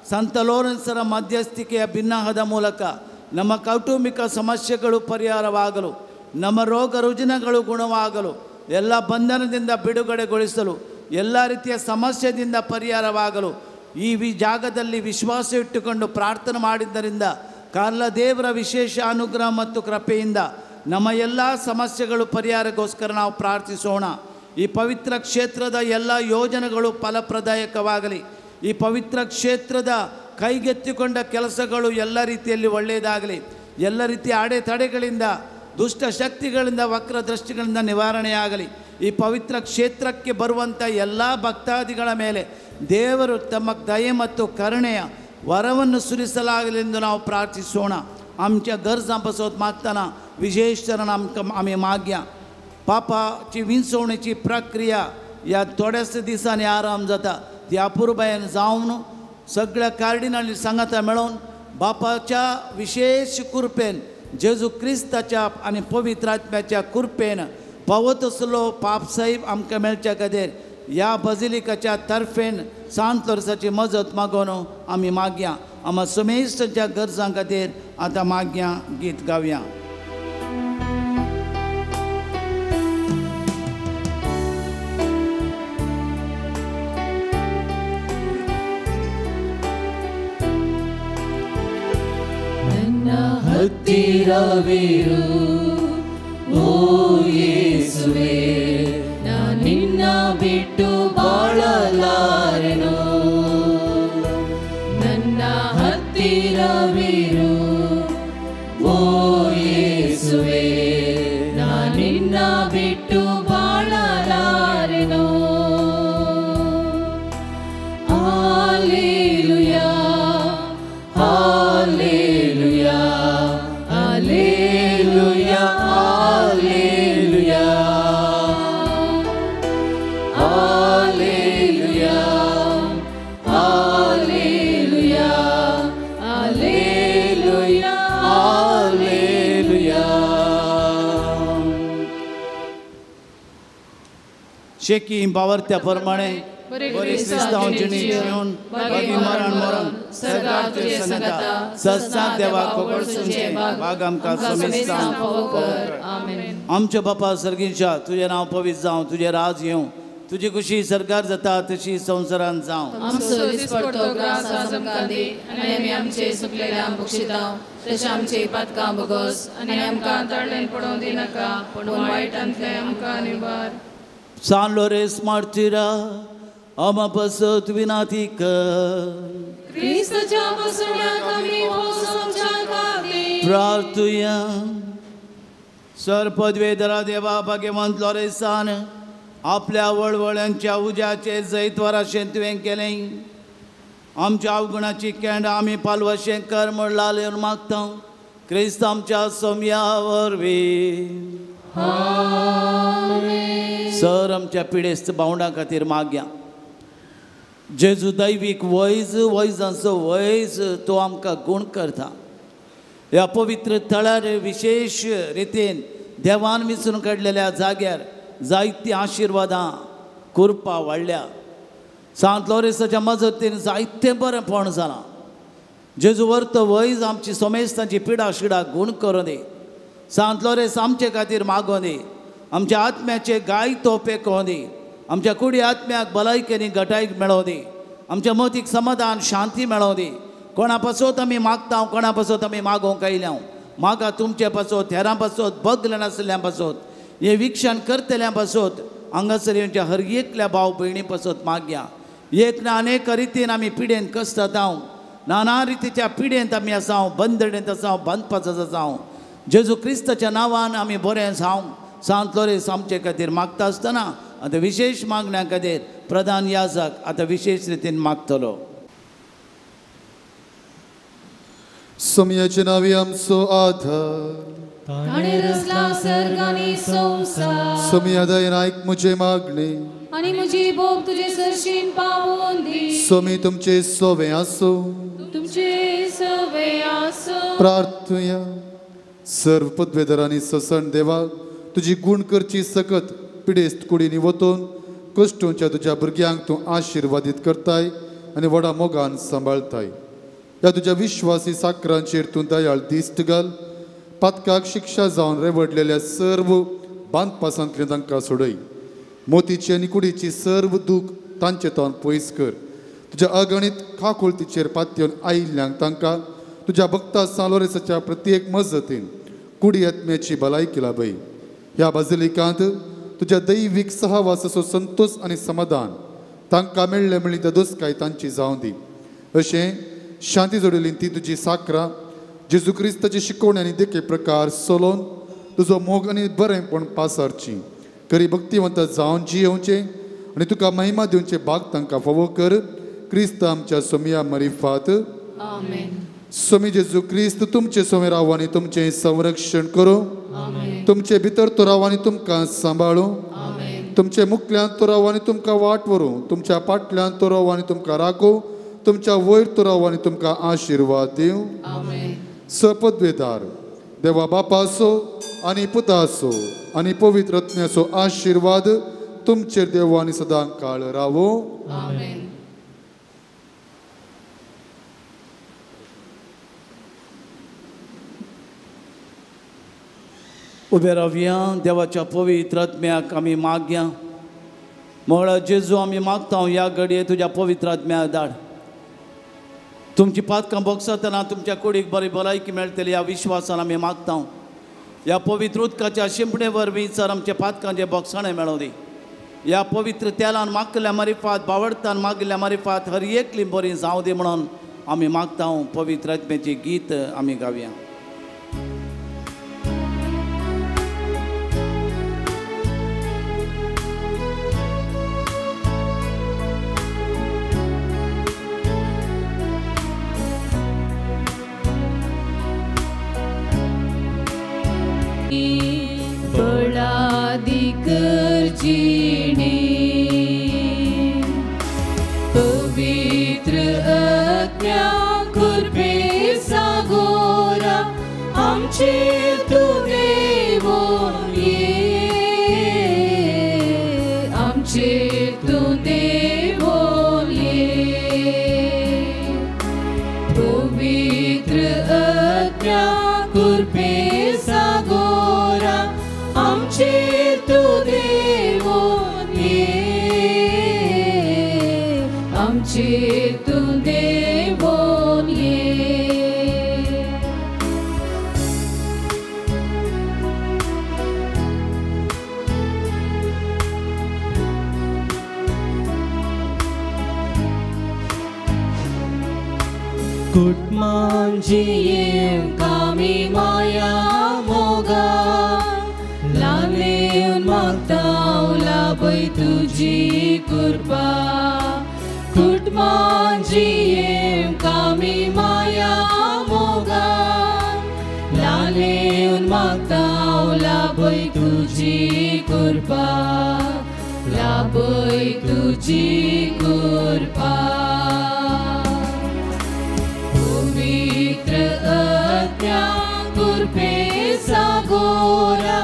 S8: ಸಂತ ಲೋರೆನ್ಸರ ಮಧ್ಯಸ್ಥಿಕೆಯ ಭಿನ್ನಹದ ಮೂಲಕ ನಮ್ಮ ಕೌಟುಂಬಿಕ ಸಮಸ್ಯೆಗಳು ಪರಿಹಾರವಾಗಲು, ನಮ್ಮ ರೋಗ ರುಜಿನಗಳು ಗುಣವಾಗಲು, ಎಲ್ಲ ಬಂಧನದಿಂದ ಬಿಡುಗಡೆಗೊಳಿಸಲು, ಎಲ್ಲ ರೀತಿಯ ಸಮಸ್ಯೆಯಿಂದ ಪರಿಹಾರವಾಗಲು ಈ ಜಾಗದಲ್ಲಿ ವಿಶ್ವಾಸ ಇಟ್ಟುಕೊಂಡು ಪ್ರಾರ್ಥನೆ ಮಾಡಿದ್ದರಿಂದ ಕಾರ್ಲ ದೇವರ ವಿಶೇಷ ಅನುಗ್ರಹ ಮತ್ತು ಕೃಪೆಯಿಂದ ನಮ್ಮ ಎಲ್ಲ ಸಮಸ್ಯೆಗಳು ಪರಿಹಾರಕ್ಕೋಸ್ಕರ ನಾವು ಪ್ರಾರ್ಥಿಸೋಣ. ಈ ಪವಿತ್ರ ಕ್ಷೇತ್ರದ ಎಲ್ಲ ಯೋಜನೆಗಳು ಫಲಪ್ರದಾಯಕವಾಗಲಿ. ಈ ಪವಿತ್ರ ಕ್ಷೇತ್ರದ ಕೈಗೆತ್ತಿಕೊಂಡ ಕೆಲಸಗಳು ಎಲ್ಲ ರೀತಿಯಲ್ಲಿ ಒಳ್ಳೆಯದಾಗಲಿ. ಎಲ್ಲ ರೀತಿಯ ಅಡೆತಡೆಗಳಿಂದ, ದುಷ್ಟ ಶಕ್ತಿಗಳಿಂದ, ವಕ್ರ ದೃಷ್ಟಿಗಳಿಂದ ನಿವಾರಣೆಯಾಗಲಿ. ಈ ಪವಿತ್ರ ಕ್ಷೇತ್ರಕ್ಕೆ ಬರುವಂಥ ಎಲ್ಲ ಭಕ್ತಾದಿಗಳ ಮೇಲೆ ದೇವರು ತಮ್ಮ ದಯೆ ಮತ್ತು ಕರುಣೆಯ ವರವನ್ನು ಸುರಿಸಲಾಗಲಿ ಎಂದು ನಾವು ಪ್ರಾರ್ಥಿಸೋಣ. आमच्या गरजां पासत मागतना विशेष तरान आमकां आमी मागया. पापाची विंचवणेची प्रक्रिया ह्या थोड्याच दिसांनी आराम जाता ती अपुरबायेन जावन सगळ्या कार्डिनाली सांगाता मेळोवन बापाच्या विशेष कृपेन, जेजू क्रिस्ताच्या आनी पवित्र आत्म्याच्या कृपेन पावत असलो पापसाहेब आमकां मेळच्या खातीर ह्या बजिलिकाच्या तर्फेन सांत लोरसाची मजत मागोवन आमी मागया. आमा समेस्तांच्या गरजां खातीर आतां मागया गीत गावया.
S4: ನನ್ನ ಹತ್ತಿರವಿರು ಓ ಯೇಸುವೆ, ನಾ ನಿನ್ನ ಬಿಟ್ಟು ಬಾಳಲಾರೆನು. ನನ್ನ ಹತ್ತಿರವಿರು ಓ ಯೇಸುವೆ, ನಾ ನಿನ್ನ ಬಿಟ್ಟು ಬಾಳಲಾರೆನು. Hallelujah, hallelujah, hallelujah, hallelujah, hallelujah, hallelujah, hallelujah, hallelujah.
S8: शेकी बावरत्या प्रमाणे बरे क्रिस्तांव जिणे जिवन बागी मरण मरण सरकार तुझे संगता सत्सा देवा कोगळसूंचे बाग आमकां समेस्तांक आमच्या बापा सर्गींच्या तुजें नांव पवित्र जावं, तुजें राज येवं, तुजी खुशी सरकार जाता तशी संवसारांत जावं.
S4: आमचो दिसपडतो ग्रास आज आमकां दी आनी आमी आमचे सुकलेल्या बक्षितांव तशें आमचे पातकां भोगोस आनी आमकां ताळ्ळेन पडोवं दिनाका, पूण वायटांतलें आमकां निवार.
S8: सान लोरेस मार्टिरा आमा पासत विनाती कर.
S4: क्रिस्ताच्या बसण्याक आमी भोवसमच्या खातीर
S8: प्रार्थुया. सर पदवेधरा देवा भाग्यवंत लॉरेसान आपल्या वळवळ्यांच्या उज्याचे जैतवराशें तुवें केलें. आमच्या अवगुणाची केंडां आमी पालवशें कर म्हण लाल मागता क्रिस्त आमच्या सोमया वरवीं. सर आमच्या पिडेस्त भावंडां खातीर मागया. जेजू दैवीक वैज वैजांचो वैज तो आमकां गूण करता. ह्या पवित्र थळार विशेश रितीन देवान विचून काडलेल्या जाग्यार जायतीं आशिर्वादां कृपा वाडल्या. सांत लॉरेसाच्या मजतीन जायतें बरेंपण जालां. जेजू वर्त वैज आमची सोमेस्तांची पिडा शिडा गूण करूं दी. सांत लॉरेस आमचे खातीर मागों दी. आमच्या आत्म्याचे गाय तोपे कों दी. आमच्या कुडी आत्म्याक भलायकी आनी घटायक मेळों दी. आमच्या मतीक समाधान शांती मेळों दी. कोणा पासत आमी मागता कोणा पासत आमी मागोवंक आयल्या मागा तुमचे पासत हेरां पासत बगले नासल्या पासत हें विक्षण करतल्या पासत हांगासर येवच्या हर एकल्या भाव भयणी पासत मागया. एक ना अनेक रितीन आमी पिडेन कसतात हांव नाना रितीच्या पिडेंत आमी आसा बंदडेंत आसा बांदपाचो आसा. जेजू क्रिस्ताच्या नांवान आमी बरें जावं. सांत लॉरेस आमचे खातीर मागता आसतना आतां विशेश मागण्या खातीर प्रधान याजक आतां विशेश रितीन मागतलो.
S2: सोमयाचे नांवे आमचो आधार.
S4: ताणें रचला सर्ग आनी संवसार.
S2: सोमया दयेन आयक म्हजें मागणें
S4: आनी म्हजी बोब तुजे सरशीन पावोवन दी.
S2: सोमी तुमचे सोवे आसूं.
S4: तुमचे सवे आसूं.
S2: प्रार्थुया. सर्व पदवेधरांनी ससन देवा तुजी गूण करची सकत पिडेस्त कुडींनी वतून कश्टोंच्या तुज्या भुरग्यांक तूं आशिर्वादीत करताय आनी व्हडा मोगान सांबाळताय. ह्या तुज्या विश्वासी साकरांचेर तूं दयाळ दिश्ट घाल. पातकाक शिक्षा जावन रेवडलेल्या सर्व बांदपासांतल्यान तांकां सोडय. मोतीची आनी कुडीची सर्व दूख तांचे तोंड पयस कर. तुज्या अगणीत खाकुळतीचेर पातयेवन आयिल्ल्यांक तांकां तुज्या भक्ता सांत लॉरेसाच्या प्रत्येक मजतीन कुडी आत्म्याची भलायकी लाभय. ह्या बाजिलिकांत तुज्या दैवीक सहवासाचो संतोष आनी समाधान तांकां मेळ्ळें म्हणली ददोसकाय तांची जावं दी. अशें शांती जोडिल्ली ती तुजी साकरां जेजू क्रिस्ताची शिकवणी आनी देखी प्रकार सोलोवन तुजो मोग आनी बरेंपण पासारची खरी भक्तिवंत जावन जियेवचें आनी तुका महिमा दिवचे भाग तांकां फावो कर. क्रिस्त आमच्या सोमया मरिफात. सोमी जेजू क्रिस्त तुमचे सोमे राव आनी तुमचें संरक्षण करूं. तुमचे भितर तो राव आनी तुमकां सांबाळूं. तुमचे मुखल्यान तो राव आनी तुमकां वाट व्हरूं. तुमच्या पाटल्यान तो राव आनी तुमकां राखूं. तुमच्या वयर तो राव आनी तुमकां आशिर्वाद दिवं. सपदवेदार देवा बापाचो आनी पुताचो आनी पवित्र आत्म्याचो आशिर्वाद तुमचेर देव आनी सदां काळ रावो.
S8: उबे रावया. देवाच्या पवित्र आत्म्याक आमी मागया. म्हळ्यार जेजू आमी मागता ह्या घडये तुज्या पवित्र आत्म्याक धाड. तुमची पातकां भोगसतना तुमच्या कुडीक बरी भलायकी मेळटली ह्या विश्वासान आमी मागता. ह्या पवित्र उदकाच्या शिंपणे वरवीं सर आमच्या पातकांचे भोगसाणें मेळों दी. ह्या पवित्र तेलान मागल्या मारिफात बावडतान मागल्या मारिफात हर एकली बरी जावं दी म्हणून आमी मागता. पवित्र आत्म्याचें गीत आमी गावया.
S4: पवित्र आत्म्या कृपे सागोरा आमचेर तूं देवोन ये, आमचेर तूं देवोन ये. पवित्र आत्म्या कृपे सागोरा आमचेर तूं देवोन ये, आमचेर तूं देवोन ये. कुटमान जियेवंक आमी माया मोगान मागता लाभय तुजी कृपा कुटुंबां जियेवंक आमी माया मोगान लालेवन मागता लाभय तुजी कृपा लाभय तुजी कृपा पवित्र आत्म्या कृपे सागोरा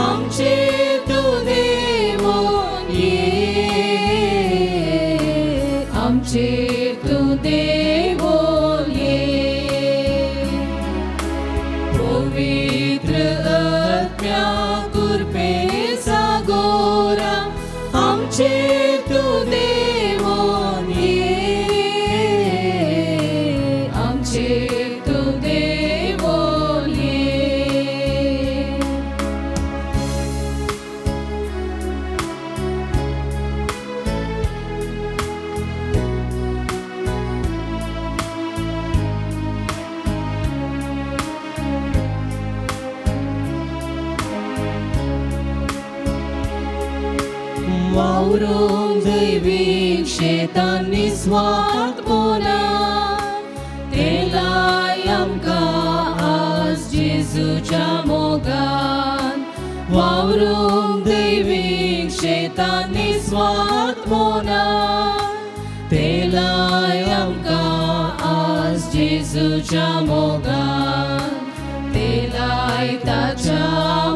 S4: आमचे तूं देवोन ये आमचे तूं देवोन ये पवित्र आत्म्या कृपे सागोरा आमचे तूं देवोन ये आमचे तूं देवोन ये. वावरूंक दैवीक शेतान निस्वार्थ पोना ते लाय आमकां आज जेजूच्या मोगान वावरूंक दैवीक शेतान निस्वार्थ पोना ते लाय आमकां आज जेजूच्या मोगान ते लाय ताच्या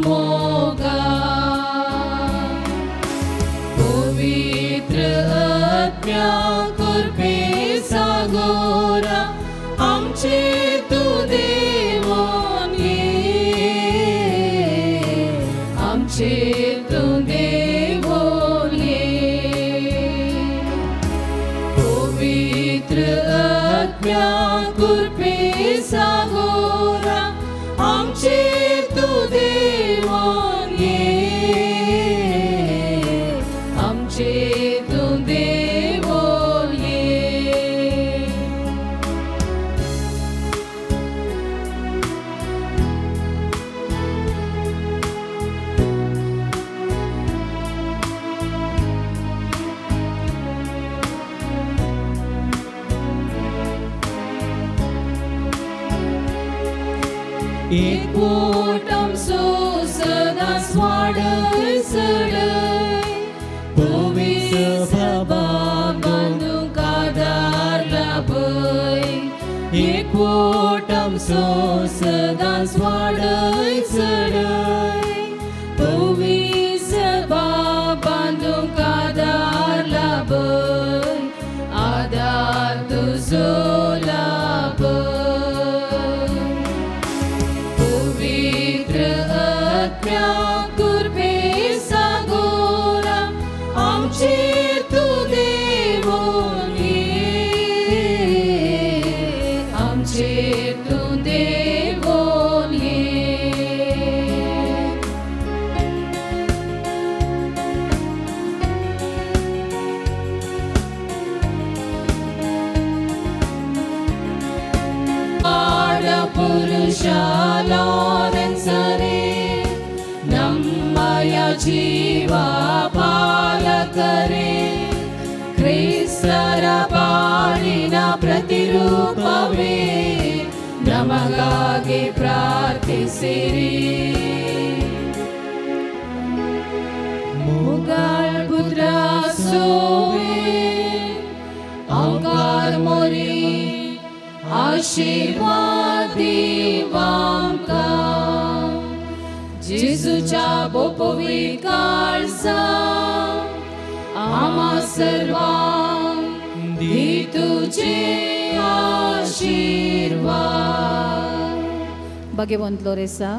S4: मोगान पवित्र आत्म्या कृपे सागोरा आमचे तूं देवोन ये आमचे तूं देवोन ये पवित्र आत्म्या कृपे सागोरा आमचे तूं देवोन ये आमचे तूं देवोन ये. एकवट आमचो सदांच वाडय चडय पवित्र सभा बांदूंक आदार लाभय एकवट आमचो सदांच वाडय चडय पवित्र सभा बांदूंक आदार लाभय आदार तुजो लाभय पवित्र आत्म्या कृपे सागोरा आमचेर तूं देवोन ये आमचेर तूं देवोन ये. पुरुಷ ಲಾರೆನ್ಸರೇ ನಮ್ಮಯ ಜೀವ ಪಾಲಕರೇ ಕ್ರಿಸ್ತರ ಬಾಳಿನ ಪ್ರತಿರೂಪವೇ ನಮಗಾಗಿ ಪ್ರಾರ್ಥಿಸಿರಿ. ಮುಗಾಳ್ ಪುತ್ರ ಸೋವೆ ಅಂಕಾರ ಮೊರಿ आशीर्वाद दिवांका जेजूच्या बोपवी काळजा आम्हा सर्वांक दी तुझे आशीर्वाद.
S10: भाग्यवंत लोरेसा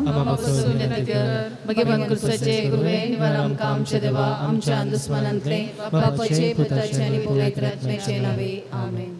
S4: भगवंत क्रिस्ताचे कृपे निवार आमकां आमच्या देवा आमच्या दुस्मनांतले बापाचे पुताचे आनी पवित्र आत्म्याचे नावे आमेन.